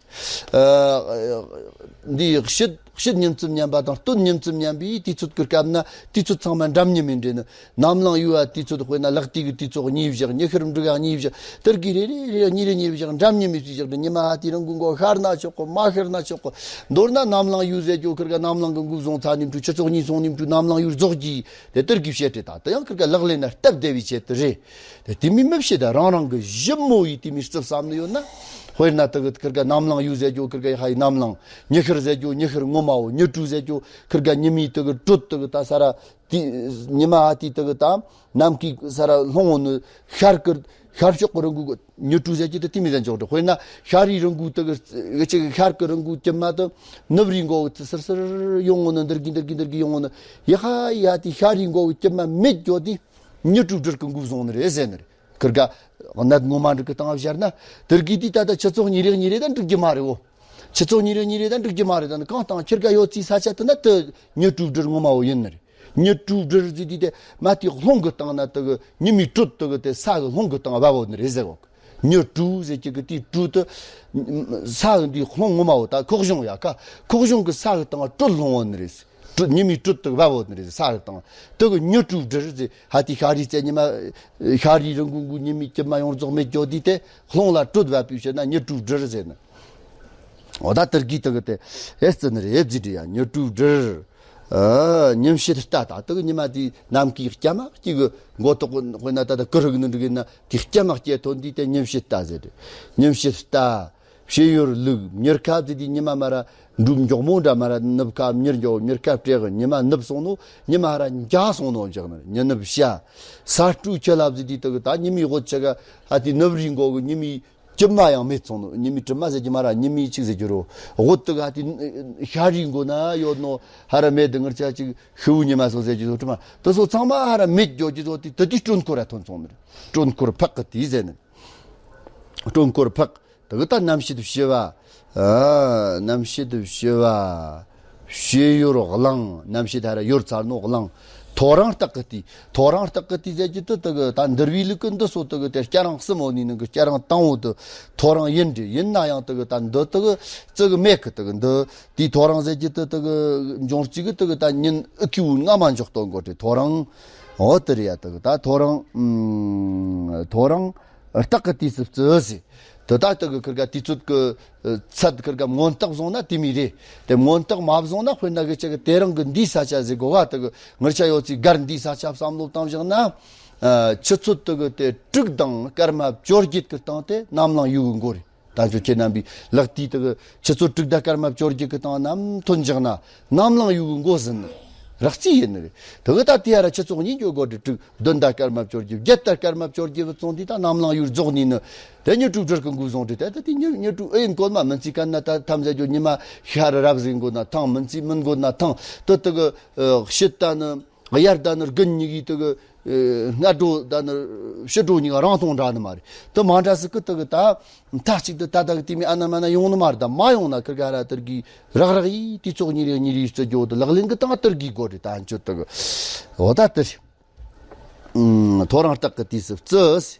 ཨ། འདི་ཕྱི་ཕྱི་ཉིན་མཚམས་མཉམ་པ་དང་སྟོད་ཉིན་མཚམས་མཉམ་པའི་དུས་ཚོད་ཀྱི་སྐབས་ན་དུས་ཚོད་ཚང་མ་འདྲ་མཉམ་ཡིན་འདྲེ་ནི། ནམ་ལངས་ཡུལ་བ་དུས་ཚོད་དཔེར་ན་ལག་ཏི་གི་དུས་ཚོད་གཉིས་བཞག་ཉི་ཤར་འབྲུག་ག་གཉིས་བཞག་དེར་གི་རེ་རེ་རེ་གཉིས་རེ་གཉིས་བཞག་འདྲ་མཉམ་མི་ཚུལ་བཞག་འདྲེ་ཉི་མ་ཧ་དི་རང་གུ་མགོ་ཤར་ན་ཆོག་གོ་མ་ཤར་ན་ཆོག་གོ། མདོར་ན་ནམ་ལངས་ཡུལ་ཟེར་རྒྱུ་ཁིར་ག་ནམ་ལངས་གི་འགུག་བཟུང་ཚ་ནིམ་དུ་ཆུ་ཚོད་གཉིས་སོང་ནིམ་དུ་ནམ་ལངས་ཡུལ་རྫོགས་ཀྱི་དེ་དེར་གི་བཤད་དེ་ད་དེ་ཡང་ཁིར་ག་ལག་ལེན་ན་སྟབས་བདེ་བའི་ཆེད་དུ་རེད། དེ་དེ་མི་མི་བྱེད་ད་རང་རང་གི་ཞིབ་མོ་ཡི་དེ་མི་རྩིབ་བསམ་ནི་ཡོད་ན། དཔེར་ན་དེ་གི་ཁིར་ག་ནམ་ལངས་ཡུལ་ཟེར་རྒྱུ་ཁིར་ག་ཡ་ཧ་ཡི་ནམ་ལངས། ཉི་ཤར་ཟེར་རྒྱུ་ཉི་ཤར་ངོ་མའོ། ཉི་དྲོ་ཟེར་རྒྱུ་ཁིར་ག་ཉི་མའི་དེ་གི་དྲོད་དེ་གི་ད་ས་ར་དེ་ཉི་མ་ཧ་དི་དེ་གི་ད་ནམ་མཁའི་ས་ར་ལྷུང་ངོ་ནི་ཤར་གི་ཤར་ཕྱོགས་གི་རི་མགོ་གི་ཉི་དྲོ་ཟེར་རྒྱུ་དེ་དེ་མི་ཟན་འཇོག་འདྲ། དཔེར་ན་ཤར་རི་རི་མགོ་དེ་གི་ཅིག་ཤར་གི་རི་མགོ་དཀྱིལ་མ་དེ་ནུབ་རི་མགོ་གི་སིར་སིར་ཡོང་ངོ་ནི་འདིར་གི་འདིར་གི་འདིར་གི་ཡོང་ངོ་ནི་ཡ་ཧ་ཡ་དེ་ཤར་རི་མགོ་གི་དཀྱིལ་མ་མེད་འགྱོ་དེ། ཉི་དྲོ་སྦྲུལ་གི་འགུག་བཟུང་ནི་རེད་ཟེར་ནི་རེད། ཁིར་ག་གནད་ངོ་མ་འགྲིག་གི་སྟངས་བཤད་ན་དེར་གི་དེ་ད་ལྟ་ཆུ་ཚོད་གཉིས་རེ་གཉིས་རེ་ད་འགྲིག་གི་མ་རེད་འོ། ཆུ་ཚོད་གཉིས་རེ་གཉིས་རེ་ད་འགྲིག་གི་མ་རེད། ད་ནི་གང་དང་ཁྱེར་ག་ཡོད་ཚིག་ས་ཆ་དེ་ན་དེ་ཉི་དྲོ་སྦྲུལ་ངོ་མ་བོ་ཡིན་ནི་རེད། ཉི་དྲོ་སྦྲུལ་ཟེར་དུས་དེ་མ་དེ་རླུང་གི་སྟེང་ན་དེ་གི་ཉི་མའི་དྲོད་དེ་གི་དེ་ས་གི་རླུང་གི་སྟེང་བབ་བོ་ནི་རེད་ཟེར་གོ། ཉི་དྲོ་ཟེར་གྱི་གི་དེའི་དྲོད་དེ་ས་གི་འདི་རླུང་ངོ་མ་བོ་ད་ཁོག་གཞུང་ཡ་ཁ་ཁོག་གཞུང་གི་ས་གི་སྟེང་དྲོད་སློང་བོ་ནི་རེད། དྲོད་ཉི་མའི་དྲོད་དེ་བབ་བོ་ནི་རེད་ས་གི་སྟེང་དེ་གི་ཉི་དྲོ་སྦྲུལ་ཟེར། ཧ་དེ་ཤར་རི་རྩེ་ཉི་མ་ཤར་རི་རི་མགོ་གི་ཉི་མའི་དཀྱིལ་མ་ཡོངས་རྫོགས་མེད་འགྱོ་དུས་དེ་རླུང་ལ་དྲོད་བབས་པའི་ཕྱིར་ན་ཉི་དྲོ་སྦྲུལ་ཟེར་ནི། འོ་ད་དེར་གི་དེ་གི་དེ་ཨེ་ཙི་ནི་རེད་ཨེ་ཙི་འདྲི་ཡ་ཉི་དྲོ་སྦྲུལ། ཨ། ཉིམ་ཕྱེད་རྟ་ད་དེ་གི་ཉི་མ་དེ་ནམ་མཁའི་སྐྱ་མ་གཅིག་གི་མགོ་ཐོག་གི་དཔེར་ན་ད་ལྟ་ཀི་རིག་ནི་འདྲི་གི་ན་དེ་སྐྱ་མ་སྐྱེ་ཐོན་དུས་དེ་ཉིམ་ཕྱེད་རྟ་ཟེར་རེད། ཉིམ་ཕྱེད་རྟ། བྱེ་ཡོར་ལུག། མྱུར་ཁ་ཟེར་དུས་ཉི་མ་མ་ར་འབྲུག་མགྱོགས་མོ་འདྲ་མ་ར་ནུབ་ཁ་མྱུར་མགྱོགས། མྱུར་ཁ་སྤྲེགས། ཉི་མ་ནུབ་སོང་ནོ། ཉི་མ་ཧ་ར་འཇག་སོང་ནོ་འཇག་ནི་ཉི་ནུབ་ཤ། ས་སྤྲོས་ཁྱི་ལབ་ཟེར་དུས་དེ་གི་ད་ཉི་མའི་འོད་ཆེ་ག་ཧ་དེ་ནུབ་རི་མགོ་གི་ཉི་མའི་དྲི་མ་ཡང་མེད་སོང་ནོ། ཉི་མའི་དྲི་མ་ཟེར་གྱི་མ་ར་ཉི་མའི་ཆིག་ཟེར་གྱི་རོ། འོད་དེ་ག་ཧ་དེ་ཤར་རི་མགོ་ན་ཡོད་ནོ་ཧ་ར་མེད་དེ་ངར་ཆ་ཅིག་ཤི་བོ་ཉི་མ་སོང་ཟེར་གྱི་ཚོ་དྲི་མ་དེ་ཚོ་ཚང་མ་ཧ་ར་མེད་འགྱོ་གྱི་ཚོ་དེ་དེ་དུས་སྤྲོ་འཁོར་ར་ཐོན་སོང་ནི་སྤྲོ་འཁོར་འཕགས་གི་དེ་ཟེར་ནི་སྤྲོ་འཁོར་འཕགས། དེ་གི་ད་རྣམ་ཤེས་བཞི་བ། ཨ། རྣམ་ཤེས་བཞི་བ། བྱེ་ཡོར་གླང་། རྣམ་ཤེས་ད་ར་ཡོར་ཚར་ནོ་གླང་། ཐོ་རངས་སྟག་གི་ཏི། ཐོ་རངས་སྟག་གི་ཏི་ཟེར་གྱི་དེ་དེ་གི་ད་འདུལ་བའི་ལུགས་ཀྱི་འདི་སོ་དེ་གི་དེ་སྐྱ་རེངས་གསུམ་འོ་ནི་ནང་གི་སྐྱ་རེངས་དང་པོ་དེ་ཐོ་རངས་ཡིན་འདྲ། ཡིན་ན་ཡང་དེ་གི་ད་འདི་དེ་གི་བརྩི་གི་མེད་གི། དེ་གི་འདི་དེའི་ཐོ་རངས་ཟེར་གྱི་དེ་དེ་གི་འབྱུང་རྩིས་གི་དེ་གི་ད་ཉིན་ཨི་ཁི་འུ་སྔ་མ་འཇོག་གཏོང་དགོས་ཏེ་ཐོ་རངས། འོ་དེ་རེད་ཡ། དེ་གི་ད་ཐོ་རངས། ཨུམ། ཐོ་རངས། སྟག་གི་དུས་སུ་བརྩི་ཟེར། དེ་ད་སྟག་གི་ཁིར་ག་དུས་ཚོད་ཀྱི་ཚད་ཁིར་ག་མངོན་རྟགས་བཟུང་ན་དེ་མི་རེད། དེ་མངོན་རྟགས་མ་བཟུང་ན་དཔེར་ན་གི་ཅག་གི་དེ་རིང་གི་འདིའི་ས་ཆ་ཟེར་གོ་ག་དེ་གི་ངར་ཆ་ཡོད་ཚིག་སྒར་འདིའི་ས་ཆ་བསམ་བློ་བཏང་བཞག་ན། ཨ། ཆུ་ཚོད་དེ་གི་དེ་དྲུག་དང་སྐར་མ་བཅོ་བརྒྱད་ཀྱི་སྟེང་དེ་ནམ་ལངས་ཡུལ་གི་མགོ་རེད། ད་ཚོ་ཁྱེད་རྣམ་པའི་ལག་ཏུ་དེ་གི་ཆུ་ཚོད་དྲུག་དང་སྐར་མ་བཅོ་བརྒྱད་ཀྱི་སྟེང་ནམ་ཐོན་བཞག་ན་ནམ་ལངས་ཡུལ་གི་མགོ་ཟིན་ནི། རག་རྩིས་ཡིན་ནི་རེད། དེ་གི་ད་དེ་ཡ་ར་ཆུ་ཚོད་གཉིས་འགྱོ་དགོས་རེད། དྲུག་བདུན་ད་སྐར་མ་བཅོ་བརྒྱད། བརྒྱད་ད་སྐར་མ་བཅོ་བརྒྱད་བུ་བཙོང་དུས་ད་གནམ་ལངས་ཡུལ་རྫོགས་ནི་ནི། དེ་ཉི་དྲུག་སྦྲུལ་གི་འགོས་བཟུང་དུས་དེ་ད་དེ་ཉི་ཉི་དྲུག་ཨེ་ཡིན་གོལ་མ་མིན་ཚིག་གན་ན་ད་ཐམས་ཅད་འགྱོ། ཉི་མ་ཤར་རབ་ཟིན་དགོས་ན་ཐང་། མིན་ཚིག་མིན་དགོས་ན་ཐང་། དེ་དེ་གི་ཨ་ཕྱི་ད་ནི་དབྱར་ད་ནི་དགུན་གཉིས་ཀྱི་དེ་གི་ཨ་སྔ་དྲོ་ད་ནི་ཕྱི་དྲོ་གཉིས་ཀ་རང་མཐོང་འདྲ་ནི་མ་རེད། དེ་མ་འདྲ་སི་གི་དེ་གི་ད། མཐའ་གཅིག་ཏུ་ད་ལྟ་གི་དེ་མོ་ཨ་ན་མ་ན་ཡོང་ནི་མ་རེད། ད་མ་ཡོང་ན་ཁིར་ག་ར་དེར་གི་རག་རག་ཡིས་དུས་ཚོད་གཉིས་རེ་གཉིས་རེ་བརྩི་རྒྱུ་དེ་ལག་ལེན་གི་སྟངས་དེར་གི་དགོས་རེད། ད་འཇོད་དེ་གི་འོ་ད་དེ་རེད། ཨུམ། ཐོ་རངས་སྟག་གི་དུས་སུ་བརྩི།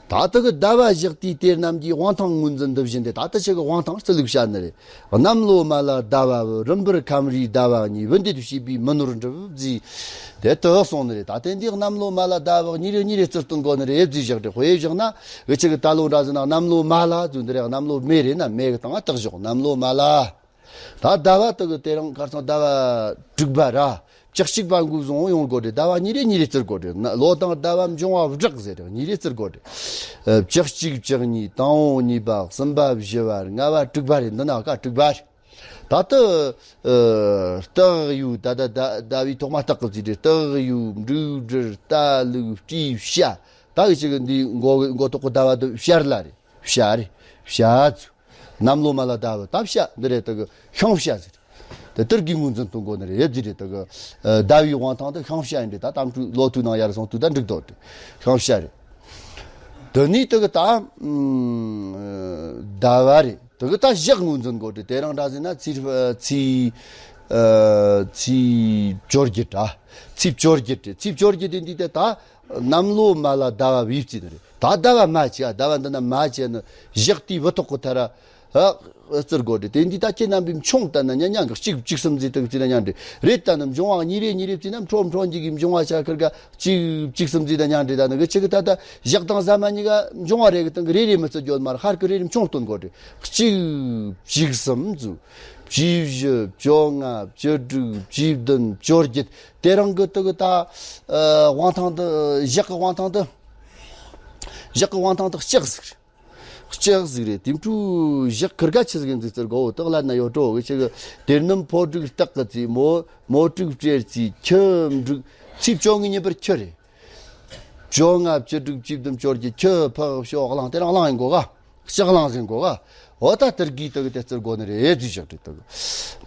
ད་དེ་གི་ཟླ་བ་བཞག་དུས་དེ་རྣམས་ཀྱི་དབང་ཐང་ངོས་འཛིན་འདི་བཞིན་ཏེ། ད་ལྟ་ཆེ་གི་དབང་ཐང་བརྩི་ལུགས་བྱ་ནི་རེད། གནམ་ལོ་མ་ལ་ཟླ་བ་བུ། རིམ་པར་ཁམས་རིས་ཟླ་བ་གཉིས། བུ་འདེད་བྱས་པའི་མི་ནོར་འགྲུབ་རྫིས། དེ་དུ་གསུངས་ནི་རེད། ད་དེ་འདི་གནམ་ལོ་མ་ལ་ཟླ་བ་གཉིས་རེ་གཉིས་རེ་བརྩི་སྟོན་དགོས་ནི་རེད་ཟེར་བཞག་རེད། དཔེ་བཞག་ན་འུ་ཅག་གི་ད་ལོ་འདྲ་ཟེར་ན་གནམ་ལོ་མ་ལ་ཟེར་འདི་རེད། གནམ་ལོ་མེ་རེད་ན་མེ་གི་སྟེང་ང་བཏགས་བཞག་གནམ་ལོ་མ་ལ། ད་ཟླ་བ་དེ་གི་དེ་རིང་ཁར་སང་ཟླ་བ་དྲུག་པ་ར། བཅུ་གཅིག་པ་འགོས་བཟུང་ཡོང་དགོས་རེད། ཟླ་བ་གཉིས་རེ་གཉིས་རེ་བརྩི་དགོས་རེད། ན་ལོ་དང་ཟླ་བ་འབྱུང་བ་བསྒྲགས་ཟེར་རེད། གཉིས་རེ་བརྩི་དགོས་རེད། ཨ། བཅུ་གཅིག་བཅུ་གཉིས། དང་པོ་གཉིས་པ། གསུམ་པ་བཞི་བ། ལྔ་བ་དྲུག་པ་རེད། འདི་ན་ཀ་དྲུག་པ་རེད། ད་ལྟ་ཨ་སྟག་ཡོས། ད་ད་ད་ཟླ་བའི་ཐོག་མ་སྟག་གི་རྩིས་རེད། སྟག་ཡོས། འབྲུག་སྦྲུལ། རྟ་ལུག་སྤྲེའུ་བྱ། ད་གི་ཅིག་འདི་མགོ་མགོ་ཐོག་གི་ཟླ་བ་འདི་བྱ་ལ་རེད། བྱ་རེད། བྱ་ཚུ། གནམ་ལོ་མ་ལ་ཟླ་བ་ད་བྱ་འདི་རེད། ད་གི་ཤིང་བྱ་ཟེར། དེ་དེར་གི་ངོས་འཛིན་གཏོང་དགོས་ནི་རེད་ཟེར་རེད། ད་གི་ཨ་ཟླ་བའི་དབང་ཐང་དེ་ཤིང་བྱ་ཡིན་རེད། ད་དམ་ཕྲུག་ལོ་ཐུག་ནང་ཡར་སོང་དུས་ད་འགྲིག་འདུག་རེད། ཤིང་བྱ་རེད། དེ་ནས་ད་གི་ད་ཨུམ་ཟླ་བ་རེད། དེ་གི་ད་ཞག་ངོས་འཛིན་དགོས་རེད། དེ་རིང་འདྲ་ཟེར་ན་ཚེས་ཨ་ཚེས་ཨ་ཚེས་བཅོ་བརྒྱད་ར། ཚེས་བཅོ་བརྒྱད་རེད། ཚེས་བཅོ་བརྒྱད་དེ་འདི་དེ་ད་གནམ་ལོ་མ་ལ་ཟླ་བ་བའི་རྩིས་ནི་རེད། ད་ཟླ་བ་མ་བྱས། ཨ་ཟླ་བ་འདི་ན་མ་བྱས་ནི་ཞག་དེའི་བུ་ཐོག་གི་མཐའ་ར་ཨ་བརྩི་དགོས་རེད། དེ་འདི་ད་ཁྱེད་རྣམ་པས་མཆོང་ལྟ་ན་ཉན་ཉན་གི་གཅིག་བཅུ་གསུམ་ཟེར་དེ་གི་རྩིས་ན་ཉན་རེད། རེད། ད་ནི་འབྱུང་བ་གཉིས་རེ་གཉིས་རེ་བརྩིས་ན་འཕྲོ་འཕྲོ་འགྱིག་གི་འབྱུང་བ་ཆ་ཁིར་ག་གཅིག་བཅུ་གསུམ་ཟེར་ད་ཉན་རེད། ད་ནི་གི་ཆི་གི་ད་ད་ཞག་དང་ཟ་མ་གཉིས་ཀ་འབྱུང་བ་རེ་གི་སྟེང་གི་རེ་རེ་མི་བརྩི་རྒྱུ་མ་རེད། ཧར་གི་རེ་རེ་མཆོང་སྟོན་དགོས་རེད། གཅིག་བཅུ་གསུམ་ཟེར། བཅུ་བཞི། བཅོ་ལྔ། བཅུ་དྲུག། བཅུ་བདུན། བཅོ་བརྒྱད། དེ་རིང་གི་དེ་གི་ད་ཨ་དབང་ཐང་དེ། ཞག་གི་དབང་ཐང་དེ། ཞག་གི་དབང་ཐང་དེ་ལྕགས་ཟིག་རེད། ལྕགས་ཟིག་རེད། དེ་འཕྲུལ་ཞག་ཁིར་ག་ཆི་ཟིག་ཡིན་ཟིག་ཟེར་གོ། དེ་གི་ལ་ན་ཡོད་འགྲོ་གི་ཆི་གི། དེ་རྣམས་ཕོ་དྲུག་སྟག་གི་རྩིས། མོ་མོ་དྲུག་སྤྲེལ་རྩིས། ཁྱི་འབྲུག། ཚེས་བཅོ་ལྔའི་ཉིན་པར་ཁྱི་རེད། བཅོ་ལྔ། བཅུ་དྲུག། བཅུ་བདུན། བཅོ་བརྒྱད། ཁྱི་ཕག་ཞོ་གླང་། དེ་རིང་གླང་ཡིན་གོ་ག། ལྕགས་གླང་ཟེར་གོ་ག། འོ་ད་དེར་གི་དེ་གི་དེ་བརྩི་དགོས་ནི་རེད་ཟེར་བཞག་རེད། དེ་གི་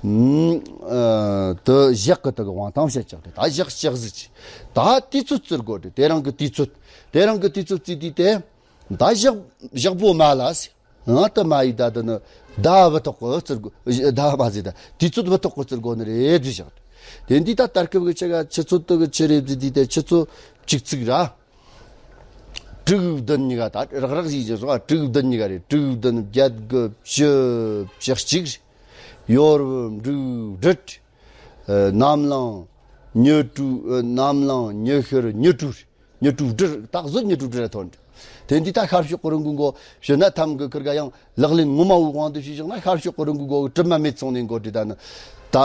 ཨུམ། ཨ། དེ་ཞག་གི་དེ་གི་དབང་ཐང་བཤད་བཞག་རེད། ད་ཞག་ལྕགས་ཟིག་ཅིག། ད་དུས་ཚོད་བརྩི་དགོས་རེད། དེ་རིང་གི་དུས་ཚོད། དེ་རིང་གི་དུས་ཚོད་བརྩི་དུས་དེ། ད་ཞག་ཞག་པོ་མ་ལ་ཟེར། ཨ་ད་མ་ཡི་ད་དེ་ནི་ཟླ་བ་བུ་ཐོག་གི་བརྩི་དགོས། ཟླ་བ་མ་ཟེར། ད་དུས་ཚོད་བུ་ཐོག་གི་བརྩི་དགོས་ནི་རེད་ཟེར་བཞག་རེད། དེ་འདི་ད་ད་སྐབས་གི་ཆི་ག་ཆུ་ཚོད་དེ་གི་ཆི་རེད་བརྩི་དུས་དེ་ཆུ་ཚོད་བཅུ་གཅིག་ར། དྲུག་བདུན་གཉིས་ཀ། ད་རག་རག་ཞིག་བྱས་སོང་ཨ། དྲུག་བདུན་གཉིས་ཀ་རེད། དྲུག་བདུན། བརྒྱད་དགུ། བཅུ། བཅུ་གཅིག་རེད། ཡོར་བུ། འབྲུག་སྦྲུལ། ཨ། གནམ་གླང་། ཉི་དྲུག། ཨ། གནམ་གླང་། ཉི་ཤར། ཉི་དྲུག་རེད། ཉི་དྲུག་སྦྲུལ། ད་གཟོད་ཉི་དྲུག་སྦྲུལ་ཐོན་རེད། དེ་འདི་ད་ཤར་ཕྱོགས་གི་རི་མགོའི་མགོ་ཕྱིན་ན་ཐམ་གི་ཁིར་ག་ཡང་ལག་ལེན་ངོ་མ་བོའི་དབང་དུ་བྱས་བཞག་ན་ཤར་ཕྱོགས་གི་རི་མགོའི་མགོ་གི་གྲིབ་མ་མེད་སོང་ནས་འགོ་དྲི། ད་ནི་ད་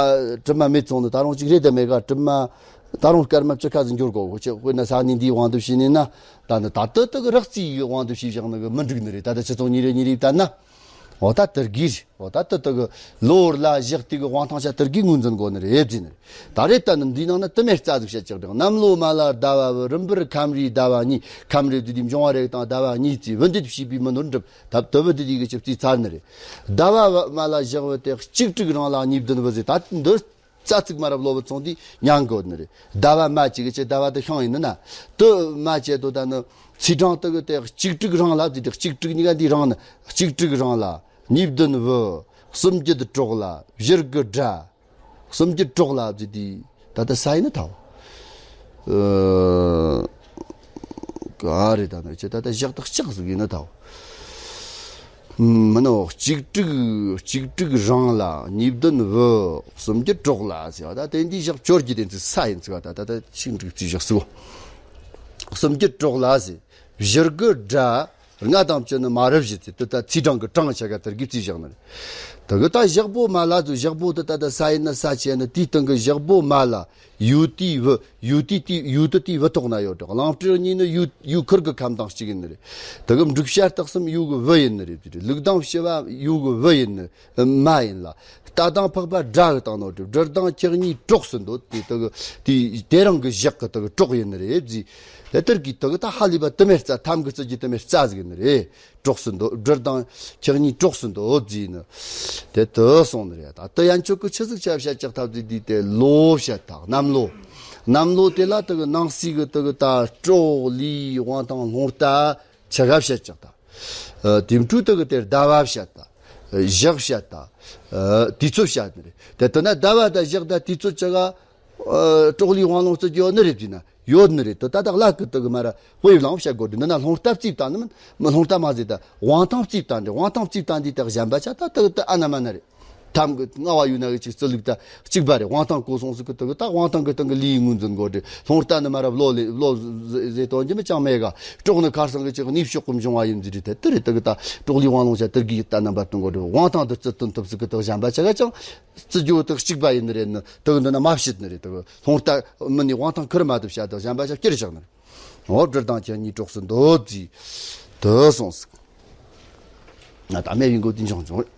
གྲིབ་མ་མེད་སོང་ནི་ད་རུང་ཅིག་རེད་དེ་མེད་ག། གྲིབ་མ་ད་རུང་སྐར་མ་བཅུ་ཁ་ཟིག་འགྱུར་དགོས་གོ། ཆེ་དཔེར་ན་ས་གནས་འདིའི་དབང་དུ་བྱས་ནས་ན། ད་ནི་ད་ལྟ་དེ་གི་རག་རྩིས་ཡི་དབང་དུ་བྱས་བཞག་ནི་གི་མི་འགྲིག་ནི་རེད། ད་ལྟ་ཆུ་ཚོད་གཉིས་རེ་གཉིས་རེ་བལྟས་ན། འོ་ད་དེར་གི་རེད། འོ་ད་དེ་དེ་གི་ལོ་ལ་ཞག་དེ་གི་དབང་ཐང་ཆ་དེར་གི་ངོས་འཛིན་དགོས་ནི་རེད་ཟེར་ནི་རེད། ད་རེད། ད་ནི་འདིའི་ནང་ན་དེ་མེད་རྩ་ཟིག་བཤད་ཀྱག་རེད། གནམ་ལོ་མ་ལ་ཟླ་བ་བུ། རིམ་པར་ཁམས་རིས་ཟླ་བ་གཉིས། ཁམས་རིས་བསྡུས་དུས་འབྱུང་བ་རེ་དང་ཟླ་བ་གཉིས་རྩིས། བུ་འདེད་བྱས་པའི་མི་ནོར་འགྲུབ། ད་དེ་བུ་འདེད་དུས་གི་ཆུ་ཚོད་ཚར་ནི་རེད། ཟླ་བ་མ་ལ་ཞག་བུ་སྟེ། གཅིག་དྲུག་རང་ལ་གཉིས་བདུན་བུ་ཟེར། ད་འདི་རྩ་ཚིག་མ་རབས་ལོ་བུ་ཚོང་དུས་ཉན་དགོས་ནི་རེད། ཟླ་བ་མ་བྱས་གི་ཆེ། ཟླ་བ་དེ་ཤིང་ཡིན་ནི་ན། དེ་མ་བྱས་དོ། ད་ནི་ཚེས་གྲངས་དེ་གི་དེ་གཅིག་དྲུག་རང་ལ་བརྩིས་ཏེ། གཅིག་དྲུག་གཉིས་ཀ་འདི་རང་ནི། གཅིག་དྲུག་རང་ལ། གཉིས་བདུན་བུ། གསུམ་བརྒྱད་གྲོགས་ལ། བཞི་དགུ་དགྲ། གསུམ་བརྒྱད་གྲོགས་ལ་བརྩིས་ཏེ། ད་ལྟ་ས་ཡིན་ན་ཐལ། ཨ། ག་རེ་ད་ནི་ཆེ། ད་ལྟ་ཞག་དག་ལྕགས་ཟིག་ཡིན་ན་ཐལ། མིན་ནོ། གཅིག་དྲུག་གཅིག་དྲུག་རང་ལ། གཉིས་བདུན་བུ། གསུམ་བརྒྱད་གྲོགས་ལ་ཟེར་བ། ད་དེ་འདི་ཞག་བཅོ་བརྒྱད་དེ་ཚོ་ས་ཡིན་ཚུགས་པ། ད་ད་ད་ཤིང་འབྲུག་རྩིས་བཞག་སོ། གསུམ་བརྒྱད་གྲོགས་ལ་ཟེར། བཞི་དགུ་དགྲ། ལྔ་དང་བཅུ་ནི་མ་རབས་བཞི་ཚེ། དེ་ད་ཚེས་གྲངས་ཀྱི་གྲངས་ཆ་ག་དེར་གི་རྩིས་བཞག་ནི་རེད། དེ་གི་ད་ཞག་པོ་མ་ལ་ཚོ། ཞག་པོ་དེ་ད་ད་ས་ཡིན་ན་ས་ཆེ་ནི། དེའི་སྟེང་གི་ཞག་པོ་མ་ལ་ཡོས་དུས་བུ། ཡུལ་དེ་དེ་ཡུལ་དེ་དེའི་བུ་ཐོག་ན་ཡོད་དྲག་གླིང་བྲལ་གཉིས་ནི་ཡུལ་ཡུལ་ཁུར་གི་ཁམས་དང་གཅིག་ཡིན་ནི་རེད། དེ་གི་འབྲུག་བྱ་སྟག་གསུམ་ཡུལ་གི་བུ་ཡིན་ནི་རེད། ལུག་དང་བྱི་བ་ཡུལ་གི་བུ་ཡིན་ནི་མ་ཡིན་ལ། རྟ་དང་ཕག་པ་དགྲ་གི་བཏང་ནོ་དེ། སྦྲུལ་དང་ཁྱི་གཉིས་གྲོགས་སུ་འདོད་དེ། དེ་གི་དེ་དེ་རང་གི་ཞག་གི་དེ་གི་གྲོགས་ཡིན་ནི་རེད་ཟེ། དེ་ལྟར་གི་དེ་གི་ད་ཧ་ལས་པ་དུ་མའི་རྩ་ཐམ་གི་རྩི་རྒྱུ་དུ་མའི་རྩ་ཟིག་ཡིན་ནི་རེད། གྲོགས་སུ་འདོད། སྦྲུལ་དང་ཁྱི་གཉིས་གྲོགས་སུ་འདོད་ཟེ་ནི། དེ་དུ་སོང་ནི་རེད། ད་དུ་ཡན་ཆོད་གི་ཆི་ཟིག་ཆ་བཤད་ཅག་ཐབས་ཟིག་དེ་དེ་ལོ་བཤད་ད་གནམ་ལོ། གནམ་ལོ་དེ་ལ་དེ་གི་ནང་གསེས་གི་དེ་གི་ད་སྤྲོ་ལུས་དབང་ཐང་རླུང་རྟ་ཆ་ག་བཤད་ཅག་ད། ཨ། དེ་འཕྲོ་དེ་གི་དེར་ཟླ་བ་བཤད་ད། ཨ། ཞག་བཤད་ད། ཨ། དུས་ཚོད་བཤད་ནི་རེད། དེ་དུ་ན་ཟླ་བ་དང་ཞག་དང་དུས་ཚོད་ཆ་ག་ཨ། སྤྲོ་ལུས་དབང་རླུང་རྩི་རྒྱུ་ཡོད་ནི་རེད་དེ་ན། ཡོད་ནི་རེད། དེ་ད་ལྟ་ལ་གི་དེ་གི་མ་ར་དཔེ་བླངས་བཤད་དགོས་དེ། འདི་ན་རླུང་རྟ་རྩིས་བཏང་ནི་མིན། མི་རླུང་རྟ་མ་ཟེར་ད་དབང་ཐང་རྩིས་བཏང་དེ། དབང་ཐང་རྩིས་བཏང་དེ་དག་གཞན་པ་ཆ་ད་དེ་གི་དེ་ཨ་ན་མ་ན་རེད། ཐམ་གི་རྔ་བ་ཡོད་ན་གི་ཅིག་རྩི་ལུགས་ད་གཅིག་པ་རེད། དབང་ཐང་གོ་སོང་ཟིག་གི་དེ་གི་ད་དབང་ཐང་གི་སྟེང་གི་ལུས་ངོས་འཛིན་དགོས་དེ། རླུང་རྟ་ནི་མ་ར་བློ་ལེ་བློ་ཟེ་ཟེ་དོན་གྱི་མི་ཅང་མེད་ག་སྤྲོ་ནི་ཁར་སང་གི་ཅིག་ནུས་ཤུགས་ཀུན་འབྱུང་བ་ཡིན་ཟེ་རེད། དེ་དེ་རེད། དེ་གི་ད་སྤྲོ་ལུས་དབང་རླུང་ཆ་དེ་གི་ད་རྣམ་པ་སྟོན་དགོས་དེ། དབང་ཐང་དེ་རྩི་སྟོན་ཐུབ་ཟིག་གི་དེ་གཞན་པ་ཆ་ག་ཅང་རྩི་རྒྱུ་དེ་གཅིག་པ་ཡིན་ནི་རེད་ནི། དེ་གི་འདི་ན་མ་བཤད་ནི་རེད། དེ་གི་རླུང་རྟ་མི་ནི་དབང་ཐང་ཁུར་མ་ཐུབ་བྱ་དེ་གཞན་པ་ཆ་བསྐྱུར་བཞག་ནི་རེད། འོ། སྦྲུལ་དང་ཁྱི་གཉིས་གྲོགས་སུ་འདོད་ཟེ། དུ་སོང་ཟིག་ང་ད་མེད་ཡིན་གོ་དེ་འབྱུང་བྱུང་རེད།